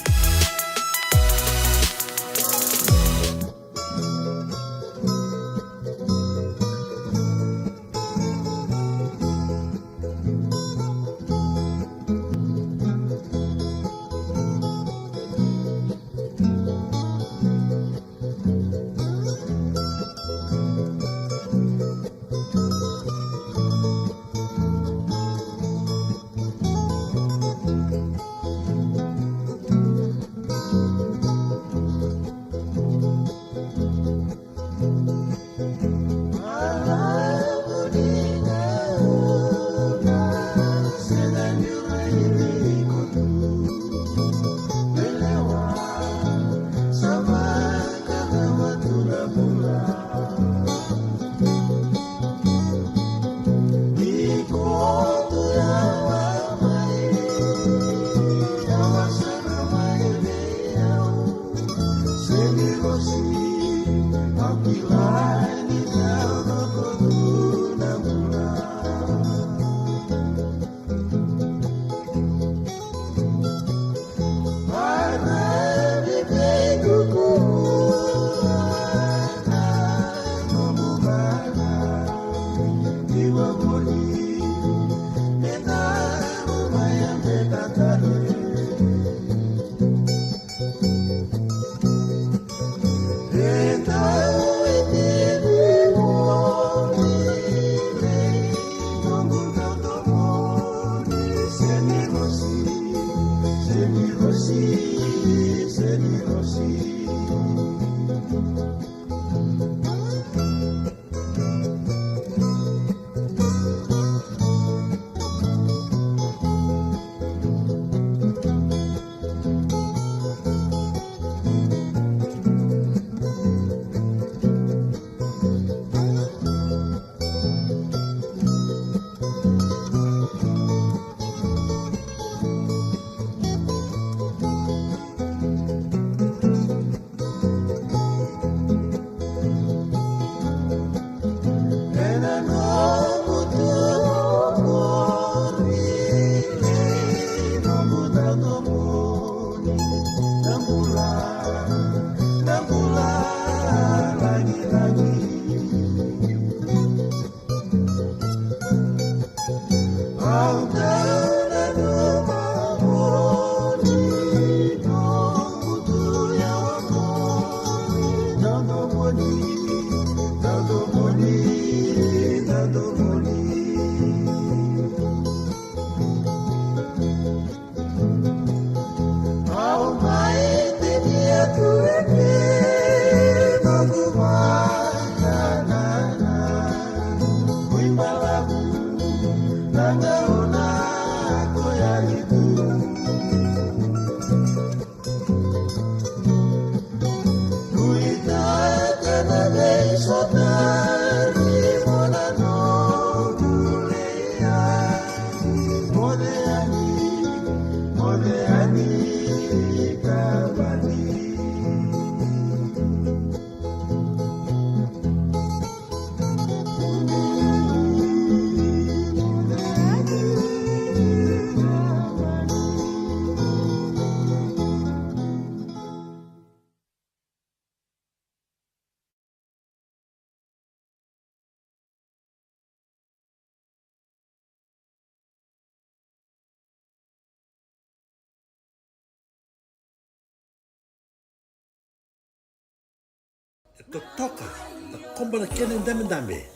E totoka na koba na kena idabedabe,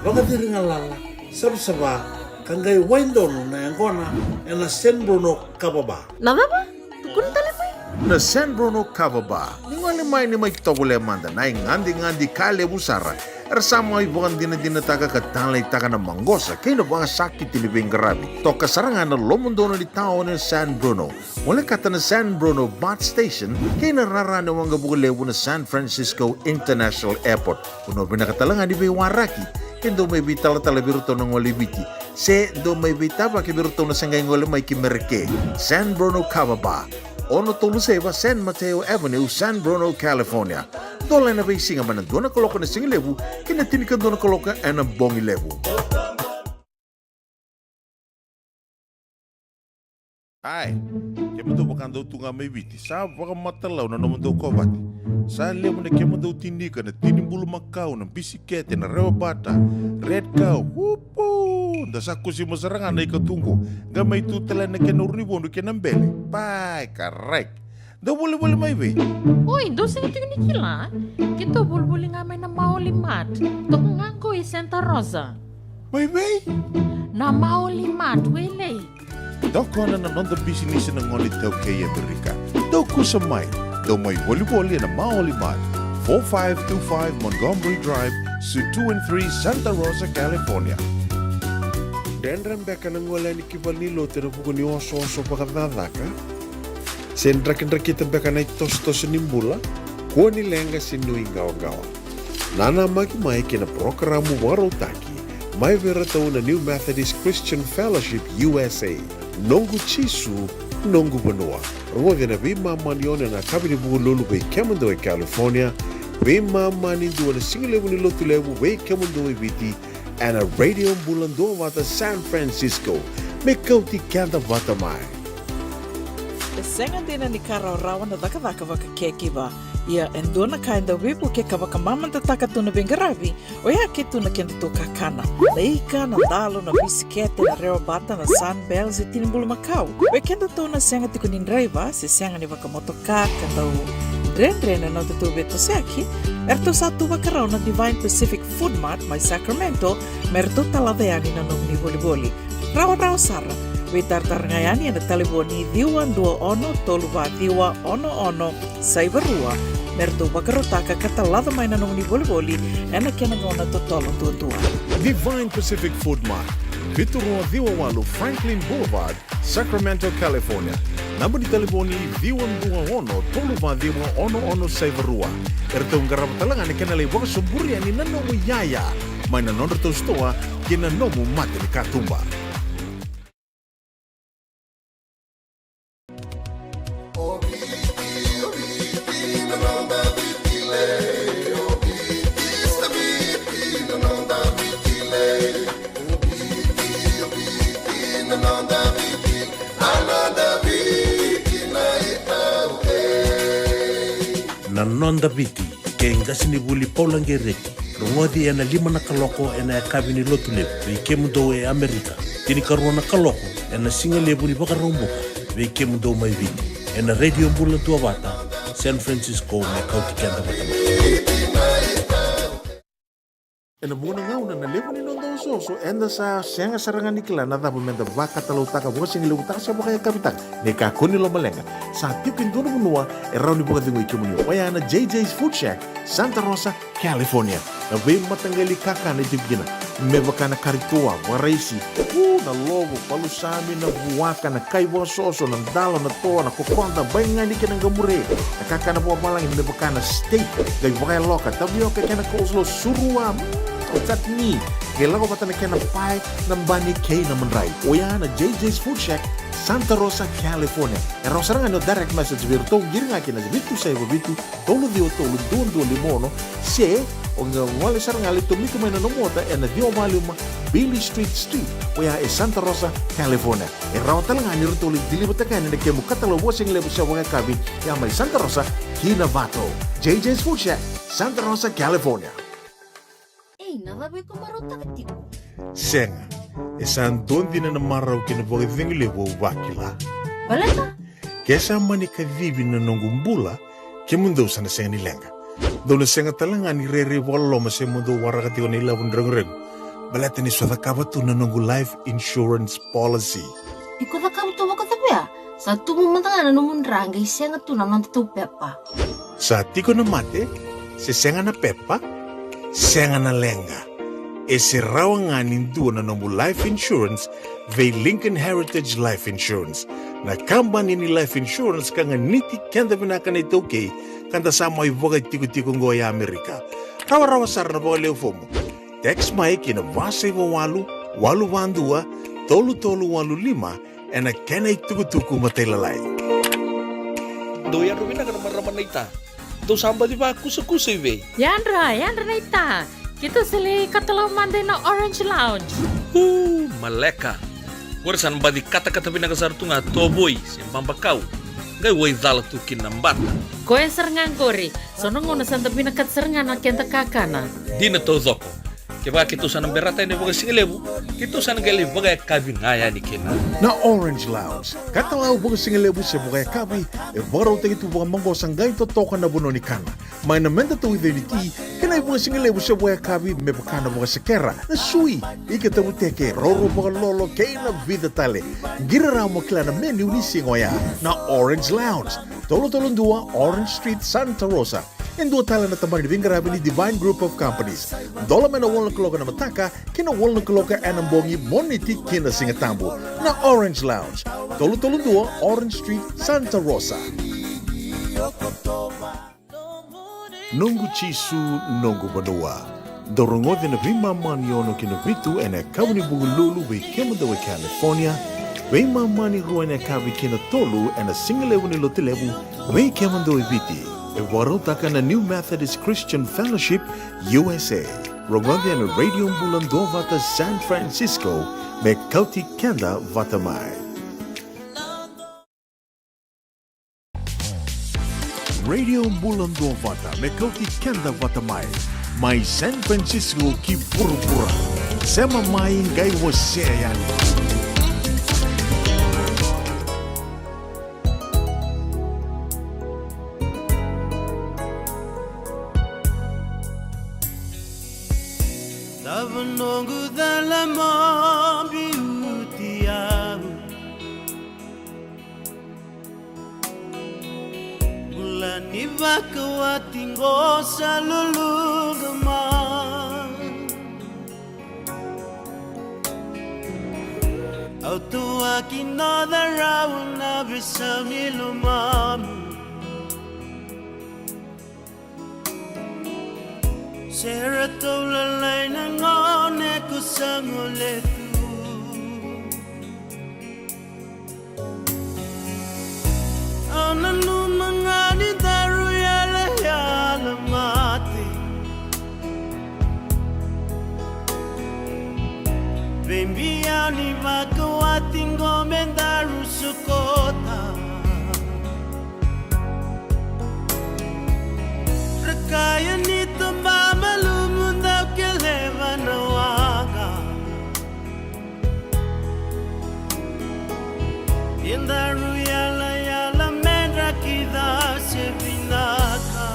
vakaciri galala, savasava, ka qai wai donu na yaqona ena San Bruno Kava Bar. Na cava? Tukuna tale mai. Na San Bruno Kava Bar. Ni gole mai, ni mai tovolea mada na igadigadi ka levu sara era sa mai vakadinadinataka ka taleitaka na maqosa kei na vakasakiti ni veiqaravi. Toka sara ga na lomodonu ni taoni na San Bruno. Mo lekata na San Bruno BART Station kei na rara ni waqavuka levu na San Francisco International Airport. Vanua vinaka tale ga ni veiwaraki, ke dou mai veitalatala vei iratou na gole i Viti, se dou mai veitavaki vei iratou na se qai gole mai ki Mereke. San Bruno Kava Bar, ono tolu saiva San Mateo Avenue, San Bruno, California. Tola ena veisiga mai na dua na kaloko na siga levu ki na tinikadua na kaloko ena bogi levu. Ai, kemudou vakadau tu ga mai Viti, sa vakamatalau na nomudou kovate. Sa levu na kemudou tinika, na tini bulumakau, na bisikete, na rewa bata, red cow, upu! Da sa kusima sara ga na ika tu qo, qai mai tu tale na kena urunivodu kei na bele. Pai, karai. Dau volivoli mai vei? Oi, dou sega tiko ni kila. Keitou volivoli ga mai na Maoli Mart. Toka ga qo i Santa Rosa. Mai vei? Na Maoli Mart, Wailei. Tokona na noda bisinisi na gone iTaukei e Amerika. Dou kusa mai. Dou mai volivoli ena Maoli Mart, four five two five Montgomery Drive, Suite two and three, Santa Rosa, California. Dredre beka na gole yani ki valenilotu ena vuku ni osooso vakacakacaka? Se drakidrakita beka na itosotoso ni bula? Kua ni leqa se nuiqawaqawa. Nanamaki mai kei na parokaramu vakarautaki mai vei iratou na New Methodist Christian Fellowship U S A, Noqu Jisu, Noqu Vanua. Rogoci ena veimama ni ono ena yakavi ni Vukelulu vei kemudou e California, veimama ni dua ena sigalevu ni Lotulevu vei kemudou e Viti, ena Radio Bula Duavata San Francisco. Me kauti keda vata mai. E sega dina ni ka rawarawa na cakacaka vakacakiva. Ia e dua na ka e dau veivukei ka vakamamadataka tu na veiqaravi, oya ke tu na kedatou kakana. Na ika, na dalo, na bisikete, na rewa bata, na Sunbell, se tini bulumakau. Vei kedatou na sega tiko ni draiva se sega ni vakamotoka ka dau dredre na nodatou veitosoyaki, eratou sa tu vakarau na Divine Pacific Food Mart mai Sacramento me ratou talaca yani na nomuni volivoli. Rawarawa sara, veitaratara ga yani ena talevoni ciwa dua ono tolu va ciwa ono ono saiva rua, me ratou vakarautaka ka talaca mai na nomuni volivoli ena kena gauna totolo duadua. Divine Pacific Food Mart, vitu rua ciwa walu Franklin Boulevard, Sacramento, California. Naba ni talevoni ciwa dua ono tolu va ciwa ono ono saiva rua. Eratou qarava tale ga na kena lai vakasoburi yani na nomu iyaya mai na nodratou sitoa kei na nomu mata ni katuba. Na Noda Viti, kei qasenivuli Paula Gereti. Rogoci ena lima na kaloko ena yakavi ni Lotulevu vei kemudou e Amerika. Tinikarua na kaloko ena sigalevu ni Vakaraubuka vei kemudou mai Viti, ena Radio Bula Duavata San Francisco, me kauti keda vata mai. Ena vuqa na gauna na levu ni noda osooso, eda sa sega sara ga ni kila na cava meda vakatalautaka, vakasigalevutaka se vakayakavitaka. Ni kakua ni lomaleqa, sa tiko e dua na vanua e rawa ni vakacegui kemuni, oya na J J's Food Shack, Santa Rosa, California. Na veimataqali kakana e tiko kina, me vaka na kari toa, vakaraisi, u, na lovo, palusami, na vuaka, na kai vakasoso, na dalo, na toa, na kokoda, baigani kei na qamure. Na kakana vakavalagi me vaka na steak, qai vakayaloka, tavioka kei na coleslaw, surua, mm, o chutney, qai lako vata na kena pae, na bani kei na madrai. Oya na J J's Food Shack, Santa Rosa, California. E rawa sara ga ni o direct message vei iratou, qiri ga kina vitu saiva vitu, tolu ciwa tolu, dua dua lima ono, se o qai gole sara ga lai tomika mai na nomu ota ena ciwa va lima Beale Street Suite, oya e Santa Rosa, California. E rawa tale ga ni ratou lai deliver-taka yani na kemu katalau vakasigalevu se vakayakavi, ya mai Santa Rosa ki Novato. J J's Food Shack, Santa Rosa, California. Ei, na cava iko marautaka tiko? Sega, e sa dua dina na marau kei na vakacegu levu au vakila. Baleta? Ke sa mani kacivi na noqu bula, kemudou sa na sega ni leqa. Dou na sega tale ga ni rairai vakaloloma se mo dou waraka tiko na ilavo ni reguregu, baleta ni sa cakava tu na noqu life insurance policy. Iko cakava tu vakacavia? Sa tubu mada ga na nomu dra qai sega tu na nodatou pepa. Sa tiko na mate, se sega na pepa, sega na leqa. E se rawa ga ni dua na nomu life insurance vei Lincoln Heritage Life Insurance, na kabani ni life insurance ka ganiti keda vinaka na iTaukei, ka da sa mai vakaitikotiko oqo e Amerika. Rawarawa sara na vakaleu fomu. Text mai ki na va saiva walu, walu va dua, tolu tolu walu lima, ena kena itukutuku matailalai. Dou yadra vinaka na marama naita. Dou sa baci vakusakusa i vei? Yadra, yadra naita. Keitou sa lai katalau mada ina Orange Lounge. Uu, maleka. Qori sa na baci katakata vinaka sara tu ga tovoi se babakau. Qai waicala tu kina na bata. Koya sara ga qori. So na gauna sa da vinakata sara ga na keda kakana. Dina taucoko. Kevaka keitou sa na berata yani vakasigalevu, keitou sa na qai lai vakayakavi ga yani kina. Na Orange Lounge, katalau vakasigalevu se vakayakavi, e vakarautaki tu vakamaqosa qai totoka na vanua ni kana. Mai na meda tauica ni ti, kei na ivakasigalevu se vakayakavi me vaka na vakasekera, na sui, ika tavuteke, roro vakalolo, kei na vica tale. Qiri rawa mo kila na menu ni siga oya. Na Orange Lounge, tolu tolu dua Orange Street, Santa Rosa. E dua tale na tabana ni veiqaravi ni Divine Group of Companies. Dola mai na walu na kaloko ena mataka ki na walu na kaloko ena bogi, Moniti ki na Sigatabu. Na Orange Lounge, tolu tolu dua Orange Street, Santa Rosa. Noqu Jisu, noqu vanua. Dou rogoca na veimama ni ono ki na vitu ena yakavi ni Vukelulu vei kemudou e California, veimama ni rua ena yakavi ki na tolu ena sigalevu ni Lotulevu vei kemudou e Viti. E vakarautaka na New Methodist Christian Fellowship U S A. Rogoca ena Radio Bula Duavata San Francisco me kauti keda vata mai. Radio Bula Duavata me kauti keda vata mai, mai San Francisco ki vuravura. Sema mai qai wasea yani. Cava noqu cala mo biuti au? Bula ni vakawati qo sa luluqa mai. Au tuaki noda rau na veisau ni lomamu. Se ratou lalai na gone ko sa gole tu. Au nanuma ga ni daru yalayala mate. Veibiau ni vakawati qo me daru sokota. Ra kaya ni toba malumu dau keleva na waqa. Ni daru yalayala me dra kida se vinaka.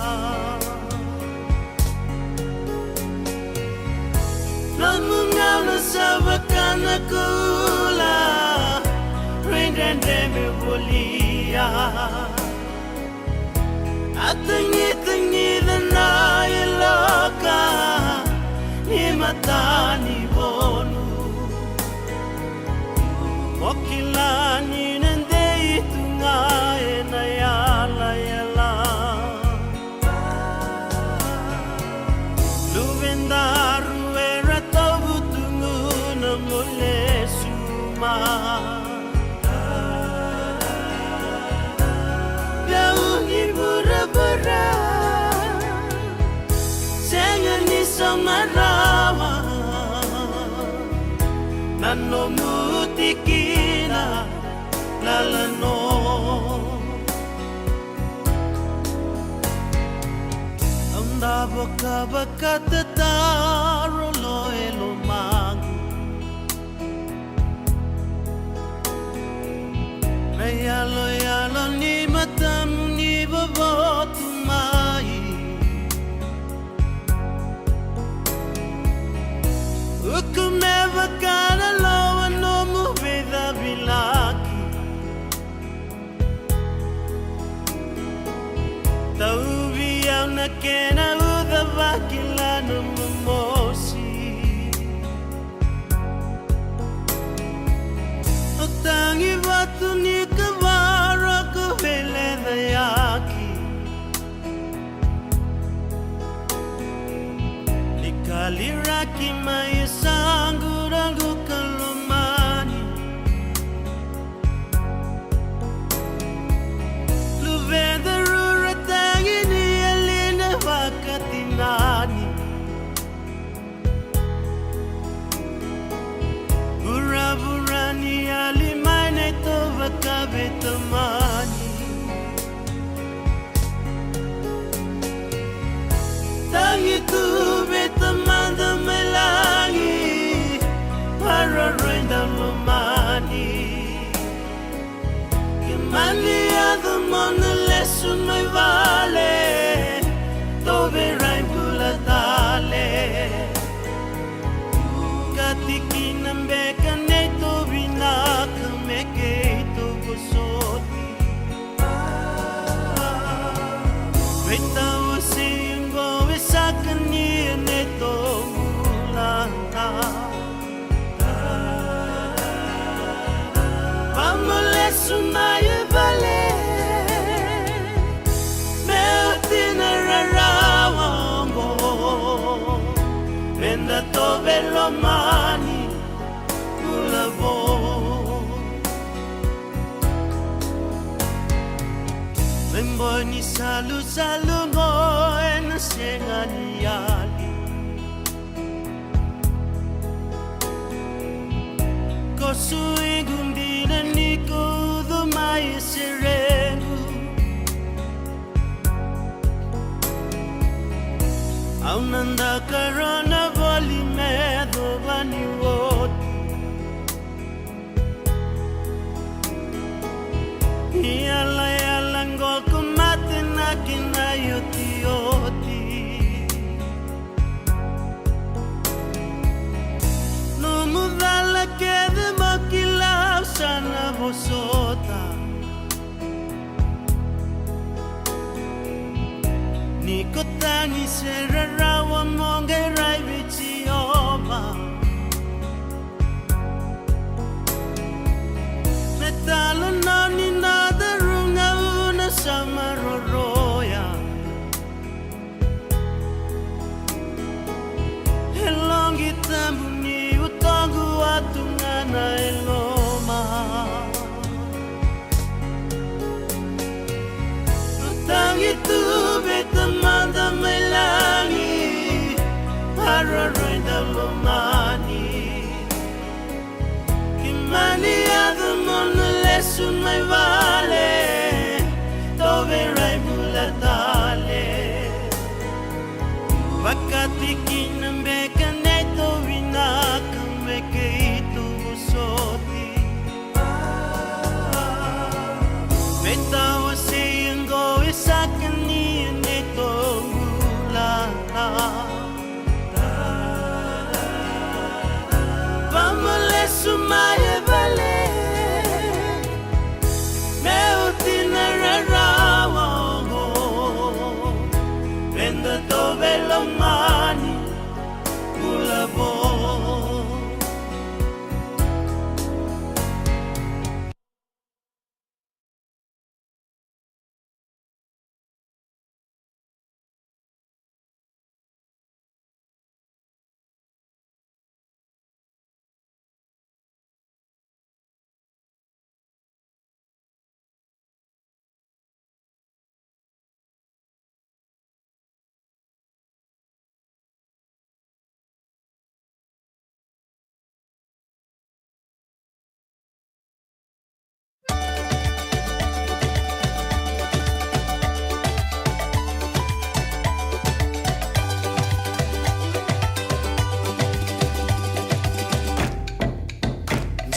Nomu gauna sa vaka na koula, rui dredre me volia. A tagitagica na yaloka ni mata ni vonu. Mo kila ni na dei tu ga ena yalayala. Luvedaru era tauvutugu na mo lesu mai. Dau ni vuravura, sega ni sauma rawa na nomu tikina lala no. Au dau vakavakatataro lo e lomaqu. Na yaloyalo ni matamu ni vovotu mai. Uku me vaka na lowa nomu veicavilaki. Tauvi au na kena uca vakila na momosi. O tagi vatu ni kavara ko veleca Lesu mai vale, tou veirai bula tale. Kati kina beka neitou vinaka me keitou vosoti. Veitawasei oqo e sa kania neitou bula. Vamo lesu mai e vale, me oti na rarawa oqo. Meda tou veilomani, bula vou. Me boi ni salusalu oqo ena sega ni yali. Ko suiqu dina ni ko ucu mai e serequ. Au na dakarona voli me yacova ni oti. Ni yalayala qo ko mate na kena iotioti. Nomu cala kece mo kila au sa na vosota. Ni ko tagi se rarawa mo qai rai vei Jiova. Me talanoa ni na daru gauna sa maroroya. E loqi tabu ni utoqu atu ga na e loma. Tagi tu vei Tamada mai lagi, a roroi da lomani. Ki mani yaco mo na lesu mai vale, tou veirai bula tale. Vakati kina beka neitou vinaka me keitou vosoti. Me tawasei oqo e sa kania neitou bula. Vamo lesu mai e vale, me oti na rarawa oqo. Meda tou veilomani, bula vou.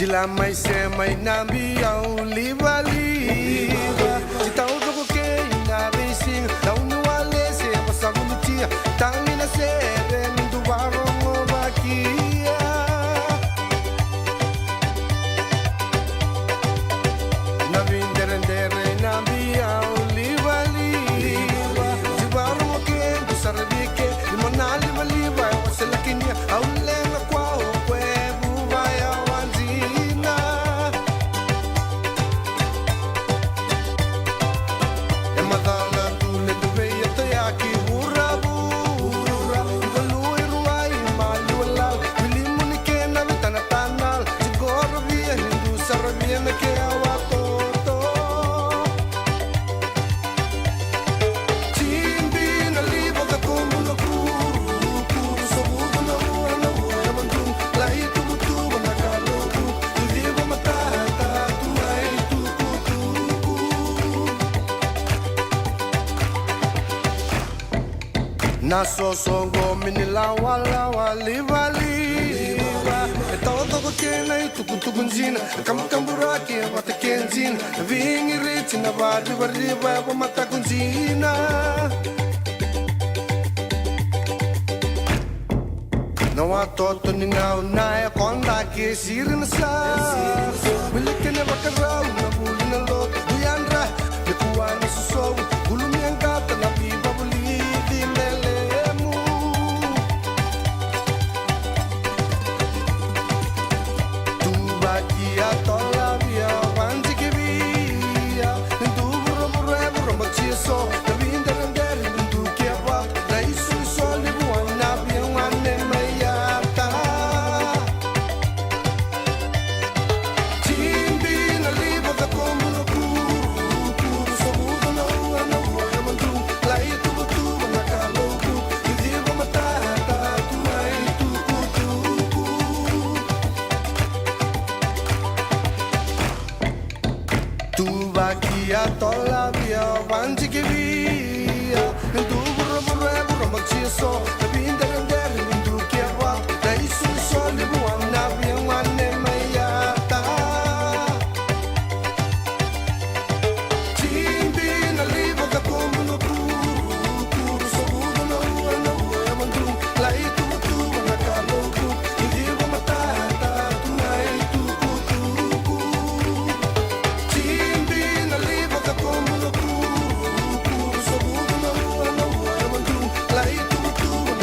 Jila mai se mai na biau livaliva. Jitau coko kei na veisiga. Tauni wale se vasavulutia. Tagi na sere ni duvarogo vakia. Na videredere na biau livaliva. Jivarogo ke du sara vike. Ni mona livaliva e wasela kinia. Au lega kua o kue vuva ya wajina. E macala tu le tu vei e toyaki vuravu. Valu i ruai maliwalal. Vilimu ni kena vitanatanal. Sigorovia ni du saravia na ke awa toto. Tibi na liva ka komu na kuru, kuru sa vuku na rua na rua na mandu, lai tuvutuvu na kaloku, tu liva matata tu mai tukutuku. Na soso qo mini lawalawa livaliva. E taucoko kei na itukutuku dina, e kabukaburaki e vata kei dina, e vigiriti na varivariva e vamataku dina. Na watoto ni gauna e koda ke siri na sa. Wili kena vakarau na vuli na lotu, yadra me kua na sosovu, gulumia gata na vivavulici me lemu. Tuvaki a tolavia vanjikivia, ni duvuravura e vuramatia so, na videredere ni dukia va, na isoiso levu a na via gone mai yata. Tibi na liva cakobu na kuru, kuru savuca na ua na ua e madru, lai tuvatuva na kalouku, i civa matata tu ai tukutuku. Tuvaki a tolavia vanjikivia, e duvuravura e vuramatia so, na videredere ni dukia va, na isoiso levu a na via gone mai yata. Tibi na liva cakobu na kuru, kuru savuca na ua na ua e madru, lai tuvatuva na kalouku, i civa matata tu ai tukutuku. Tibi na liva cakobu na kuru, kuru savuca na ua na ua e madru, lai tuvatuva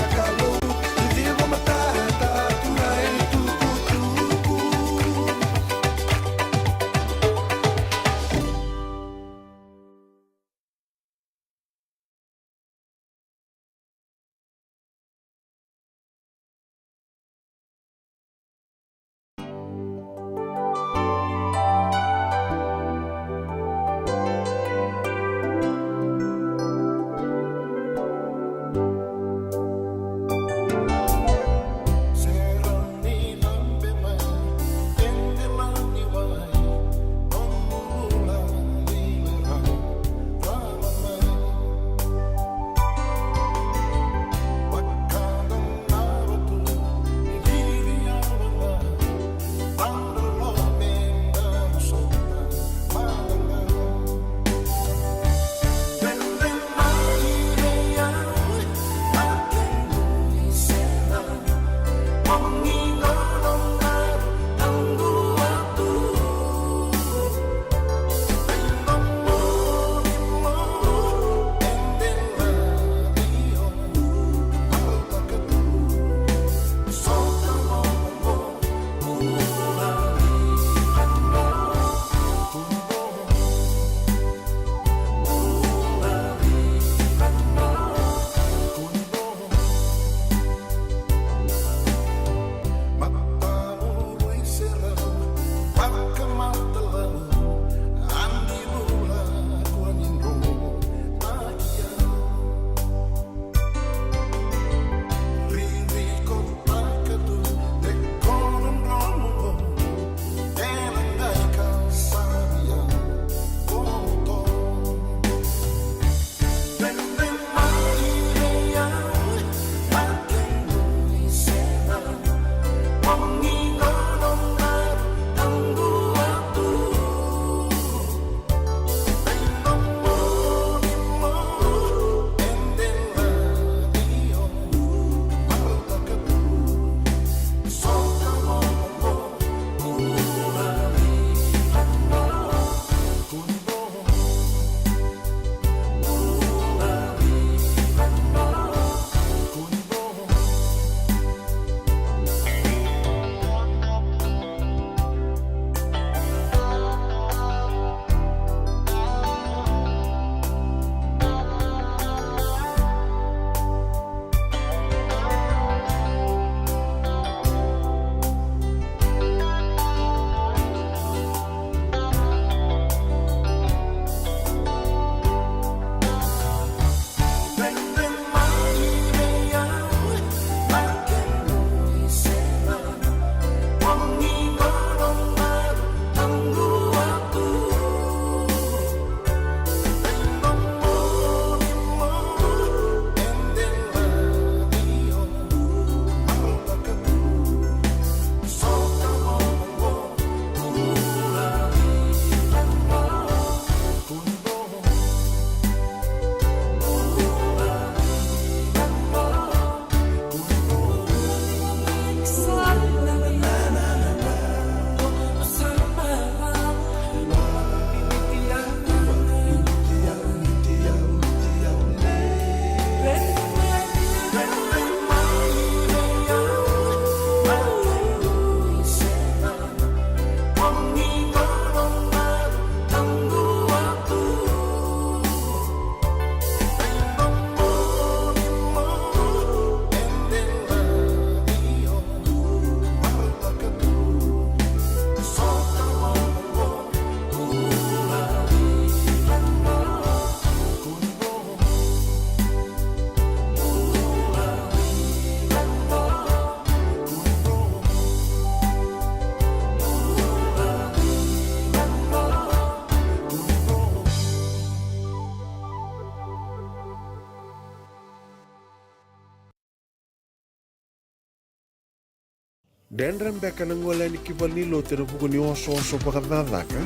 Dredre beka na gole yani ki valenilotu ena vuku ni osooso vakacakacaka?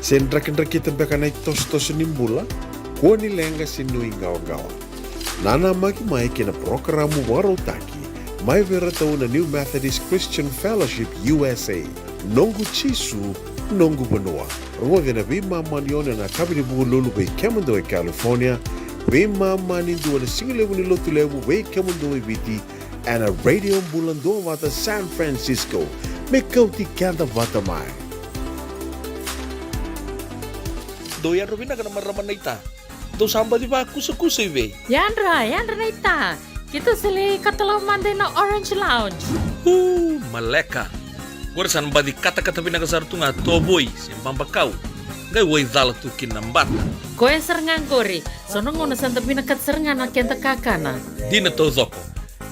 Se drakidrakita beka na itosotoso ni bula? Kua ni leqa se nuiqawaqawa. Nanamaki mai ki na parokaramu vakarautaki mai vei iratou na New Methodist Christian Fellowship U S A, Noqu Jisu, Noqu Vanua. Rogoci ena veimama ni ono ena yakavi ni Vukelulu vei kemudou e California, veimama ni dua ena sigalevu ni Lotulevu vei kemudou e Viti, ena Radio Bula Duavata San Francisco, me kauti keda vata mai. Dou yadra vinaka na marama naita. Dou sa baci vakusakusa i vei? Yadra, yadra naita. Keitou sa lai katalau mada ina Orange Lounge. Uu, maleka. Qori sa na baci katakata vinaka sara tu ga tovoi se babakau. Qai waicala tu kina na bata. Koya sara ga qori. So na gauna sa da vinakata sara ga na keda kakana. Dina taucoko.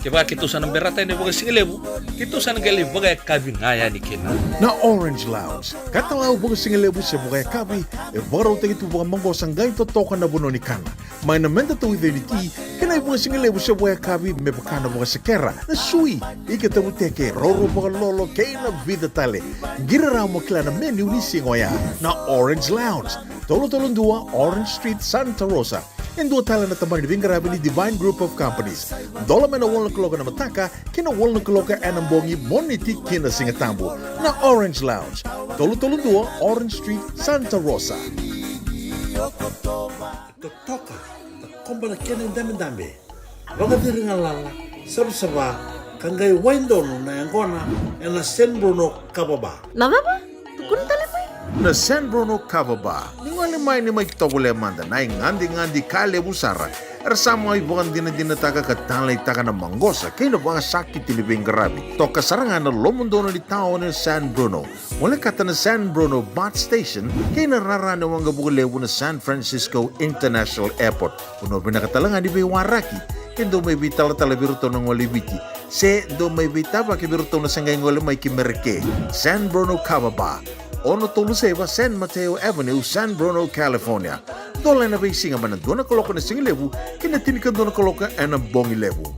Kevaka keitou sa na berata yani vakasigalevu, keitou sa na qai lai vakayakavi ga yani kina. Na Orange Lounge, katalau vakasigalevu se vakayakavi, e vakarautaki tu vakamaqosa qai totoka na vanua ni kana. Mai na meda tou iceni ti, kei na ivakasigalevu se vakayakavi me vaka na vakasekera, na sui, ika tavuteke, raurau vakalolo, kei na vica tale. Qiri rawa mo kila na menu ni siga oya. Na Orange Lounge, tolu tolu dua Orange Street, Santa Rosa. E dua tale na tabana ni veiqaravi ni Divine Group of Companies. Dola mai na walu na kaloko ena mataka ki na walu na kaloko ena bogi, Moniti ki na Sigatabu. Na Orange Lounge, tolu tolu dua Orange Street, Santa Rosa. Totoka, takoba na kena idabedabe. Vakaciri galala, savasava, ka qai waidonu na yaqona ena San Bruno Kava Bar. Na cava? Tukuna tale mai. Na San Bruno Kava Bar. Ni gole mai ni mai tovolea mada na igadigadi ka levu sara. Era sa mai vakadinadinataka ka taleitaka na maqosa kei na vakasakiti ni veiqaravi. Toka sara ga na lomodonu ni taoni na San Bruno. Molekata na San Bruno BART Station kei na rara ni waqavuka levu na San Francisco International Airport. Vanua vinaka tale ga ni veiwaraki, ke dou mai veitalatala vei iratou na gole i Viti, se dou mai veitavaki vei iratou na se qai gole mai ki Merika. San Bruno Kava Bar, ono tolu saiva San Mateo Avenue, San Bruno, California. Dola ena veisiga mai na dua na kaloko ena sigalevu ki na tinikadua na kaloko ena bogi levu.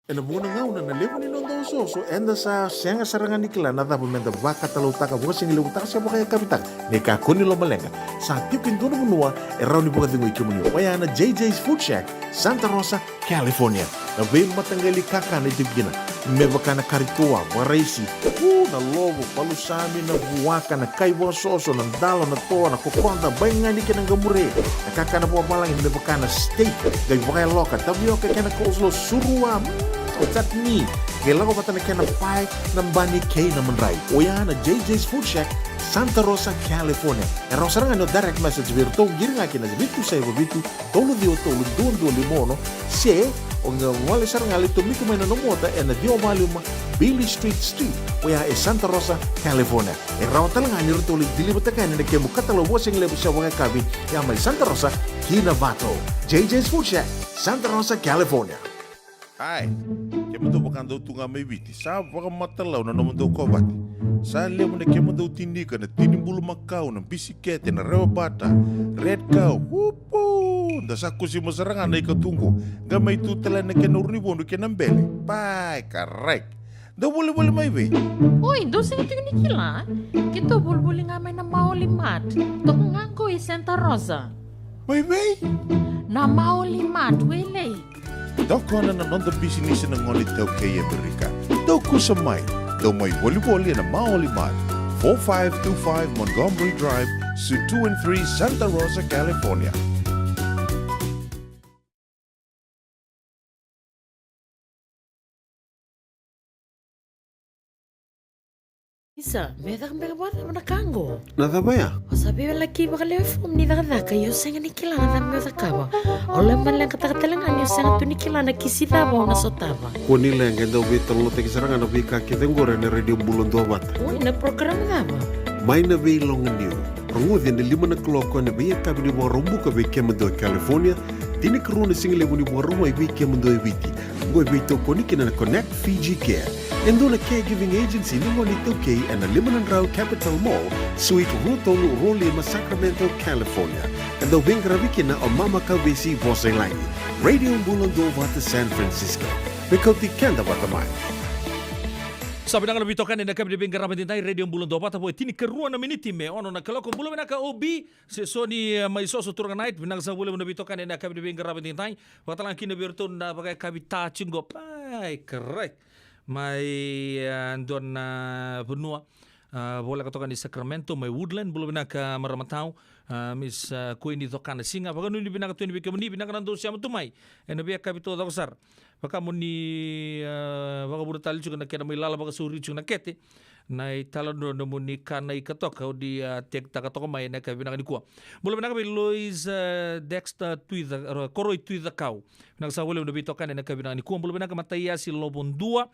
Ena vuqa na gauna na levu ni noda osooso, eda sa sega sara ga ni kila na cava meda vakatalautaka, vakasigalevu taka se vakayakavi taka. Ni kakua ni lomaleqa, sa tiko e dua na vanua e rawa ni vakacegui kemuni. Oya na J J's Food Shack, Santa Rosa, California. Na veimataqali kakana e tiko kina, me vaka na kari toa, vakaraisi, u, na lovo, palusami, na vuaka, na kai vakasoso, na dalo, na toa, na kokoda, baigani kei na qamure. Na kakana vakavalagi me vaka na steak, qai vakayaloka, tavioka kei na coleslaw, surua, mm, chutney. Qai lako vata na kena pae, na bani kei na madrai. Oya na J J's Food Shack, Santa Rosa, California. E rawa sara ga ni o direct message vei iratou, qiri ga ki na vitu saiva vitu, tolu ciwa tolu, dua dua lima ono, se o qai gole sara ga, lai tomika mai na nomu ota ena ciwa walu lima Beale Street Suite, oya e Santa Rosa, California. E rawa tale ga ni ratou lai deliver-taka yani na kemu katalau vakasigalevu se vakayakavi, ya mai Santa Rosa ki Novato. J J's Food Shack, Santa Rosa, California. Ai, kemudou vakadau tu ga mai Viti, sa vakamatalau na nomudou kovate. Sa levu na kemudou tinika, na tini bulumakau, na bisikete, na rewa bata, red cow, upu! Da sa kusima sara ga na ikatuqu, qai mai tu tale na kena urunivodu kei na bele. Pai, karai. Dou volivoli mai vei? Oi, dou sega tiko ni kila? Keitou volivoli ga mai na Maoli Mart. Toka ga qo i Santa Rosa. Mai vei? Na Maoli Mart, Wailei. Tokona na noda bisinisi na gone iTaukei e Amerika. Dou kusa mai, dou mai volivoli ena Maoli Mart, four five two five Montgomery Drive, Suite two and three, Santa Rosa, California. Isa, me caka beka vakacava na ka qo? Na cava ya? O sa veiwalaki vakalewe fomu ni cakacaka, ia o sega ni kila na cava me o cakava. O lai maleqataka tale ga ni o sega tu ni kila na kisi cava o na sotava. Kua ni leqa, e dau veitalanoataki sara ga na veika kece qori ena Radio Bula Duavata. Oi, na program cava? Mai na Veiloganiu. Rogoci ena lima na kaloko ena veiyakavi ni Vakaraubuka vei kemudou e California, tinikarua na sigalevu ni Vakarauwai vei kemudou e Viti. Oqo e veitokoni kina na Connect Fiji Care, e dua na caregiving agency ni gone iTaukei, ena lima na drau Capital Mall, Suite rua tolu rua lima, Sacramento, California. E dau veiqaravi kina o Mama Kauvesi Vosailagi. Radio Bula Duavata, San Francisco. Me kauti keda vata mai. Sa vinaka na veitokani ena yakavi ni veiqaravi edaidai, Radio Bula Duavata, vo e tinikarua na miniti me ono na kaloko. Bula vinaka O B, se so ni, eh, mai soso turaga night, vinaka sa vua levu na veitokani ena yakavi ni veiqaravi edaidai. Vakatalega kina vei iratou na vakayakavi tiko qo. Pai, karai. Mai, eh, dua na vanua. A, voleka toka ni Sacramento, mai Woodland, bula vinaka marama tau. A, Miss, a, Kuini Cokana Siga, vakanuinui vinaka tu yani vei kemuni, vinaka na dou sema tu mai ena veiyakavi taucoko sara. Vaka mo ni, a, vakavuna tale tiko na kena mai lala vakasauri tiko na kete. Na italanoa na mo ni kana ika toka, o ni, a, tekitaka toka mai ena yakavi vinaka nikua. Bula vinaka vei Lois, a, Dexter Tuica, ro-, Koroi Tuicakau. Vinaka sa vua levu na veitokani ena yakavi vinaka nikua. Bula vinaka Mataiasi Lovodua.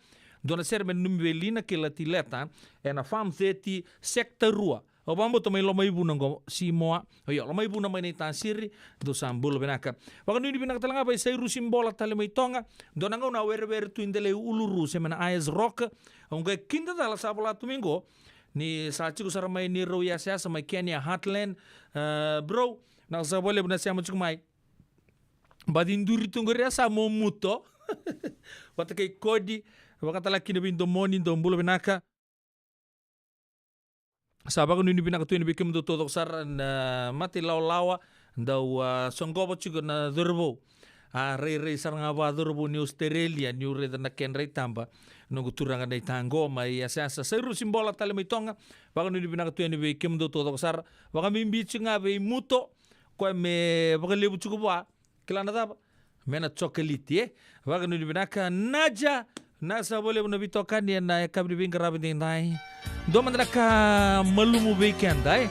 Dua na sere me nanumi vei Lina kei Latileta ena Farm thirty, Sector rua. Au vakabauta mai Lomaivuna qo, Simoa. Io, Lomaivuna mai Naitasiri, dou sa bula vinaka. Vakanuinui vinaka tale ga vei Sairusi Bola tale mai Toga. Dua na gauna a werewere tu i Delai Uluru, se mai na Ayers Rock. Au qai kidacala sa vola tu mai qo. Ni sa tiko sara mai ni rau yasayasa mai Kenya Heartland. E, bro, vinaka sa vua levu na sema tiko mai. Baci duri tu qori a sa mo muto. Vata kei Kodi, vakatalega kina vei domoni, dou bula vinaka. Sa vakanuinui vinaka tu yani vei kemudou taucoko sara na mata ilawalawa, dau, a, soqova tiko na cauravou. A, rairai sara ga vua cauravou ni Australia, niu raica na kedra itaba. Noqu turaga na itaqo, mai yasayasa, Sairusi Bola tale mai Toga, vakanuinui vinaka tu yani vei kemudou taucoko sara, vakabibi tiko ga vei Muto, koya me vakalevu tiko vua. Kila na cava? Me na chocolate, e? Vakanuinui vinaka, Naja. Na sa vua levu na veitokani ena yakavi ni veiqaravi edaidai. Dua mada na ka malumu vei keda, e?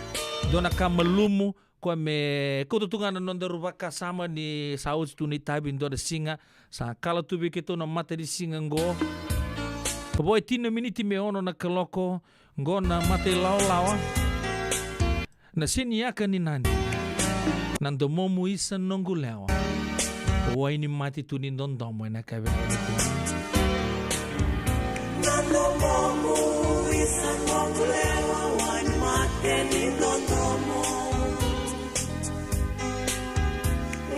Dua na ka malumu, koya me kauta tu ga na nodaru vakasama ni sa oti tu na itavi, dua na siga sa kala tu vei keitou na matanisiga qo. Vo e tini na miniti me ono na kaloko, qo na mata ilawalawa. Na seniyaka ni nadi. Na domomu isa noqu lewa. Wai ni mate tu ni dodomo ena yakavi vinaka nikua. Na domomu isa noqu lewa, wai ni mate ni dodomo.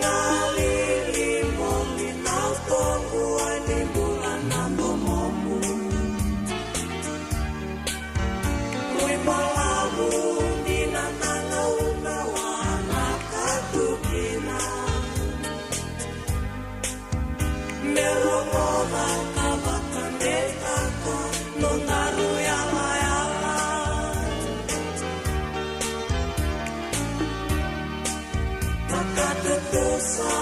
Galili moli na utoqu, wai ni bula na domomu. Mui balavu ni na na gauna wa na ka tu kina. Me rogoca ka vakadeitaka nodaru yalayala. Vakatutusa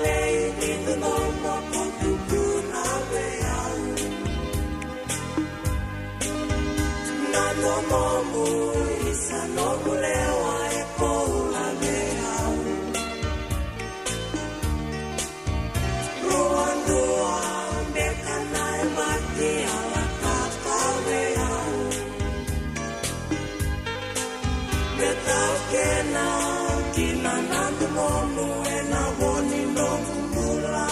lei ni dodomo ko tukuna vei au. Na domomu isa noqu lewa e koula vei au. Rua dua beka na yabaki a lako ka vei au. Me taukena kina na domomu ena vo ni noqu bula.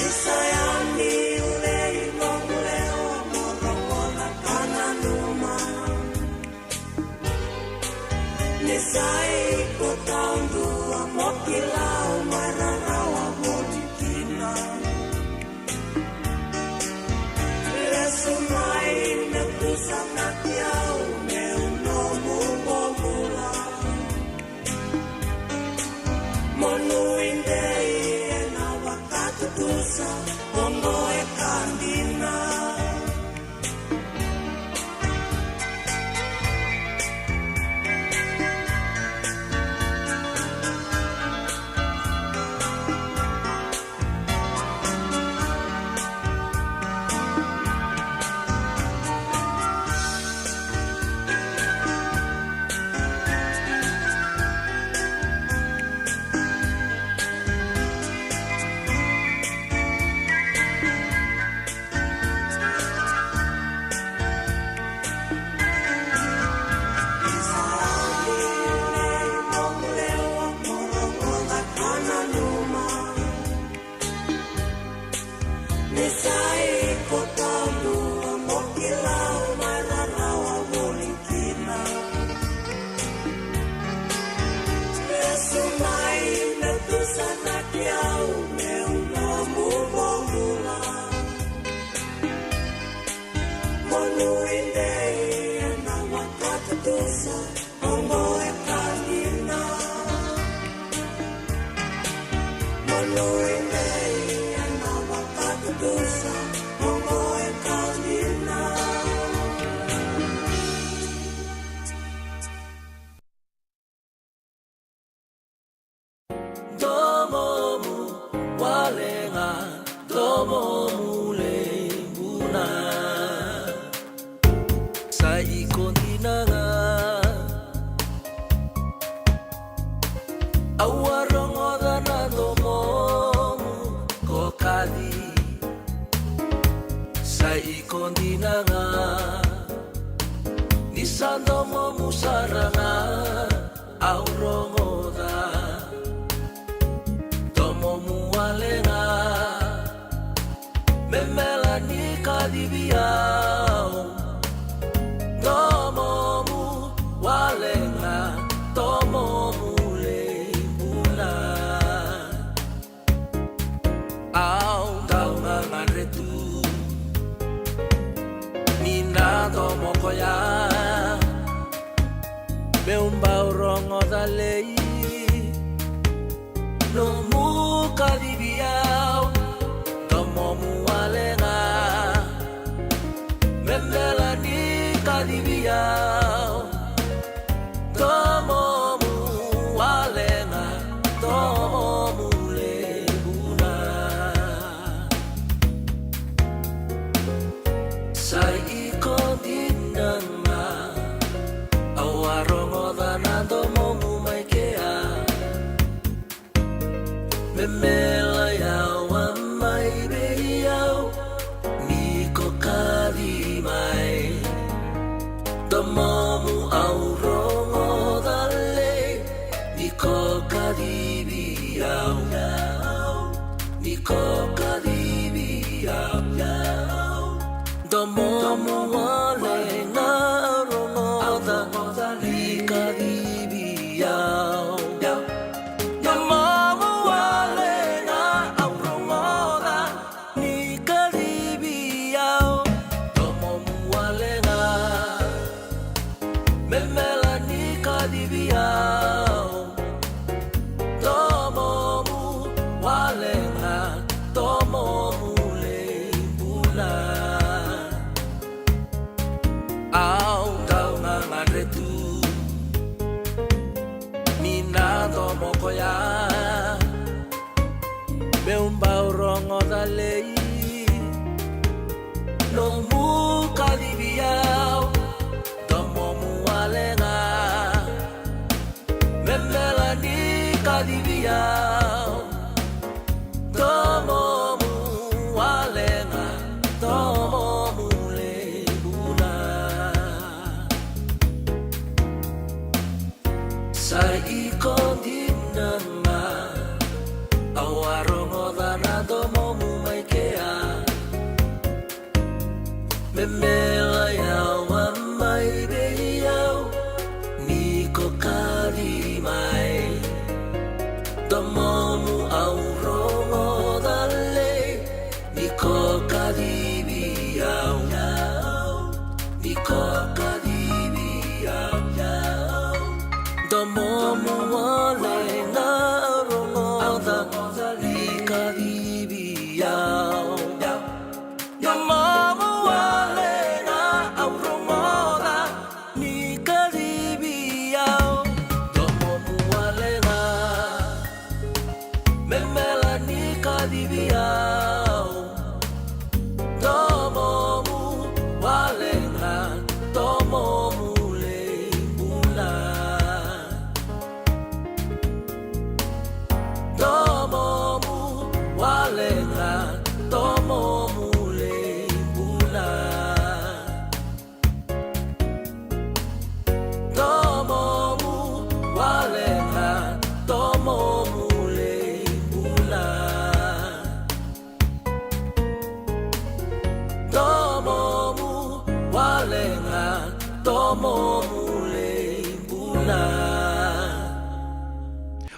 Isa yani ulei noqu lewa mo rogoca ka nanuma. Ni sa iko taudua mo kila au mai rarawa voli kina. Lesu mai me tusanaki au meu nomu bobula. Mo nuidei ena vakatutusa oqo e ka dina. Ni sa iko taudua mo kila au mai rarawa voli kina. Lesu mai me tusanaki au meu Domomu wale ga, domomu levu na. Sa iko dina ga. Au a rogoca na domomu ko kaci. Sa iko dina ga. Ni sa domomu sara ga au rogoca. Domomu wale ga. Me mela ni kacivi au. Domomu wale ga, domomu levu na. Au dau gagadre tu ni na domo koya. Meu bau rogoca lei. Nomu kacivi au, domomu wale ga. Me mela ni kacivi au. Domomu wale ga, domomu levu na. Sa iko dina ga. Au a rogoca na domomu mai kea. Me mela yawa mai vei au, ni ko kaci mai. Domomu au rogoca lei, ni ko kacivi au. Ni ko kacivi au. Domomu wale ga au rogoca, ni kacivi au. Domomu wale ga au rogoca, ni kacivi au. Domomu wale ga. Me mela ni kacivi au. Domomu wale ga, domomu levu na. Au dau gagadre tu ni na domo koya. Meu bau rogoca lei. Nomu kacivi au. Domomu wale ga. Me mela ni kacivi au. Domomu wale ga, domomu levu na. Sa iko dina ga. Au a rogoca na domomu mai kea. Me mela yawa mai vei au, ni ko kaci mai. Domomu au rogoca lei, ni ko kacivi au. Ni ko kacivi au. Domomu wale ga au rogoca, ni kacivi au. Domomu wale ga au rogoca, ni kacivi au. Domomu wale ga. Me mela ni kacivi au. Domomu wale ga, domomu levu na. Domomu wale ga, domomu levu na. Domomu wale ga, domomu levu na. Domomu wale ga, domomu levu na.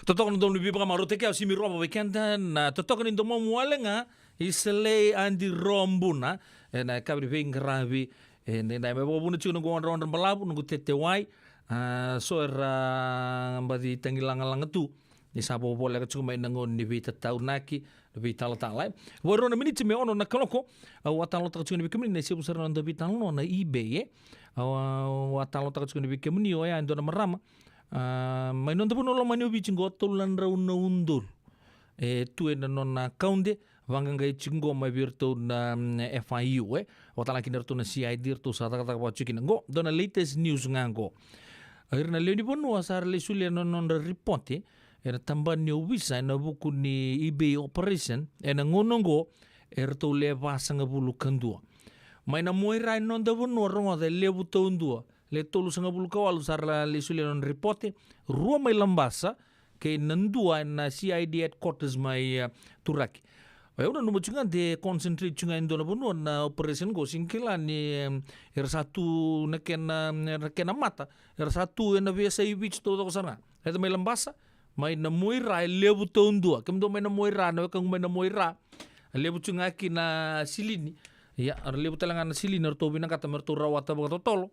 Totoka na domo ni veivakamarautaki, au simi rova vei keda na totoka ni Domomu wale ga, i Selei Adi Robuna, ena yakavi ni veiqaravi E daidai me vakavuna tiko noqu odraodra balavu, noqu tetewai. A, so era baci tagilagalaga tu ni sa vovoleka tiko mai na gauna ni veitataunaki, na veitalatala, e. Vo e rua na miniti me ono na kaloko. Au a talanoataka tiko ni vei kemuni na isevu sara na noda veitalanoa na eBay, e. Au a talanoataka tiko ni vei kemuni oya e dua na marama, a, mai noda vanua lomani o Viti qo, tolu na drau na udolu e tu ena nona kaude, vaqaqai tiko qo mai vei iratou na, mm, F I U, e. Vakatalaki na iratou na C I D, iratou sa cakacaka vaka tiko kina qo. Dua na latest news ga qo. A, ira na lewe ni vanua sa ra lai solia na nodra ripote ena tabana ni ovisa ena vuku ni eBay operation ena gauna qo, eratou le vasagavulu ka dua. Mai na Muaira e noda vanua, rogoca, e levu taudua. Le tolusagavulu ka walu sa ra lai solia na nodra ripote, rua mai Labasa, kei na dua ena C I D headquarters mai, e, Turaki. O yau nanuma tiko ga de concentrate tiko ga e dua na vanua na operation qo, sega ni kila ni, em, era sa tu na kena, na kena mata, era sa tu ena veiyasai Viti taucoko sara ga. Raica mai Labasa, mai na Muaira e levu taudua. Kemudou mai na Muaira, na wekaqu mai na Muaira, e levu tiko ga kina silini. Ia, era levu tale ga na silini eratou vinakata me ratou rawata vakatotolo.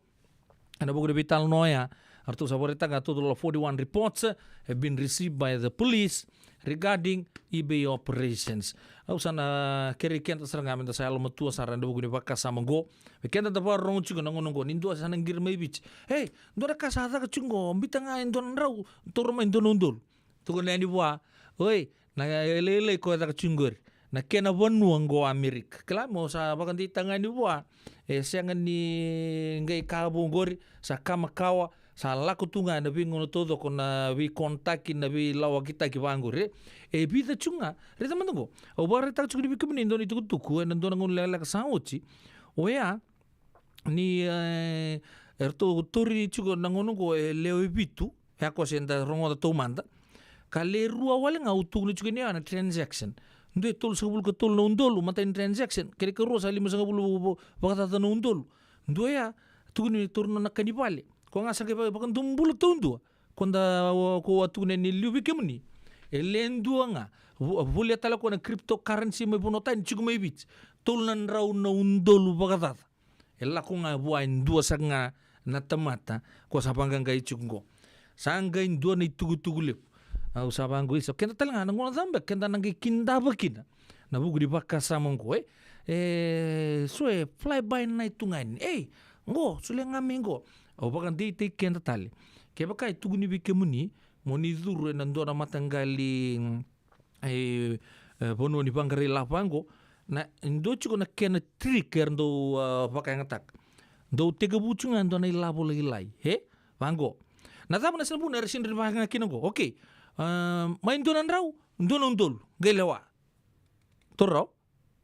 Ena vuku ni veitalanoa oya, eratou sa vakaraitaka a total of forty-one reports have been received by the police regarding eBay operations. Au sa na kerei keda sara ga meda sa yalomatua sara ena vuku ni vakasama qo. Vei keda da vakarorogo tiko na gauna qo ni dua sa na qiri mai Viti. Ei, dua na ka sa caka tiko qo, biuta ga e dua na drau, taura mai dua na udolu. Tukuna yani vua, oi, na lailai ko e caka tiko qori, na kena vanua qo Amerika. Kila mo sa vakadeitaka ga ni vua, e sega ni qai ka vou qori, sa ka makawa, sa lako tu ga ena veigauna taucoko na veikontaki, na veilawakitaki vaqori. E vica tiko ga, raica mada qo. Au vakaraitaka tiko ni vei kemuni e dua na itukutuku ena dua na gauna lekaleka sa oti. Oya, ni, e, eratou tauri tiko na gauna qo e lewe vitu, e a koya se da rogoca taumada. Ka le rua wale ga au tukuna tiko ni oya na transaction. Dua e tolusagavulu ka tolu na udolu, matai ni transaction, kena ikarua sa limasagavulu vakacaca na udolu. Dua ya, tukuni tauri na nona ka ni vale. Koya ga sa qai vaka, vakadobula taudua. Ko da, ko a tukuna ni liu vei kemuni. E le dua ga, vo-, volia tale koya na cryptocurrency mai vanua tani, tiko mai Viti. Tolu na drau na udolu vakacaca. E lako ga vua e dua saka ga na tamata ko sa vaqaqai tiko qo. Sa qai dua na itukutuku levu. Au sa vaqo, isa, keda tale ga na gauna cava beka keda na qai kidava kina na vuku ni vakasama qo, e? E, so e fly by night tu ga yani. Ei, qo, solia ga mai qo. Au vakadeitaki keda tale. Kevaka e tukuni vei kemuni mo ni curu ena dua na mataqali, mm, e, e, vanua ni vaqarai lavo vaqo, na, dua tiko na kena trick era dau, a, vakayagataka. Dau tekivu tiko ga e dua na ilavo lailai, e? Vaqo. Na cava na sina vuna era sega ni vakayaga kina qo? Okei. A, mai dua na drau, dua na udolu, qai lewa. Taura rawa?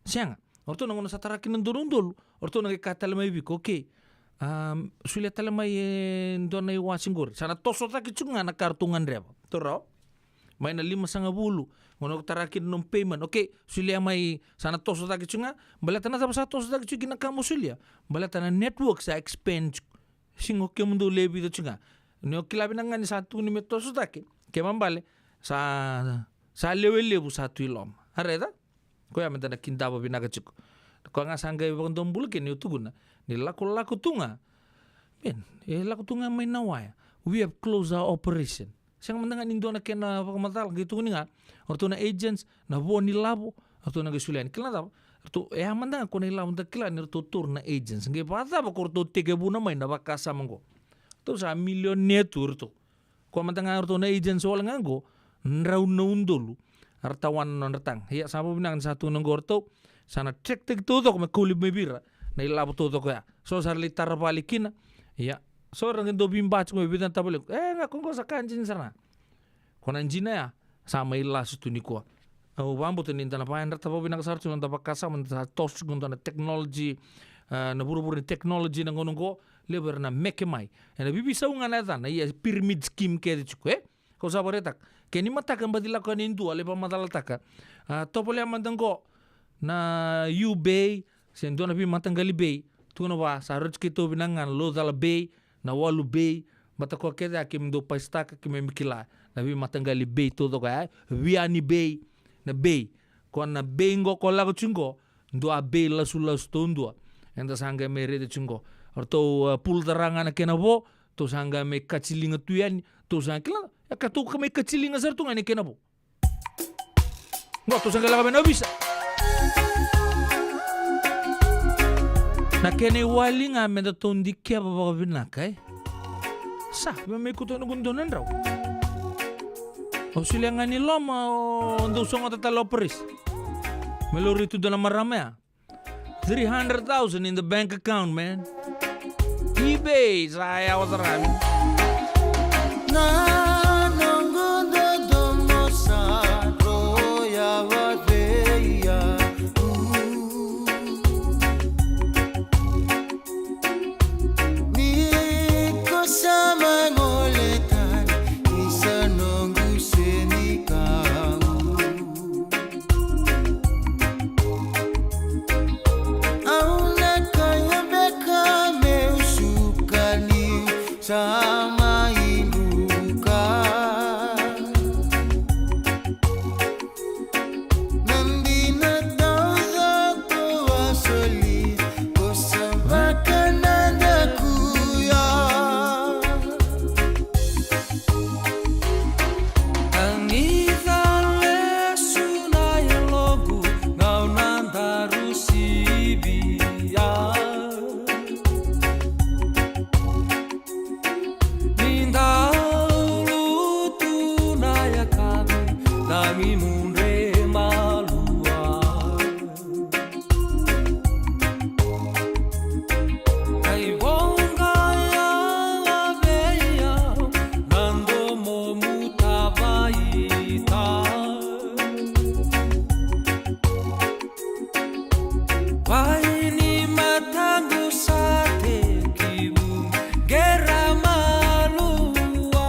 Sega. O ratou na gauna sa tara kina na dua na udolu, o ratou na qai kaya tale mai vei iko, okei. A, solia tale mai e dua na iwase qori. Sa na toso cake tiko ga na ka ratou gadreva. Taura rawa? Mai na limasagavulu, gauna ko tara kina na nomu payment. Okei, solia mai, sa na toso cake tiko ga. Baleta na cava sa toso cake tiko kina na ka mo solia? Baleta na network sa expand tiko. Sega o kemudou le vica tiko ga. Ni o kila vinaka ga ni sa tukuni me toso cake, kena ibalebale sa, sa lewe levu sa tu i loma. A raica? Koya meda na kidava vinaka tiko. Koya ga sa qai vakadobula kina ni o tukuna ni lakolako tu ga. Man, e lako tu ga mai na waya. We have closed our operation. Sega mada ga ni dua na kena vakamacala, qai tukuni ga o ratou na agents, na vo ni lavo, o ratou na qai solia yani. Kila na cava? Ratou, e a mada ga ko na ilavo da kila ni ratou taura na agents. Qai vakacava ko ratou tekivuna mai na vakasama qo? Ratou sa milionea tu ratou. Ko mada ga ratou na agents wale ga qo, drau na udolu era tawana na nodra taga. Ia, sa vakavinaka ni sa tukuna qo ratou, sa na track-taki taucoko me kauliva mai vei ira na ilavo taucoko ya. So sa ra lai tara vale kina. Ia, so era qai dau veiba tiko me vica na tavalequ. E, ga ko qo sa ka dina sara ga. Ko na dina ya sa mai lasu tu nikua. Au vakabauta ni da na vakayadrata vakavinaka sara tu na noda vakasama, da sa toso tiko dua na technology, e, na vuravura ni technology na gauna qo, levu era na meke mai. Ena veiveisau ga na yacana, ia pyramid scheme kece tiko, e? Kau sa vakaraitaka. Ke ni mataka e baci lako yani e dua, lai vakamacalataka. A, tovolea mada qo na Ubay, se dua na veimataqali bay. Tukuna vua, sa rauti keitou vinaka ga na Laucala Bay, na Walu Bay, baleta koya kece a kemudou pasitaka, keimami kila na veimataqali bay taucoko ya, Viani Bay, na bay. Ko na bay qo ko lako tiko qo, dua a bay lasulasu taudua. Eda sa qai mai raica tiko qo. O ratou, a, pul tara ga na kena vo, tou sa qai mai kaciliga tu yani, tou sa kila, e ka tou ka mai kaciliga sara tu ga ni kena vo. Qo tou sa qai laka mai na ovisa. Na kena iwali ga me datou dikeva vakavinaka, e. Sa, me mai kuta na noqu dua na drau. Au solia ga ni loma, o dou sogota tale o Paris. Me lori tu dua na marama ya. Three hundred thousand in the bank account, man. eBay, sa yawa sara, man. Na noqu dodomo sa roya vaveia. Ni ko sa mai gole tani, ni sa noqu senikau. Au na kaya beka meu suka niu sa mai luka. Na dina taucoko a soli, ko sa vakanadakuya. Tagica lesu na yaloqu, gauna daru sivia. Ni dau lutu na yakavi, tagi mudre malua. Kai voqa ya vei au na domomu tavaita. Vai ni mataqu sa tekivu qera malua.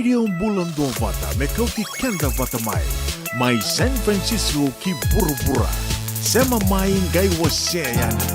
Io, bula duavata, me kauti keda vata mai. Mai San Francisco ki vuravura. Sema mai, qai wasea yani.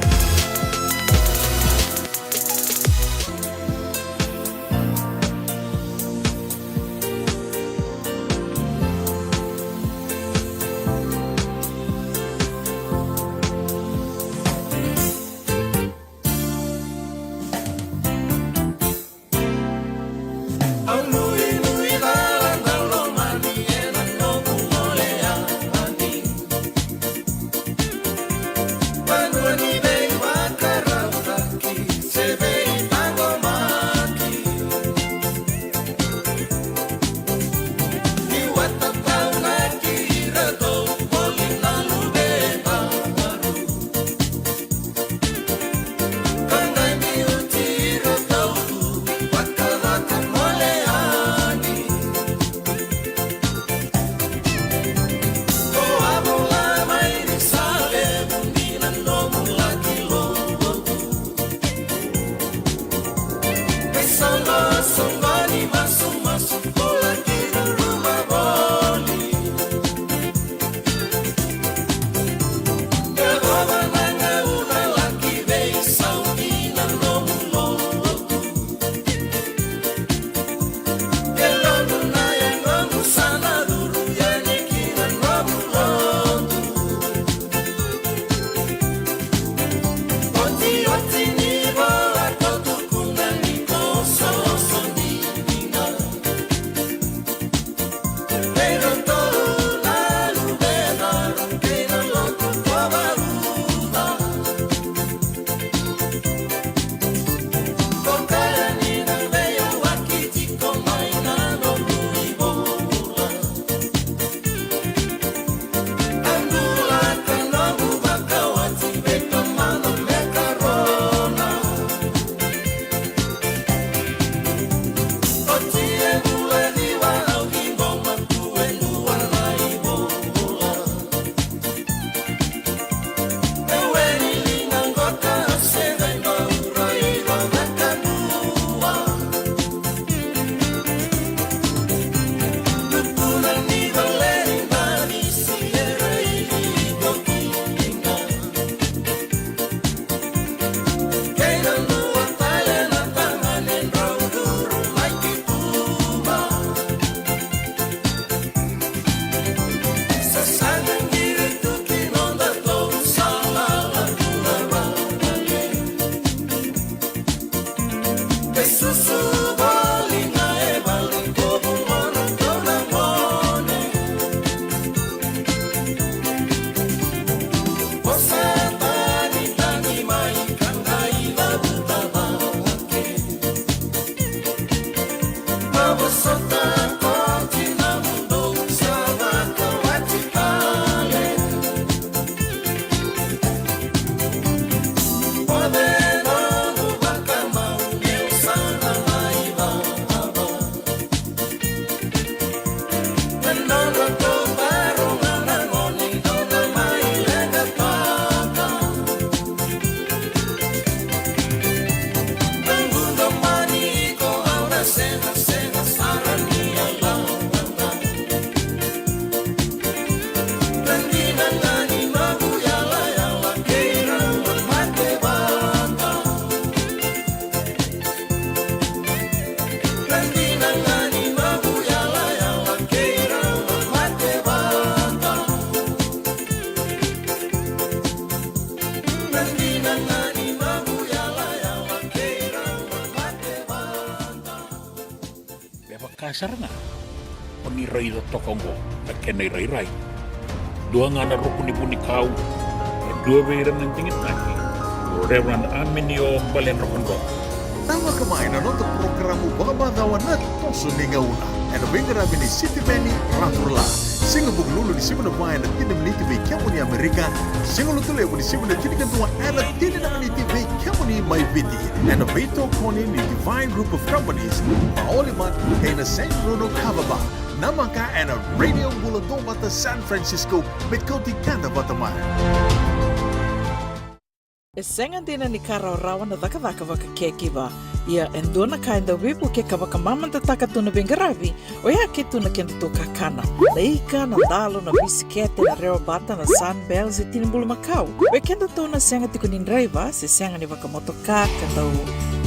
Me vaka sara ga o ni raica toka oqo na kena irairai. Dua ga na ruku ni vunikau, e dua vei ira na digitaki, o Reverend Aminio Baledrokadroka. Cavaka mai na noda porokaramu vakamacawa Na Toso ni Gauna, ena veiqaravi ni City Veni Raturala. Siga Vukelulu ni sivi na va ena tini na miniti vei kemuni Amerika, Siga Lotulevu ni sivi na tinikadua ena tini na miniti vei kemuni mai Viti. Ena veitokoni ni Divine Group of Companies, Maoli Mart kei na San Bruno Kava Bar. Namaka ena Radio Bula Duavata San Francisco, me kauti keda vata mai. E sega dina ni ka rawarawa na cakacaka vaka caregiver. Ia, e dua na ka e dau veivuke ka vakamamadataka tu na veiqaravi, oya ke tu na kedatou kakana. Na ika, na dalo, na bisikete, na rewa bata, na Sunbell, se tini bulumakau. Vei kedatou na sega tiko ni draiva, se sega ni vakamotoka, ka dau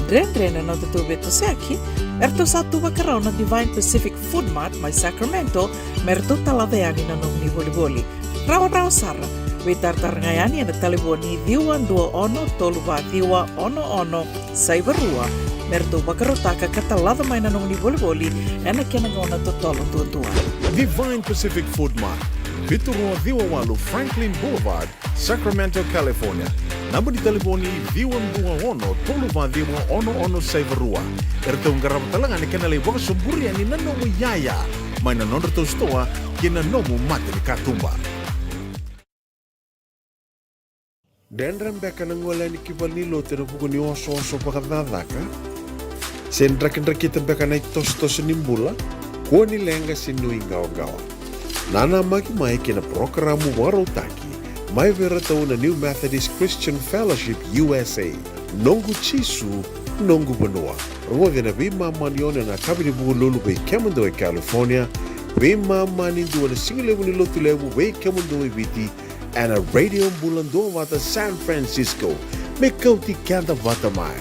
dredre na nodatou veitosoyaki, eratou sa tu vakarau na Divine Pacific Food Mart mai Sacramento, me ratou talaca yani na nomuni volivoli. Rawarawa sara, veitaratara ga yani ena talevoni ciwa dua ono tolu va ciwa ono ono saiva rua, me ratou vakarautaka ka talaca mai na nomuni volivoli ena kena gauna totolo duadua. Divine Pacific Food Mart, vitu rua ciwa walu Franklin Boulevard, Sacramento, California. Naba ni talevoni ciwa dua ono tolu va ciwa ono ono saiva rua. Eratou qarava tale ga na kena lai vakasoburi yani na nomu iyaya mai na nodratou sitoa kei na nomu mata ni katuba. Dredre beka na gole yani ki valenilotu ena vuku ni osooso vakacakacaka? Se drakidrakita beka na itosotoso ni bula? Kua ni leqa se nuiqawaqawa. Nanamaki mai kei na parokaramu vakarautaki mai vei iratou na New Methodist Christian Fellowship U S A. Noqu Jisu, noqu vanua. Rogoci na veimama ni ono ena yakavi ni Vukelulu vei kemudou e California, veimama ni dua na sigalevu ni Lotulevu vei kemudou e Viti, ena Radio Bula Duavata San Francisco. Me kauti keda vata mai.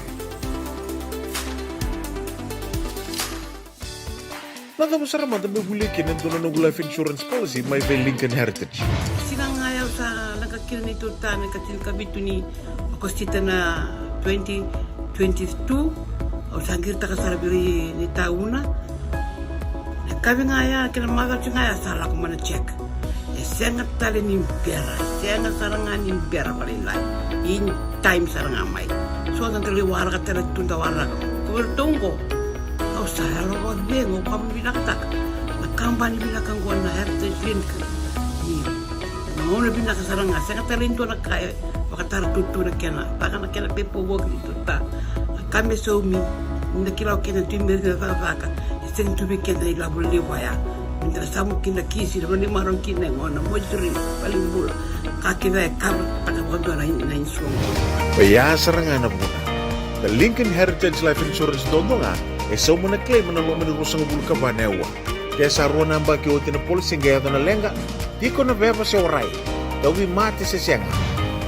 Na cava sara mada me volia kina e dua na noqu life insurance policy mai vei Lincoln Heritage? Siga ga ya au sa leqa kina na neitou retirement ena ika tinikavitu ni Okosita na twenty twenty-two. Au sa qiritaka sara vei ira ni tauna. Na yakavi ga ya kei na macawa ga ya sa lako mai na check. E sega tale ni bera, e sega sara ga ni bera vakalailai. In time sara ga mai. So da lai waraka tale tu, da waraka. Ko vei ratou qo, au sa yalo vakacegu, au vakavinavinakataka na kabani vinaka qo na Heritage Link. Io. Na gauna vinaka sara ga, sega tale e dua na ka e vakatara tu na kena, taka na kena pepa voki tu ta. Na ka me saumi, ni da kila o keda tu me rita cakacaka, e sega tu vei keda na ilavo levu ya. Ni da samu kina kisi, na vale ni marau kina e gona, moituri, valenibula. Ka kece e kara taka vakadua na, na insurance. Oya sara ga na vuna. Na Lincoln Heritage Life Insurance duadua ga e sauma na claim ena loma ni ruasagavulu ka va na aua. Ke sa rua na yabaki oti na policy qai yaco na leqa, tiko na veva se warai, tauvimate se sega,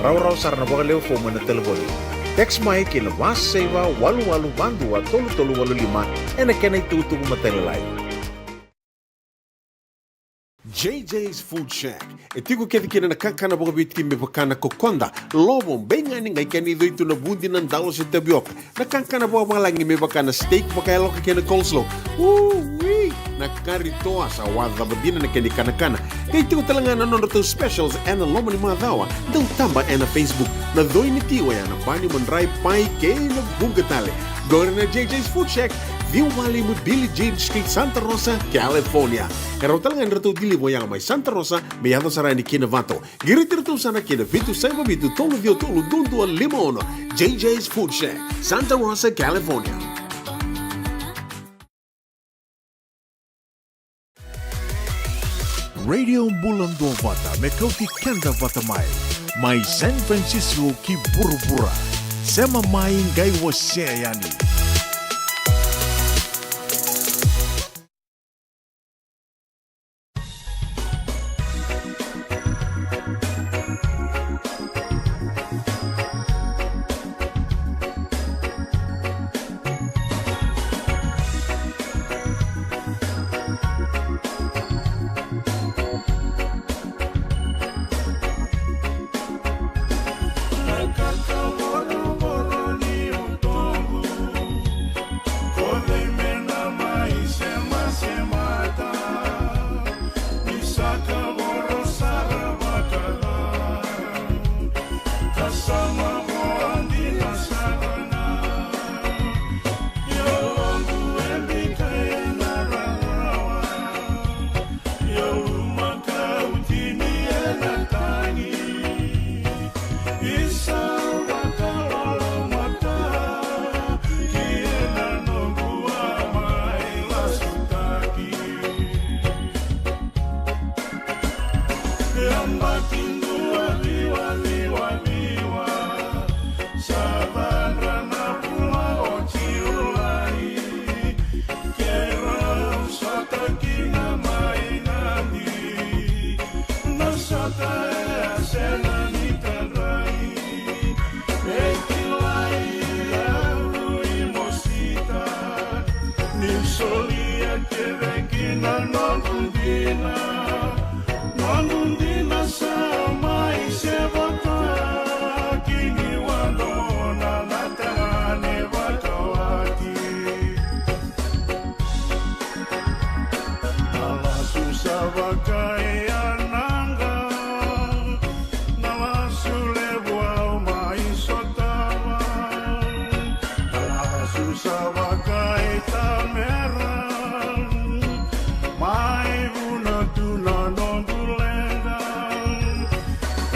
rawarawa sara na vakalewe fomu ena talevoni. Text mai ki na va saiva walu walu va dua tolu tolu walu lima ena kena itukutuku matailalai. J J's Food Shack. E tiko kece kina na kakana vakaviti me vaka na kokoda, lovo, beigani, qai kena icoi tu na vudi, na dalo se tavioka. Na kakana vakavalagi me vaka na steak vakayaloka kei na coleslaw. Ui! Na kari toa sa wacava dina na kena ikanakana. Qai tiko tale ga na nodratou specials ena loma ni macawa. Dau taba ena Facebook. Na coi ni ti oya na bani, madrai, pai kei na vuqa tale. Qori na J J's Food Shack, ciwa walu lima Billie Jean Street, Santa Rosa, California. E rawa tale ga ni ratou deliver oya mai Santa Rosa me yaco sara yani ki Novato. Qiriti iratou sara ki na vitu saiva vitu tolu ciwa tolu dua dua lima ono. J J's Food Shack, Santa Rosa, California. Radio Bula Duavata me kauti keda vata mai. Mai San Francisco ki vuravura. Sema mai qai wasea yani. Sega ni tadrai, e kilai e yavu i mosita. Niu solia kece kina noqu dina, noqu dina sa mai sevata. Kini wadona na tagane vakawati. Na lasu sa vakaianaqa, na lasu levu au mai sotava. Na lasu sa vakaitamera, mai vuna tu na noqu leqa.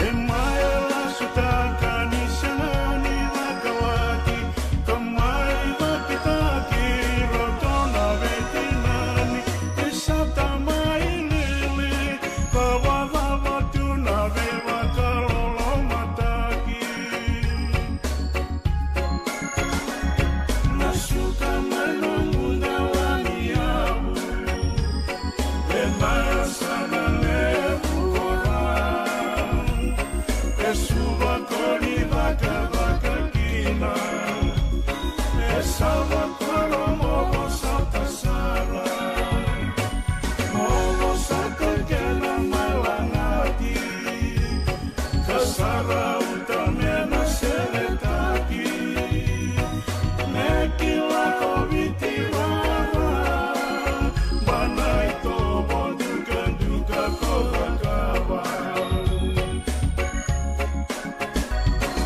E mai lasutaka ni sega ni vakawati, ka mai vakitaki roto na veitinani. E sa tamai lele, ka vacava tu na veivakalolomataki. Na suka mai nomu dela ni yavu, e na yasana levu ko Ra. E suva ko ni cakacaka kina, e sa vakoro mo vosota sara. Mo vosota kena mai lagati, ka sa rauta me na seretaki. Me kila ko Viti vara, bana i tovo dukaduka ko cakava.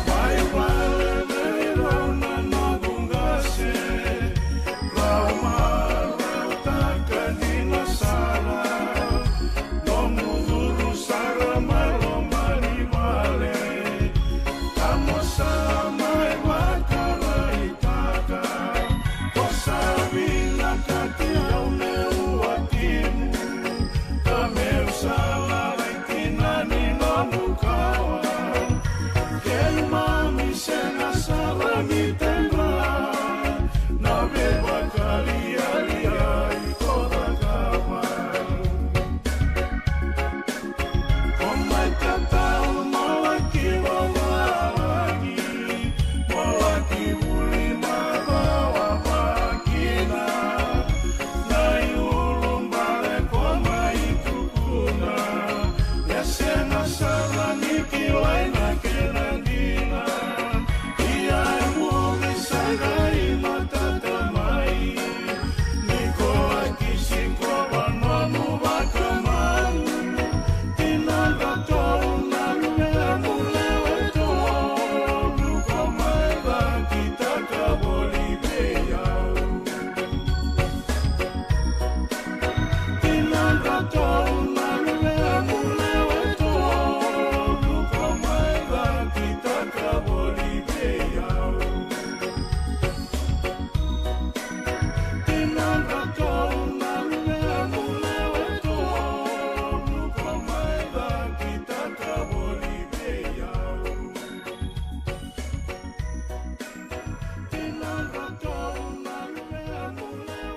Mai vale vei rau na noqu qase, rau marautaka dina sara. Nomu curu sara mai loma ni vale, ka mo sa mai vakaraitaka. Ko sa vinakati au meu watimu, ka meu sa lalai kina ni nomu kawa. Keimami sega sara ni tadra na veivakalialiai ko cakava. Ko mai katau mo laki vavalagi, mo laki vuli macawa vakina. Na iulubale ko mai tukuna, e sega sara ni kilai na kena dina. Ia e muri sa qai matata mai, ni ko laki sikova nomu vakamau. Tinadratou na luvemu lewe tolu, ko mai cakitaka voli vei au. Tinadratou na luvemu lewe tolu, ko mai cakitaka voli vei au. Tinadratou na luvemu lewe tolu, ko mai cakitaka voli vei au.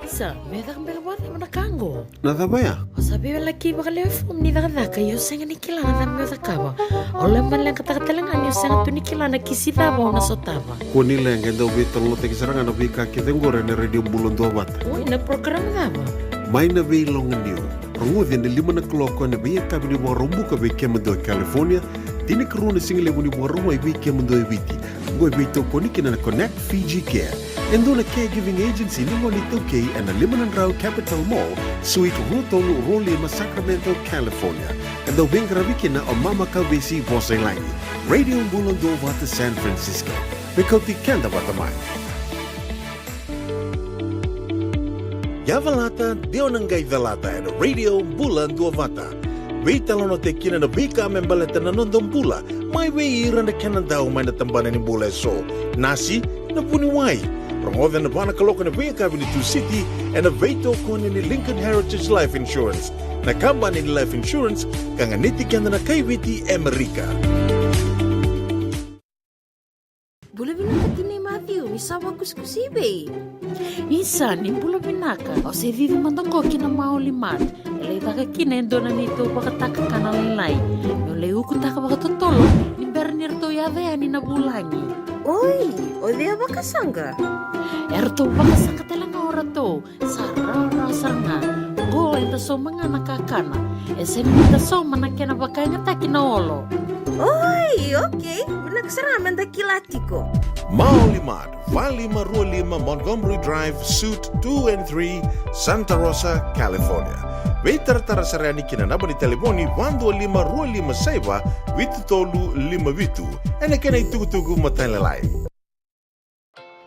Isa, me caka beka vakacava na ka qo? Na cava ya? O sa veivelaki vakalewe fom ni cakacaka, ia o sega ni kila na cava meu cakava. O lako mai leqataka tale ga ni o sega tu ni kila na kisi cava o na sotava. Kua ni leqa, e dau veitalanoataki sara ga na veika kece qori ena Radio Bula Duavata. Oi, na program cava? Mai na Veiloganiu. Rogoci ena lima na kaloko ena veiyakavi ni Vakaraubuka vei kemudou e California, tinikarua na sigalevu ni Vakarauwai vei kemudou e Viti. Qo e veitokoni kina na Connect Fiji Care, e dua na caregiving agency ni gone iTaukei ena lima na drau Capitol Mall, Suite rua tolu rua lima, Sacramento, California. E dau veiqaravi kina o Mama Kauvesi Vosailagi. Radio Bula Duavata San Francisco. Me kauti keda vata mai. Yavalata, de o na qai calata ena Radio Bula Duavata. Veitalanoataki kina na veika me baleta na noda bula, mai vei ira na kena dau mai na tabana ni bula eso. Nasi, na vuniwai. Rogoca ena va na kaloko ena veiyakavi ni Tusiti, ena veitokoni ni Lincoln Heritage Life Insurance, na kabani ni life insurance ka ganiti keda na kai Viti e Amerika. Bula vinaka tinai Matthew, ni sa vakusikusi i vei? Isa, ni bula vinaka. Au se cici mada qo ki na Maoli Mart. E lai caka kina e dua na neitou vakataka kana lailai. Meu Cava yani na vulagi? Oi, o cei a vakasaqa? Eratou vakasaqa tale ga o ratou. Sa rawarawa sara ga. Qo eda sauma ga na kakana. E sega ni da sauma na kena vakayagataki na olo. Oi, okei. Vinaka sara ga meda kila tiko. Maoli Mart, va lima rua lima Montgomery Drive, Suite two and three, Santa Rosa, California. Veitaratara sara yani ki na naba ni talevoni va dua lima rua lima saiva vitu tolu lima vitu. Ena kena itukutuku matailalai.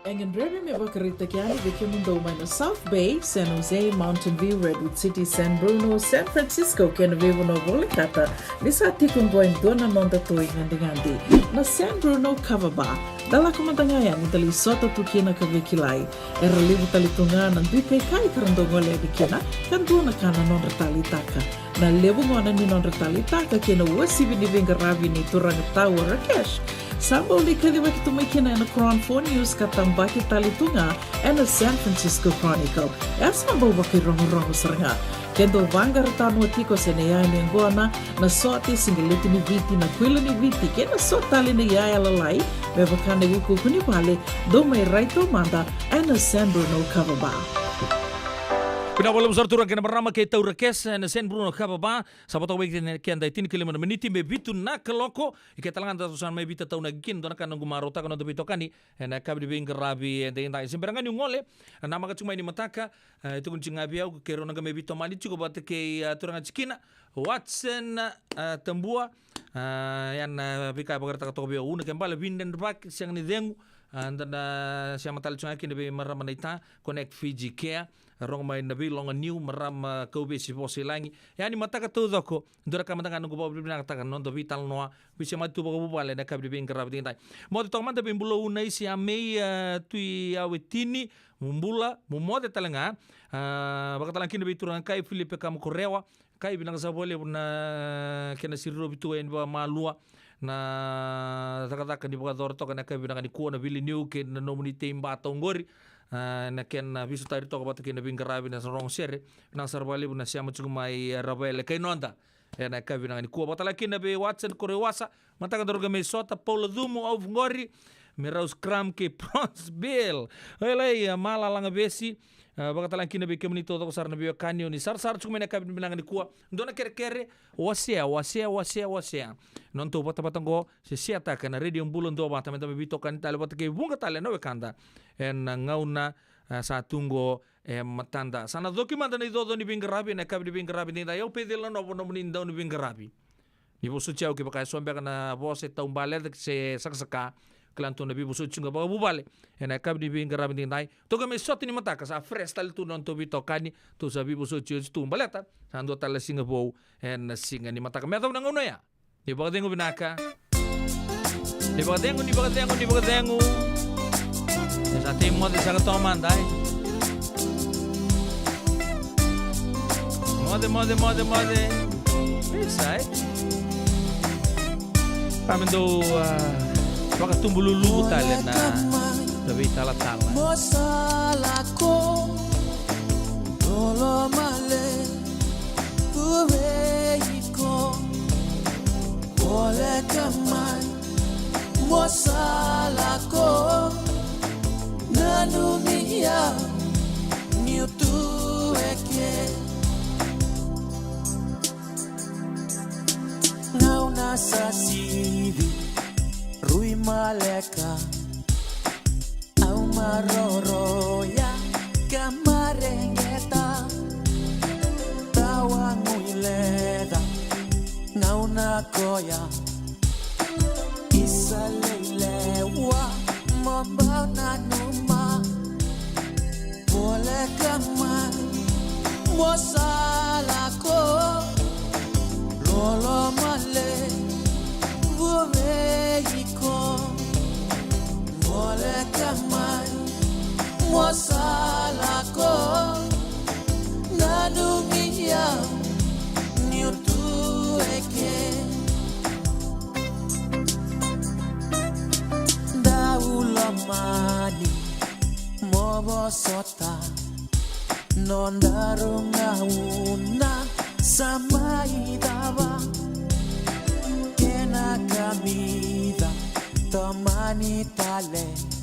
E gadrevi me vakaraitaki yani vei kemudou mai na South Bay, San Jose, Mountain View, Redwood City, San Bruno, San Francisco kei na veivanua volekata, ni sa tiko oqo e dua na noda toi gadigadi, na San Bruno Kava Bar. Da lako mada ga yani da lai sota tu kina ka veikilai. Era levu tale tu ga na dui kaikai ka ra dau gole yani kina, ka dua na ka na nodra taleitaka. Na levu gona ni nodra taleitaka kei na uasivi ni veiqaravi nei turaga Tau Rakesh, sa bau lai kacivaki tu mai kina ena Cron Four News ka tabaki tale tu ga ena San Francisco Chronicle. E sa bau vakairogorogo sara ga. Ke dou vaqaratanua tiko se na iyaya ni yaqona, na sote, siqeleti ni Viti, na kuila ni Viti kei na so tale na iyaya lalai, me vaka na iukuuku ni vale, dou mai rai taumada ena San Bruno Kava Bar. Vinaka vakalevu sara turaga kei na marama kei Tau Rakesh ena San Bruno Kava Bar. Sa votaka vei keda e tinikalima na miniti me vitu na kaloko. I ke tale ga da sa mai veitataunaki kina, dua na ka na noqu marautaka na noda veitokani ena yakavi ni veiqaravi edaidai. Se bera ga niu gole, namaka tiko mai ni mataka, e tukuni tiko ga vei au, keirau na qai mai veitomani tiko vata kei, a, turaga tikina Watson, a, Tabua, a, ya na veika e vakaraitaka toka vei au, una ke bale vinedrevaki, sega ni cegu, a, da na sema tale tiko ga kina vei marama na ita, Connect Fiji Care, rogo mai na veiloga niu, marama Kauvesi Vosa i Lagi. Ya ni mataka taucoko, dua na ka mada ga noqu vakavinavinakataka na noda veitalanoa, veisemati tu vakavuvale ena yakavi ni veiqaravi edaidai. Moce toka mada vei Bulou Naisi Amei, a, Tui Awetini, mo bula, mo moce tale ga. A, vakatale ga kina vei turaga Kai Filipe Kamokorewa, Kai, vinaka sara vakalevu na kena sirirovi tu yani vakamalua na cakacaka ni vakayacora toka ena yakavi vinaka nikua, na vili niu kei na nomuni tei bata oqori. A, na kena veisotari toka vata kei na veiqaravi na rogo sere. Vinaka sara vakalevu na sema tiko mai, e, Ravaele kei noda ena yakavi vinaka nikua. Vakatale ga kina vei Watson Korewasa, mataka daru qai mai sota, Paula Cumu, au vuqori, me rau scrum kei Bronze Bill. Oi lai, a, Mala Lagavesi, a, vakatale ga kina vei kemuni taucoko sara na veiwekani o ni sarasara tiko mai ena yakavi vinaka nikua. Dua na kerekere, wasea, wasea, wasea, wasea. Nodatou vatavata oqo, se seataka na Radio Bula Duavata, meda mai veitokani tale vata kei vuqa tale na wekada ena gauna, a, sa tu oqo e matada. Sa na coki mada na icoco ni veiqaravi ena yakavi ni veiqaravi edaidai. Au Peceli Nanovo, nomuni dau ni veiqaravi. Ni vosoti au kevaka e so beka na vosa e taubale se sakasaka, kila na tou na veivosoti tiko ga vakavuvale ena yakavi ni veiqaravi edaidai. Tou qai mai sota ni mataka, sa fresh tale tu na nodatou veitokani, tou sa veivosoti oti tu baleta sa dua tale na siga vou ena siga ni mataka. Me yacova na gauna oya. Ni vakacegu vinaka. Ni vakacegu, ni vakacegu, ni vakacegu. E sa tei moce saka toka mada, e. Moce, moce, moce, moce. Isa, e. Ka me dou, a, vakatubu luluvu tale na, na veitalatala. Mo sa lako, lolo male. Vei iko, voleka mai, mo sa lako, nanumi au niu tu eke. Gauna sa sivi, rui maleka, au maroroya ka mareqeta, tawa guileca, gauna koya isa leilewa, mo bau nanuma. Voleka mai, mo sa lako, lolo male, vei iko. Voleka mai, mo sa lako, nanumi au niu tu eke. Dau lomani, mo vosota. Nodaru gauna sa mai cava, kena kamica ni tale.